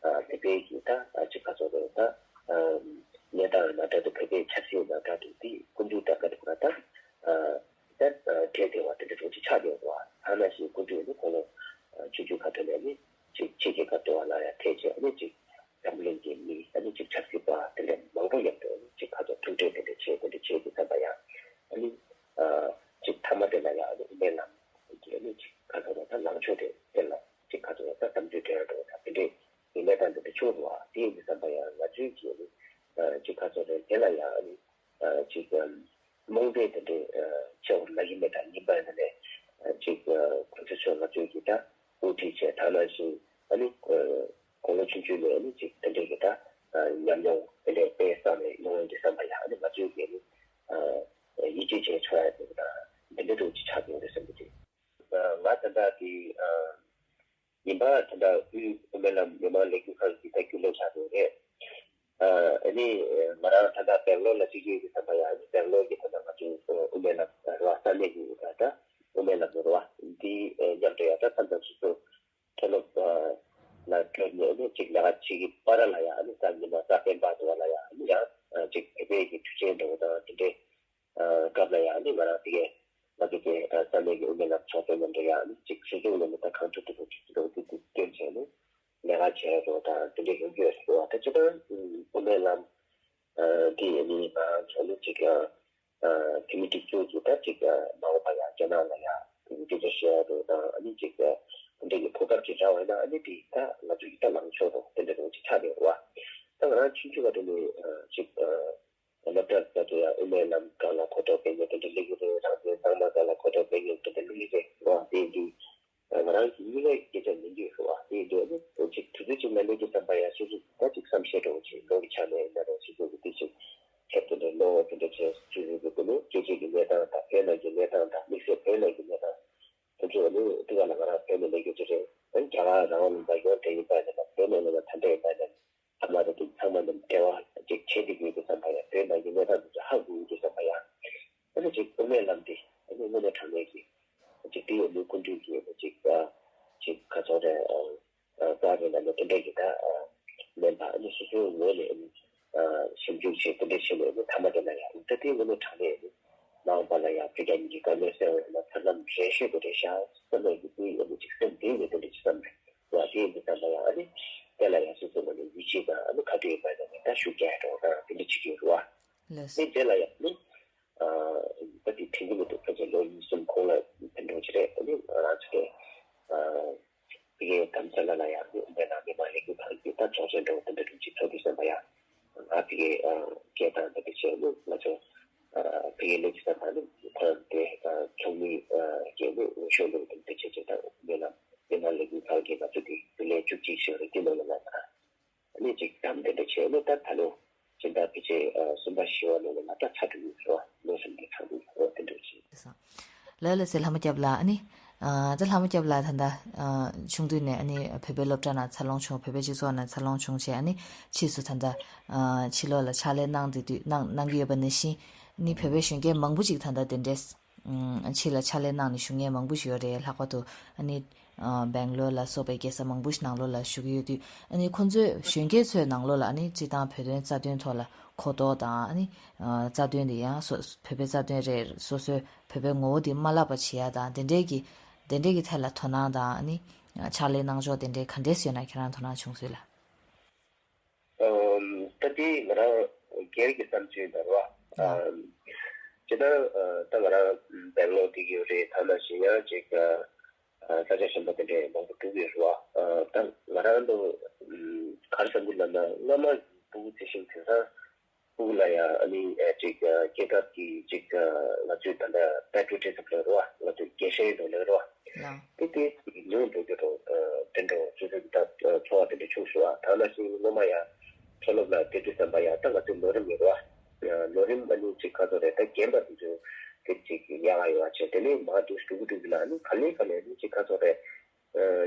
བོད་པའི་གི་ད་ཅིག་ཁ་སོ་རེད་ད་གནས་སྟངས་ཡིན་ན་འདྲ་འདུག་བོད་པའི་ཆབ་སྲིད་ཡིན་ན་འདྲ་འདུག་དེ་སྐུ་མདུན་ད་ཁ་ཐུག་ལ་ད་ད་གྲས་དེ་བ་དེ་འདྲ་འདྲ་ཅིག་ཆགས་ཡོད་བ། ཐ་ན་ཞིག་སྐུ་མདུན་ནི་ཁོང་ལོ་ཆུང་ཆུང་ཁ་ཐུག་ནས་ནི་ཅིག་ཕྱི་རྒྱལ་ཁབ་འགྲོ་བ་ལ་ཡང་ཐད་ཆེ་ཨ་ནི་ཅིག་འཛམ་གླིང་གི་མི་ཨ་ནི་ཅིག་ཆབ་སྲིད་པ་དེ་འདྲ་མང་པོ་མཉམ་དུ་ཨ་ནི་ཅིག་ཁ་ཐོག་ཐུག་འཕྲད་དེ་འདྲ་བྱས་དེ་འདྲ་བྱས་ཀྱི་བསམ་པ་ཡང་ཨ་ནི་ཅིག་མཐའ་མ་དེ་ལ་ཡང་ཨ་ནི་དབུ་མའི་ལམ་གྱི་ཨ་ནི་ཅིག་ཁ་ཐོག་ལ་ད་ལངས་ཕྱོགས་དེ་དེ་ལ་ཅིག་ཁ་ཐོག་ལ་ད་གཏམ་བརྗོད་འདྲ་འདྲ་ད་དེ་འདྲའི་ཡིན་ནའི་ད་འདི་འདྲ་བྱུང་རུང་ཨ་དེ་ཡིན་གྱི་བསམ་པ་ཡང་ང་ཚོའི་གི་ཨ་ནི་ཅིག་ཁ་ཐོག་དེ་དེ་ལ་ཡང་ཨ་ནི་ཅིག་རྨོངས་དད་དེ་འདྲའི་ཆེ་བ་ལ་ཡིན་མེད་དང་ཡིན་པ་ཡིན་ནའི་ཅིག་གོང་ས་མཆོག་ང་ཚོའི་གི་ད་དབུ་ཁྲིད་བྱས་ད་ནང་བཞིན་ཨ་ནི་དགུང་ལོ་ཆུང་ཆུང་ནས་ཨ་ནི་ཅིག་དེ་འདྲའི་གི་ད་ཉམས་མྱོང་དེ་འདྲའི་དཔེ་བསགས་ནས་ཡོང་ཡོང་གི་བསམ་པ་ཡང་ཨ་ནི་ང་ཚོའི་གི་ཨ་ནི་ཡིད་ཆེས་བྱས་ཆོག་ཡ་དེ་གི་ད་དེ་འདྲའི་འདྲ་ཅིག་ཆགས་ཡོང་རེད་བསམ་གི་འདུག་ང་ད་ལྟ་གི་ཡིན་པ་ད་ལྟ་དབུས་དབུ་མའི་ལམ་མི་མང་ལས་འགུལ་ཁང་གི་ད་རྒྱུན་ལས་ཆགས་ཡོད་རེད། ཨ་ནི་ང་རང་ད་ལྟ་སྦེང་ལོར་ལ་བཅར་གྱི་ཡོད་ཀྱི་བསམ་པ་ཡང་ཨ་ནི་སྦེང་ལོར་གྱི་ད་ལྟ་ང་ཚོའི་དབུ་མའི་ལམ་རེད་བ། ས་གནས་ཀྱི་ད་ལྟ་དབུ་མའི་ལམ་རེད་བ། འདི་མཉམ་དུ་ཡང་ད་མཚམས་མཚམས་སོ་སོ་མཐོ་སློབ་ལ་འགྲོ་ནས་ཨ་ནི་ཅིག་ལས་ཀ་བྱེད་ཀྱི་བར་ལ་ཡང་ཨ་ནི་གཟའ་ཉི་མ་གཟའ་སྤེན་པ་དུ་བ་ལ་ཡང་ཨ་ནི་ཡང་ཅིག་བོད་པའི་གི་དུས་ཆེན་འདྲ་བོ་དང་དེ་འདྲའི་སྐབས་ལ་ཡང་ནི་ང་རང་དེ་གའི་ང་ཚོ་དེ་ས་གནས་ཀྱི་དབུ་མའི་ལམ་ཚོགས་པའི་མཉམ་དུ་ཡང་ནི་ཅིག་སོ་སོའི་ངོས་ནས་ད་གང་ཐུབ་ཐུབ་ཐུབ་ཐུབ་ཐུབ་ཐུབ་སྟོན་བྱས་ནས་ལས་ཀ་བྱས་རོགས་དང་དེ་འདྲ་ཡོང་གི་ཡོད་རེད་བ། ད་སྤྱིར་བཏང་དབུ་མའི་ལམ་འདི་ཡིན་ནི་ང་ཚོ་ནི་ཅིག་ཡང་ཐེངས་མ་གཅིག་མཇུག་གི་ད་ཅིག་མ་འོངས་པ་ཡང་རྒྱ་ནག་ལ་ཡང་སྐད་ཆ་བཤད་རོགས་དང་ཨ་ནི་ཅིག་དེ་འདྲ་གི་གོ་སྐབས་ཅིག་རག་པ་ཡིན་ན་ཨ་ནི་དེ་ད་ང་ཚོ་ཡི་ད་ལངས་ཕྱོགས་རོགས་དེ་འདྲ་རོགས་ཅིག་ཆགས་བསྡད་ཡོད་རེད་བ། ད་ང་རང་ཆུང་ཆུང་བ་དེ་ནས་ཅིག་སློབ་གྲྭ་ད་དུ་ཡང་དབུ་མའི་ལམ་སྒང་ལ་གོ་རྟོགས་སྤེལ་མཁན་དེ་འདྲ་སླེབས་ཀྱི་རེད། རང་བཙན་གཙང་མ་སྒང་ལ་གོ་རྟོགས་སྤེལ་མཁན་དེ་འདྲ་སླེབས་ཀྱི་རེད་རོགས། དེ་འདི་ང་རང་གི་མིག་ལ་སྐད་ཆ་ཉན་གྱི་ཡོད་རེད་བ། དེ་འདྲ་ནི་ཅིག་དུས་ཚོད་ཅིག་མ་ལས་ཀྱི་བསམ་པ་ཡང་སོ་སོ་ད་ཅིག་བསམ་ཤེས་འདྲ་བོ་ཅིག་ལོ་གི་ཆ་ནས་ཡིན་ན་རེད། སོ་སོ་གི་དུས་ཚོད་ཁྱབ་དེ་འདྲ་ལོ་དེ་འདྲ་བྱས་སོ་སོ་གི་སྒོ་ནས་སྐད་ཆ་གི་གནས་སྟངས་དང་བོད་ནང་གི་གནས་སྟངས་དང་དམིགས་བསལ་བོད་ནང་གི་གནས་སྟངས་དེ་ཚོ་ནི་དེ་ག་ལ་ང་རང་བོད་ནང་ལས་ཀྱི་ཅིག་རེད། ཨ་ནི་རྒྱ་གར་རང་དབང་ལུང་པ་ཡོད་དེ་ཡིན་པ་ཡིན་ན་བོད་ནང་ལ་ད་འདྲ་ཡིན་པ་ཡིན་ན། ཚང་མ་རེད་དེ་ཚང་མ་ནི་འབྲེལ་བ་ཅིག་བྱེད་བསྡད་ཀྱི་ཡོད་དུས་ཙམ་པ་ཡང་བོད་ནང་གི་གནས་སྟངས་དེ་ཚོ་ཧ་གོ་ཡོད་དུས་ཙམ་པ་ཡང་ཨ་ནི་ཅིག་དབུ་མའི་ལམ་འདི་ཨ་ནི་དངོས་གནས་དྲང་གནས་ཀྱི་ཅིག་དེ་ཡང་ནི་སྐུ་མདུན་གྱི་ཨ་ནི་ཅིག་ཨ་ཅིག་ཁ་ཚོན་རེ་ཨ་ཨ་ཀ་རེ་ལ་ནི་དེ་འདྲ་གི་ད་ཨ་མིན་པ་ཨ་ནི་སོ་སོའི་ངོས་ནས་ཨ་ནི་ཨ་ཞིབ་འཇུག་བྱས་དེ་འདྲ་བྱས་ནས་ཨ་ནི་མཐའ་མ་དེ་ལ་ཡང་ཨ་ནི་ད་དེ་དངོས་གནས་དྲང་གནས་ཨ་ནི་མ་འོངས་པ་ལ་ཡང་བོད་རྒྱ་གཉིས་ཀྱི་དཀའ་ངལ་སེལ་བའི་ལ་ཐབས་ལམ་རེ་ཤོད་དགོས་རེད་ཤག་བསམ་ནས་ཀྱི་དེ་ཡང་ཨ་ནི་ཅིག་སེམས་གཏིང་ནས་དེ་འདྲ་ཅིག་བསམ་རེད། ལ་དེ་ཡིན་དུས་ཙམ་པ་ཡང་ཨ་ནི་དེ་ལ་ཡང་སོ་སོ་ལ་ནི་ཡིད་ཆེས་དང་ཨ་ནི་ག་དུས་ཡིན་པ་ཡིན་ན་ད་ཤུགས་རྒྱག་ཡ་འགྲོ་དང་དེ་འདྲ་བྱེད་ཀྱི་ཡོད་རེད་བ། ལགས་སོ། ཨ་ནི་དེ་ལ་ཡང་ཨ་ནི་ཨ་ད་དེ་དྲན་གྱི་མི་འདུག་ཕལ་ཆེར་ལོ་གཉིས་གསུམ་གོང་ལ་དེ་འདྲ་ཅིག་རེད། ཨ་ནི་ང་རང་ཚོ་གི་ཨ་ཕ་གིའི་དྷ་རམ་ས་ལ་ལ་ཡང་ཨ་ནི་དབུ་མའི་ནང་མི་མང་ལས་འགུལ་ཁང་གི་ད་ཚོགས་ཆེན་འགྲོ་དེ་འདྲ་འདྲ་ཅིག་ཚོགས་དུས་ཙམ་པ་ཡང་ང་ཕ་གིའི་ཨ་སྐད་བཏང་དེ་འདྲ་བྱས་ཨ་ནི་ང་ཚོ་ཨ་ཕ་གིའི་སླེབས་དུས་ཙམ་པ་ཨ་ནི་ཁོ་རང་དེ་ཨ་ཚོགས་མི་ཨ་གི་ཨ་ནི་འོས་ཤོག་ལོག་དེ་འདྲ་བྱས་བྱས་ད་དབུ་མའི་ནང་། དེ་ནང་ལས་འགུལ་ཁང་གིས་ང་ཚོ་དེ་བུ་ལོན་བཅུ་གཅིག་ཞིག་རེ་དེ་ནང་ལ་ང་ཚོ་ཨ་ནི་ཅིག་གཏམ་དེ་འདྲ་བྱས་ནས་ད་ད་ལོ་སྤྱི་ཟླ་ཕལ་ཆེར་གསུམ་པ་བཞི་པ་ནང་ལ་ང་ད་ཚར་འགྲོ་གི་རེད་བ། ལོ་གསུམ་གྱི་ཚར་འགྲོ་གི་རེད་བ། དེ་འདྲ་བྱས། ལགས་ལགས་སེ་ལྷ་མོ་སྐྱབས་ལགས། ཨ་ནི་ད་ལྷ་མོ་སྐྱབས་ལགས་ད་ལྟ་ཆུང་དུས་ནས་ཨ་ནི་བོད་པའི་སློབ་གྲྭ་ནང་འཚར་ལོངས་བྱུང་། བོད་པའི་སྤྱི་ཚོགས་ནང་འཚར་ལོངས་བྱུང་བྱས་ཨ་ནི་ཕྱིས་སུ་ད་ལྟ་ཕྱི་ལོགས་ལ་ཕྱག་ལས་གནང་བསྡད་དུས་གནང་གནང་གི་ཡོད་པ་ནང་བཞིན་ཨ་ནི་བོད་པའི་གཞོན་སྐྱེས་མང་པོ་ཅིག་ད་ལྟ་དེ་འདྲས། ཕྱི་ལ་ཕྱག་ལས་གནང་ནས་བཞུགས་མཁན་མང་པོ་ཞིག་ཡོད་རེད། ལྷག་པར་དུ་ཨ་ནི་སྦེང་ལོར་ལ་སོགས་པའི་རྒྱལ་ས་མང་པོ་ཞིག་ནང་ལོགས་ལ་བཞུགས་ཀྱི་ཡོད་དུས་ཨ་ནི་ཁོང་ཚོས་གཞོན་སྐྱེས་ཚོའི་ནང་ལོགས་ལ་ཨ་ནི་སྤྱིར་བཏང་བོད་དོན་རྩ་དོན་ཐོག་ལ་གོ་རྟོགས་དང་ཨ་ནི་རྩ་དོན་དེ་ཡང་སོ་བོད་པའི་རྩ་དོན་རེད། སོ་སོའི་བོད་པའི་ངོ་བོ་དེ་མ་བརླག་པ་བྱེད་ཡ་དང་དེ་འདྲའི་གི་དེ་འདྲའི་གི་ཐད་ལ་དོ་སྣང་དང་ཨ་ནི་ཕྱག་ལས་གནང་ཕྱོགས་དེ་འདྲའི་ག་འདྲས་ཡོད་ན་ཁྱེད་རང་དོ་སྣང་བྱུང་སྲིད་ལ། ཨམ། ད་དེ་ང་རང་སྒེར་གྱི་བསམ་ཚུལ་ཡིན་ད་རེད་བ། ཨམ། སྤྱིར་བཏང་ད་ང་རང་སྦེང་ལོར་བསྡད་ཀྱི་ཡོད་རེད། ད་ནང་བཞིན་ཡང་ཅིག་ས་ཆ་གཞན་པ་དེ་འདྲའི་མང་པོ་འགྲོ་གི་ཡོད་རེད་བ། ད་ང་རང་ཚོ་ག་རེ་བསམ་གྱི་ལབ་ན། སྔ་མ་ཕྲུ་གུ་ཚེ་ཤིང་དེང་སང་ཕྲུ་གུ་ལ་ཡང་ཨ་ནི་ཅིག་རྒྱལ་ཁབ་ཀྱི་ཅིག་ང་ཚོས་ད་ལྟ་པེ་ཊི་རོ་ཊི་ཟམ་ལབ་རེད་བ། ང་ཚོས་རྒྱལ་ཞེན་འདྲ་ལབ་རེད་བ། དེ་དེ་ཉུང་འགྲོ་རྒྱུ་རེད། དེ་འདྲ་སོ་སོའི་ད་ཚོར་བ་དེ་འདྲ་བྱུང་སོང་བ། ད་ནང་བཞིན་སྔོན་མ་ཡང་མཐོ་སློབ་ལ་བསྡད་དུས་ཙམ་པ་ཡང་ད་ང་ཚོའི་ལོ་རིམ་ཡོད་རེད་བ། ལོ་རིམ་ཨ་ནི་ཅིག་ག་ཚོད་རེད། ད་རྒན་པ་དེ་ཚོ་དེ་ཅིག་ཡག་ག་ཡོད་བ་བྱས། དེ་ནས་མར་འགྲོ་འགྲོ་གི་འགྲོ་གི་ལ་ཨ་ནི་ག་ལེ་ག་ལེ་ཨ་ནི་ཅིག་ག་ཚོད་རེད།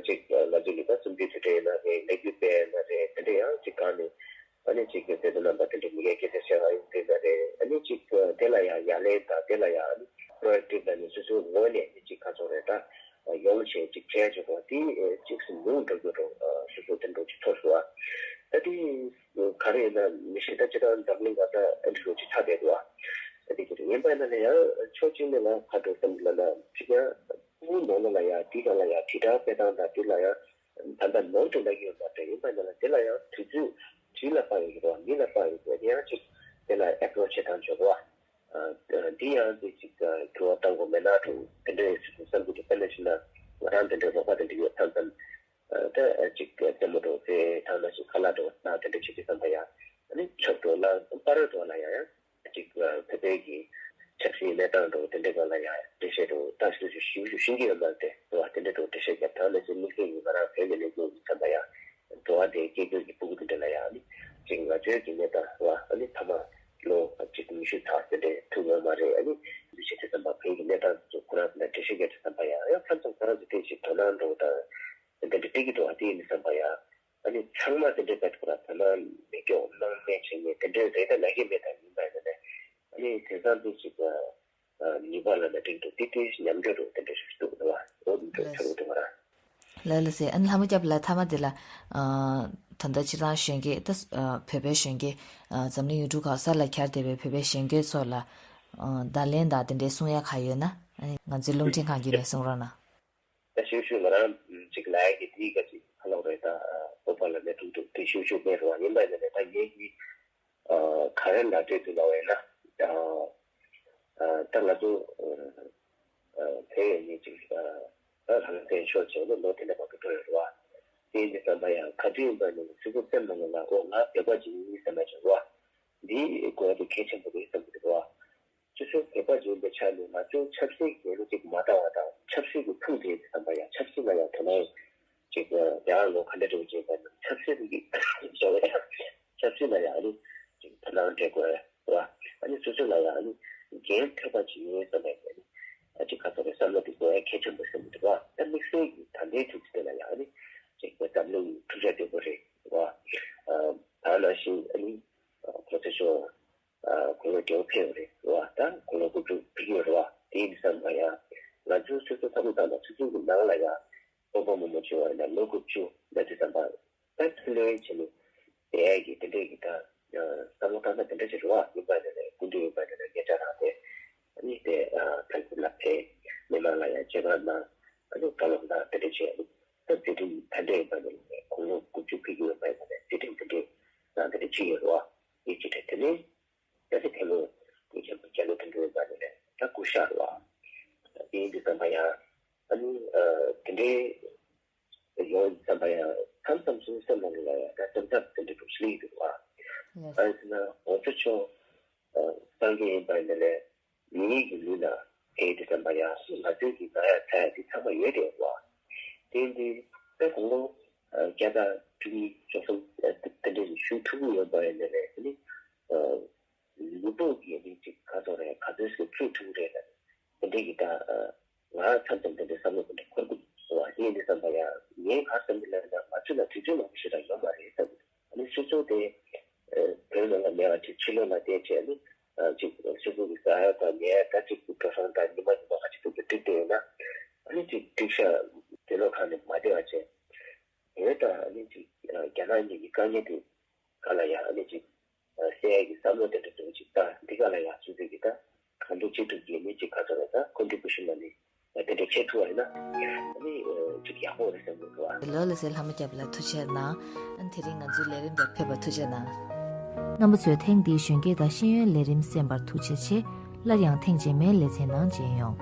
ཅིག་ང་ཚོ་ལ་ད་གསུམ་བཅུའི་དུས་དྲན་ཡིན་ན་རེད། ཀླད་ཀོར་དཔེ་ཡིན་ན་རེད། དེ་འདྲ་ཡང་ཅིག་གང་ནས་ཨ་ནི་ཅིག་དེ་ཚོ་རྣམ་པ་དེ་འདྲ་མི་ངན་སྐད་ཆ་བཤད་ག་ཡོང་དུས་ན་རེད། ཨ་ནི་ཅིག་དེ་ལ་ཡང་ཡ་ལན་དང་དེ་ལ་ཡང་ཨ་ནི་པྲོ་ཨེག་ཊིབ་ལ་ནི་སོ་སོའི་ངོས་ནས་ཨ་ནི་ཅིག་ག་ཚོད་རེད། ད་ཡོང་བྱས་ཅིག་བྱས་ཅིག་གོ་དེ་ཅིག་སུ་ཉུང་འགྲོ་རྒྱུ་རེད། སོ་སོ་དེ་འདྲ་ཅིག་ཚོར་སོང་བ། ད་དེ་ག་རེ་ཡིན་ན་མི་ཤེས། ད་ཅི་ད་འཛམ་གླིང་ག་ད་ཨ་འདྲ་ཅིག་ཆགས་བསྡད་འདུག་བ། ད་དེ་ཅིག་རེད། ཡིན་པ་ཡིན་ན་ལ་ཡང་ཕྱོགས་གཅིག་ནས་ལ་ག་འགྲོ་བསམ་ལ་ན་ཅིག་ཡང་ཕྲུ་གུ་ནང་ལོགས་ལ་ཡང་དེའི་སྒང་ལ་ཡང་དྲིལ་བསྒྲགས་སྤེལ་སྟངས་དང་དེ་ལ་ཡང་ད་ལྟ་ནོར་འགྲོ་ལབ་ཀྱི་ཡོད་མ་རེད། ཡིན་པ་ཡིན་ན་ལ་དེ་ལ་ཡང་དུས་ཚོད་དུས་ལ་དཔག་ཡོད་ཀྱི་རེད་བ། མི་ལ་དཔག་ཡོད་ཀྱི་རེད། ཡང་ཅིག་དེ་ལ་ཨེ་པྲོ་ཆི་བྱེད་སྟངས་བྱེད་དགོས་བ། འདི་ཡང་དེ་ཅིག་འགྱུར་བ་གཏང་དགོས་མེད་ན་འགྲོ་དེ་འདྲ་ཡོད་སྲིད་དུ་བསམ་གྱི་འདུག་དཔེར་ན་བྱས་ན་ང་རང་དེ་འདྲའི་རོགས་པ་དེ་འདྲ་ཡོད་མཚམས་མཚམས། ད་ཅིག་རྩེད་མོ་འགྲོ་ཚེ་ཐང་ན་ཞིག་ཁ་ལག་འགྲོ་ན་དེ་འདྲ་བྱེད་དུས་ཙམ་པ་ཡང་ཨ་ནི་ཆབ་འགྲོ་ལ་པར་འགྲོ་ལ་ཡང་ཡང་ཅིག་བོད་པའི་གི་ཆབ་སྲིད་གནས་སྟངས་འགྲོ་དེ་འདྲའི་སྒང་ལ་ཡང་འགྲེལ་བཤད་འགྲོ་ད་སུ་སུ་ཞུ་ཞུ་ཤེས་ཀྱི་ཡོད་མ་རེད་དེ་བ། དེ་འདྲ་འགྲོ་འགྲེལ་བཤད་རྒྱབ་ཐང་ན་ཞིག་དམིགས་བསལ་གྱི་ང་རང་བོད་ནས་སླེབས་ཀྱི་ཡོད་ཙམ་པ་ཡང་འགྲོ་བ་དེ་སྐད་སྒྱུར་གྱི་ཕྲུ་གུ་དེ་འདྲ་ལ་ཡང་ཨ་ནི་ཅིག་ང་ཚོའི་གི་གནས་སྟངས་བ་ཨ་ནི་ཐ་མ་ལོ་ཅིག་ཉི་ཤུ་ཚར་དེ་འདྲའི་ཐུག་ཡོད་མ་རེད། ཨ་ནི་འདི་བྱེད་དུས་ཙམ་པ་བོད་ཀྱི་གནས་སྟངས་ཚོ་ཁོ་རང་ཚོ་ལ་འགྲེལ་བཤད་རྒྱབ་དུས་ཙམ་པ་ཡང་ཡང་མཚམས་མཚམས་ཁོ་རང་ཚོ་དེ་ཞིག་དོ་སྣང་འགྲོ་དང་། དེ་འདྲ་སྤྲད་ཀྱི་འདུག་བ། དེ་ཡིན་དུས་ཙམ་པ་ཡང་ཨ་ནི་ཚང་མ་དེ་འདྲའི་བེད་ཁོ་ར་ཚང་མ་མེད་སྐྱོ་སྣང་མེད་བྱས་ནས་དེ་འདྲའི་རེད་ད་ལབ་ཀྱི་མེད། ད་ཡིན་པ་ཡིན་ན་ནས་ཨ་ནི་དེང་སང་དེ་ཞིག་ནུས་པ་ལ་ན་འགྲིག་འདུག་དེ་དེ་ཉམས་འགྱུར་འདུག་དེ་འདྲ་ཞིག་འདུག་འདུག་བ། འོ་འདི་འདྲ་ལགས། ཆགས་འདུག་ང་རང་། ལགས་ལགས་སེ། ཨ་ནི་ལྷ་མོ་སྐྱབས་ལགས་མཐའ་མ་དེ་ལ་ད་ལྟ་སྤྱིར་བཏང་གཞོན་སྐྱེས་ད་བོད་པའི་གཞོན་སྐྱེས་འཛམ་གླིང་ཡུལ་གྲུ་ཁག་གསར་ལ་གྱར་བསྡད་པའི་བོད་པའི་གཞོན་སྐྱེས་ཚོ་ལ་བརྡ་ལན་དང་དེ་འདྲའི་གསུང་ཡ་ག་ཡོད་ན་ཨ་ནི་ང་ཚོའི་རླུང་འཕྲིན་ཁང་བརྒྱུད་ནས་གསུང་རོགས་གནང་། ད་ཤུགས་ཤུགས་ང་རང་ཅིག་ལབ་ཡ་གི་དེའི་ག་ཅིག་ཁ་ལོག་རེད། ད་སྤོབས་པ་ལ་མེད་ཐུག་འདུག་དེ་ཤུགས་ཤུགས་མེད་རུང་བ་ཡིན་པ་ཡིན་ན་ད་ངེད་ཀྱིས་ག་རེ་ལབ་འདོད་འདུག་ལབ་པ་ཡིན་ན། ད་ང་ཚོ་བོད་ཡོད་མཁན་ཅིག་ད་རང་བཙན་ཤོར་བྱས་ནས་ལོ་དེ་འདྲ་མང་པོ་འགྲོ་ཡོད་རེད་བ། དེ་ཡིན་དུས་ཙམ་པ་ཡང་ག་དུས་ཡིན་པ་ནས་སོ་སོའི་སེམས་ནང་ལ་ཨོ་ང་བོད་པ་ཅིག་ཡིན་ཟེར་ན་ཅིག་རེད་བ། འདིའི་དགོས་པ་དེ་གལ་ཆེན་པོ་རེད་བསམ་གྱི་འདུག་བ། སོ་སོའི་བོད་པ་ཡིན་པའི་ཆ་ནས་ང་ཚོའི་ཆབ་སྲིད་ཀྱི་ལོ་ཅིག་མ་འདང་བ་དང་ཆབ་སྲིད་ཀྱི་ཕུགས་དེ་ཡིན་དུས་ཙམ་པ་ཡང་ཆབ་སྲིད་ལ་ཡང་དོ་སྣང་ཅིག་ཡང་ལོ་ག་འདྲ་འགྲོ་གི་ཡིན་པ་ནས་ཆབ་སྲིད་ཀྱི་བཟོ་བའི་ཆབ་སྲིད་ལ་ཡང་ཨ་ནི་ཅིག་དོ་སྣང་སྤྲད་དགོས་རེད་བ། ཨ་ནི་སོ་སོ་ལ་ཡང་ཨ་ནི་འགན་ཐོབ་པ་ཅིག་ཡོད་བསམ་པའི་ཨ་ནི་ཨ་ཅིག་ག་ཚོད་རེད་བསམ་བློ་དེ་དགོས་ཡ་གལ་ཆེན་པོ་བསམ་གྱི་འདུག་བ། ད་དམིགས་བསལ་གྱི་ད་ལྟའི་དུས་ཚོད་དེ་ལ་ཡང་ཨ་ནི་ཅིག་འཛམ་གླིང་འཁྲུག་ཆ་དོད་པོ་རེད་བ། ད་ནང་བཞིན་ཨ་ནི་གོང་ས་མཆོག་དགུང་ལོ་བརྒྱད་པ་ཕེབས་ཡོད་རེད་བ། ད་དགུང་ལོ་དགུ་བཅུ་ཕེབས་ཀྱི་ཡོད་རེད་བ། དེ་ཡིན་དུས་ཙམ་པ་ཡང་ང་ཚོའི་སོ་སོའི་བསམ་བློ་བཏང་ན་སོ་སོའི་གི་ནང་ལ་ཡང་སྤོབས་པ་མང་པོ་བྱུང་བ་ཡིན་ན་ལོ་དགུ་བཅུ་ལ་དུས་ཙམ་པ་ད་ཚུར་ལོན་བྱས་ནས་བསྡད་ཡས་ཀྱི་དེ་འདྲས་ཀྱི་ད་བསམ་བློ་བཏང་ན་དེ་འདྲ་ཞིག་རེད་བ། ཡིན་པ་ཡིན་ན་ནས་སྐུ་མདུན་ཡིན་པ་ཡིན་ན་ངེད་ཅག་རང་དེ་ཨ་ནི་དེ་ཕེབས་ཁུལ་ལ་ཕེབས་མི་མང་ལ་ཡང་མཇལ་ཁ་གནང་ཨ་ནི་བཀའ་སློབ་གནང་དེ་འདྲས་བྱས་ཨ་ནི་ད་མཛད་འཕྲིན་ད་འདྲས་ཡིན་པ་ཡིན་ན་ནས་དགུང་ལོ་དགུ་བཅུ་ཕེབས་ཀྱི་ཡོད་པ་ཡིན་ན་ནས་མཛད་འཕྲིན་དེ་འདྲས་གནང་དེ་འདྲས་བྱས་ཡོད་རེད་བ། ཡིན་གཅིག་རེད། དེ་ནས། ད་ཆ་དེ་ལོ་དུས་ཆེན་པོ་རྒྱ་ལོ་དུས་འགྲོ་ཡིན་པ་ནི་ལས་ད་སྐུ་ཤ་ལ། དེ་ཡིན་དུས་ཙམ་པ་ཡང་ཨ་ནི་དེ་འདྲའི་ཡོང་ཙམ་པ་ཡང་མཚམས་མཚམས་སུ་སེམས་ནང་ལ་ཡང་ད་སེམས་འཚབ་དེ་འདྲ་འདུག་སླེབས་འདུག་བ། ཨ་ནི་ན་འོ་ཚོ་ཆོ་སངས་རྒྱས་ཡིན་པ་ནི་ལས་མི་ཡི་གི་ལུས་ལ་ཕེབས་དུས་ཙམ་པ་ཡང་ང་ཚོའི་གི་ན་ཡ་ཚ་ཡ་དེ་ཚང་མ་ཡོད་དེ་བ། དེ་འདི་ད་དགུང་ལོ་བརྒྱ་དང་བཅུ་གཉིས་བཅུ་གསུམ་དེ་འདྲ་ཞིག་ཞུ་ཐུབ་ཀྱི་ཡོད་པ་ཡིན་ནའི་ལས་ཨ་ནི། ལུས་པོ་གི་ནི་ཅིག་ག་ཚོད་རེད་ག་ཚོད་ཞིག་ཚུད་ཐུབ་རེད་ལ། དེ་འདྲའི་གི་ད་ང་མཚམས་མཚམས་དེ་འདྲའི་བསམ་བློ་དེ་འདྲ་འཁོར་གི་སོང་བ། དེ་ཡིན་དུས་ཙམ་པ་ཡང་ངས་ག་བསམ་གི་ལབ་ན་ང་ཚོ་ལ་དུས་ཚོད་མང་པོ་ཞིག་རང་ཡོད་མ་རེད་བསམ་གི། ཨ་ནི་སོ་སོ་དེ་བོད་ནང་ལ་མེད་པ་དེ་ཕྱི་ལོགས་ལ་བསྡད་བྱས་ནི་ཅིག་སོ་སོ་གི་ཟ་ཡ་དང་ཉལ་ཡ་ད་ཅིག་གི་འགྲོ་སོང་དང་ཉི་མ་ཉི་མ་ག་ཅིག་ཏུ་འགྲིག་བསྡད་ཡོད་ན་ཨ་ནི་ཅིག་འགྲིག་ཤག་དེ་ལོ་གང་ནས་མ་བསྡད་པ་བྱས་དེ་ད་ཨ་ནི་ཅིག་རྒྱ་ནག་གཉིས་ཀྱི་དཀའ་ངལ་དེ། ག་ལ་ཡང་ཨ་ནི་ཅིག་སེ་ཡ་གི་བསམ་བློ་དེ་འདྲ་འདུག་ཅིག་ད་འདི་ག་ལ་ཡང་སུ་ཚོད་ཀྱི་ད་གང་འདྲ་ཅི་ཐུབ་ཀྱི་ནི་ཅིག་ག་ཚོད་ལ་ད་ཁོན་ཊི་བུ་ཤན་ལ་ནི་དེ་འདྲ་བྱེད་ཐུབ་པ་ཡིན་ན་ཨ་ནི་ཅིག་ཡག་པོ་རེད་བསམ་གྱི་འདུག་ཨ། ལོ་ལ་སེ་ལྷ་མོ་སྐྱབས་ལ་ཐུགས་རྗེ་གནང་། ཨ་ནི་དེ་རིང་ང་ཚོའི་ལས་རིམ་དེ་ཕེབས་པར་ཐུགས་རྗེ་གནང་། རྣམ་པ་ཚོས་ཐེངས་འདིའི་གཞོན་སྐྱེས་དང་ཤེས་ཡོན་ལས་རིམ་གསན་པར་ཐུགས་རྗེ་ཆེ། སླར་ཡང་ཐེངས་རྗེས་མའི་ལེ་ཚན་ནང་མཇལ་ཡོང་།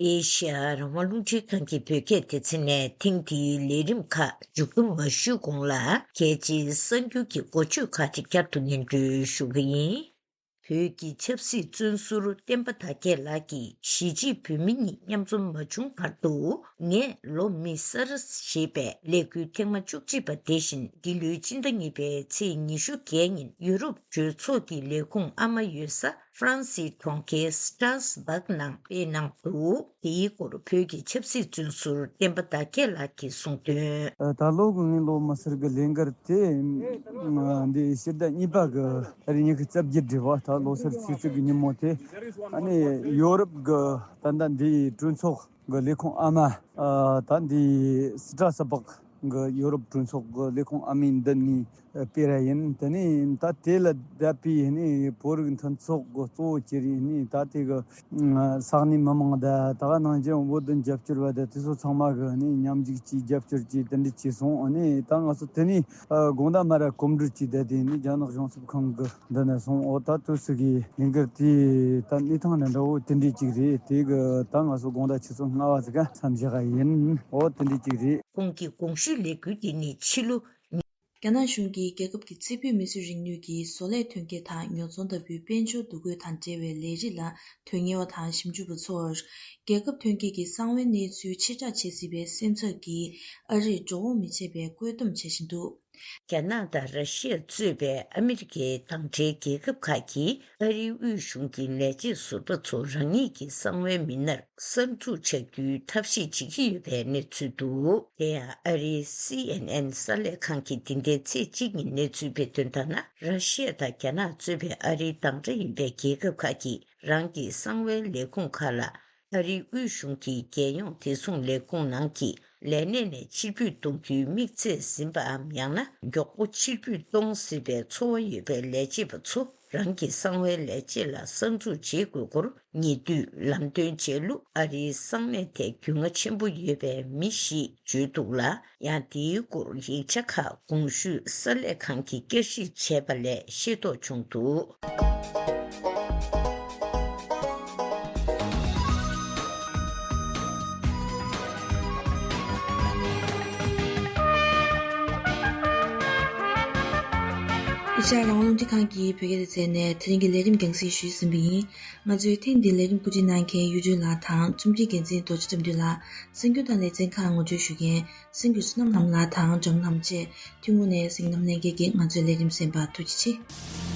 ཨེ་ཤ་ཡ་རང་དབང་རླུང་འཕྲིན་ཁང་གི་བོད་སྐད་སྡེ་ཚན་ནས་ཐེངས་འདིའི་ལས་རིམ་ཁག་མཇུག་བསྡོམས་མ་ཞུས་གོང་ལ། གལ་ཆེའི་གསར་འགྱུར་གྱི་འགོ་བརྗོད་ཁག་ཅིག་བསྐྱར་དུ་སྙན་སྒྲོན་ཞུ་གི་ཡིན། བོད་ཀྱི་ཆབ་སྲིད་བཙོན་ཟུར་བསྟན་པ་དར་རྒྱས་ལགས་ཀྱིས་གཞིས་བྱེས་བོད་མི་གཉིས་མཉམ་འཛོམས་མ་བྱུང་བར་དུ། ངས་ལོ་མི་སར་ཞེས་པའི་ཀླད་ཀོར་ཐེངས་མ་བཅུ་གཅིག་པ་དེ་བཞིན་འདི་ལོའི་སྤྱི་ཟླ་གཉིས་པའི་ཚེས་ཉི་ཤུ་བརྒྱད་ཉིན་ཡུ་རོབ་གྲོས་ཚོགས་ཀྱི་ལས་ཁུངས་ཨ་མ་ཡོད་ས་ཧྥ་རན་སིའི་གྲོང་ཁྱེར་སི་ཏྲ་སི་སྦག་ནང་སྤེལ་གནང་འདུག་དེའི་སྐོར་བོད་ཀྱི་ཆབ་སྲིད་བཙོན་ཟུར་བསྟན་པ་དར་རྒྱས་ལགས་ཀྱིས་གསུངས་དོན། ད་ལོ་གི་ངའི་ལོ་མི་སར་གྱི་ལས་འགུལ་དེ་འདི་ཕྱི་ཟླ་གཉིས་པ་གི་ཨ་རི་ཉི་ཤུ་རྩ་བརྒྱད་རེད་བ། ད་ལོ་སར་ཚེས་གཅིག་གི་ཉིན་མོ་དེ། ཨ་ནི་ཡོ་རོབ་གི་ད་ལྟ་འདི་གྲོས་ཚོགས་གི་ལས་ཁུངས་ཨ་མ། ད་འདི་སི་ཏྲ་སི་སྦག་གི་ཡོ་རོབ་གྲོས་ཚོགས་ཀྱི་ལས་ཁུངས་ཨ་མའི་མདུན་ནས་སྤེལ་ར་ཡིན། དེ་ནས་ད་དེ་ལ་བསྡད་པའི་ནས་བོད་རིགས་མཐུན་ཚོགས་ཀྱི་གཙོ་བོ་གྱུར་ཡིན་ནས། ད་དེ་གི་ས་གནས་མི་མང་དང་ད་ག་ནང་བཞིན་བོད་དོན་རྒྱབ་སྐྱོར་བ་དང་དེ་ཚོ་ཚང་མ་གི་ནས་མཉམ་ཞུགས་ཀྱིས་རྒྱབ་སྐྱོར་གྱིས་དེ་འདྲ་བྱས་སོང་། ཨ་ནི་ད་ང་ཚོ་དེ་ནས་དགོང་དག་མ་ར་གོམ་བགྲོད་ཀྱིས་བསྡད་དེ་ནས་རྒྱ་ནག་གཞུང་ཚབ་ཁང་གི་འདི་ནས་སོང་། འོ་ད་དུས་སུ་གི་ལས་འགུལ་དེ་ད་གནས་སྟངས་འདྲ་འདྲ་བོ་དེ་འདྲས་ཅིག་རེད། དེ་གི་ད་ང་ཚོ་དགོང་དག་ཆུ་ཚོད་ལྔ་པ་ཟིག་ག་མཚམས་བཞག་ག་ཡིན། འོ་དེ་འདྲས་ཅིག་རེད། ཁོང་གི་གོང་ཞུས་ལས་འགུལ་དེ་ནི་ཕྱི་ལོ། རྒྱ་ནག་གཞུང་གིས་རྒྱལ་ཁབ་ཀྱི་ཚད་ཕུད་མི་གསོད་རིག་ནུས་ཀྱི་བཟོ་ལས་ཐོན་སྐྱེད་དང་ཉོ་ཚོང་ལྟ་བུའི་དཔལ་འབྱོར་འདུ་འགོད་དང་འབྲེལ་བའི་ལས་རིགས་ལ་དོན་གཉེར་བ་དང་ཞིབ་འཇུག་པ་ཚོར། རྒྱལ་ཁབ་ཐོན་སྐྱེད་ཀྱི་གསང་བའི་གནས་ཚུལ་ཕྱིར་བསྒྲགས་བྱེད་སྲིད་པའི་སེམས་འཚབ་ཀྱིས་ཨ་རིར་འགྲོ་འོང་མི་བྱེད་པའི་བཀོད་འདོམས་བྱེད་བཞིན་འདུག་རྒྱ་ནག་དང་ར་ཤི་ཡ་གཙོས་པའི་ཨ་མི་རི་ཀའི་མདའ་འབྲེལ་རྒྱལ་ཁབ་ཁག་གིས་ཨ་རིའི་དབུས་གཞུང་གི་ལས་བྱེད་ཟུར་པ་ཚོ་རང་ཉིད་ཀྱི་གསང་བའི་མི་སྣར་གསར་འཛུགས་བྱ་རྒྱུའི་ཐབས་ཤེས་བྱེད་ཀྱི་ཡོད་པའི་གནས་ཚུལ་འདུག་དེ་ཡང་ཨ་རིའི་སི་ཨེན་ཨེན་གསར་ལས་ཁང་གིས་འདི་ཟླའི་ཚེས་གཅིག་ཉིན་གནས་ཚུལ་སྤེལ་དོན་ལྟར་ན། ར་ཤི་ཡ་དང་རྒྱ་ནག་གཙོས་པའི་ཨ་རིའི་མདའ་འབྲེལ་ཡིན་པའི་རྒྱལ་ཁབ་ཁག་གིས་རང་གི་གསང་བའི་ལས་ཁུངས་ཁག་ལ། ཨ་རིའི་དབུས་གཞུང་གི་རྒྱལ་ཡོངས་བདེ་སྲུང་ལས་ཁུངས་ནང་གི་ལས་གནས་ནས་ཕྱིར་འབུད་གཏོང་རྒྱུའི་དམིགས་ཚད་ཟིན་པའམ། ཡང་ན་མགྱོགས་པོ་ཕྱིར་འབུད་གཏོང་སྲིད་པའི་ཚོར་བ་ཡོད་པའི་ལས་བྱེད་པ་ཚོ་རང་གི་གསང་བའི་ལས་བྱེད་ལ་གསར་འཛུགས་བྱེད་དགོས་སྐོར་ཉེ་དུས་ལམ་སྟོན་བྱས་ལུགས་ཨ་རིའི་གསང་གནས་ཐད་རྒྱུས་མངའ་ཆེན་པོ་ཡོད་པའི་མི་ཞིག་བརྗོད་འདུག་ལ། ཡང་དེའི་སྐོར་ཡིག་ཆ་ཁག་གོང་ཞུས་གསར་ལས་ཁང་གིས་བསྐྱར་ཞིབ་བྱས་པ་ལས་ཤེས་རྟོགས་བྱུང་འདུག་ཨེ་ཤ་ཡ་རང་དབང་རླུང་འཕྲིན་ཁང་གི་བོད་སྐད་སྡེ་ཚན་ནས་དེ་རིང་གི་ལས་རིམ་རྒྱང་སྲིང་ཞུས་ཟིན་པ་ཡིན། ང་ཚོའི་ཐེངས་འདིའི་ལས་རིམ་བཀོད་སྒྲིག་གནང་མཁན་གཡུ་སྒྲོན་ལགས་དང་རྩོམ་སྒྲིག་འགན་འཛིན་རྡོ་རྗེ་བཀྲ་འདུས་ལགས། གསར་འགྱུར་དང་ལེ་ཚན་ཁག་ངོ་སྤྲོད་ཞུ་མཁན་གསར་འགྱུར་བསོད་ནམས་ལྷ་མོ་ལགས་དང་འཇམ་ལྷམ་བཅས་ཐུན་མོང་ནས་གཟིགས་རྣམ་ལྷན་རྒྱས་ཀྱིས་ང་ཚོའི་ལས་རིམ་གསན་པར་ཐུགས་རྗེ་ཆེ།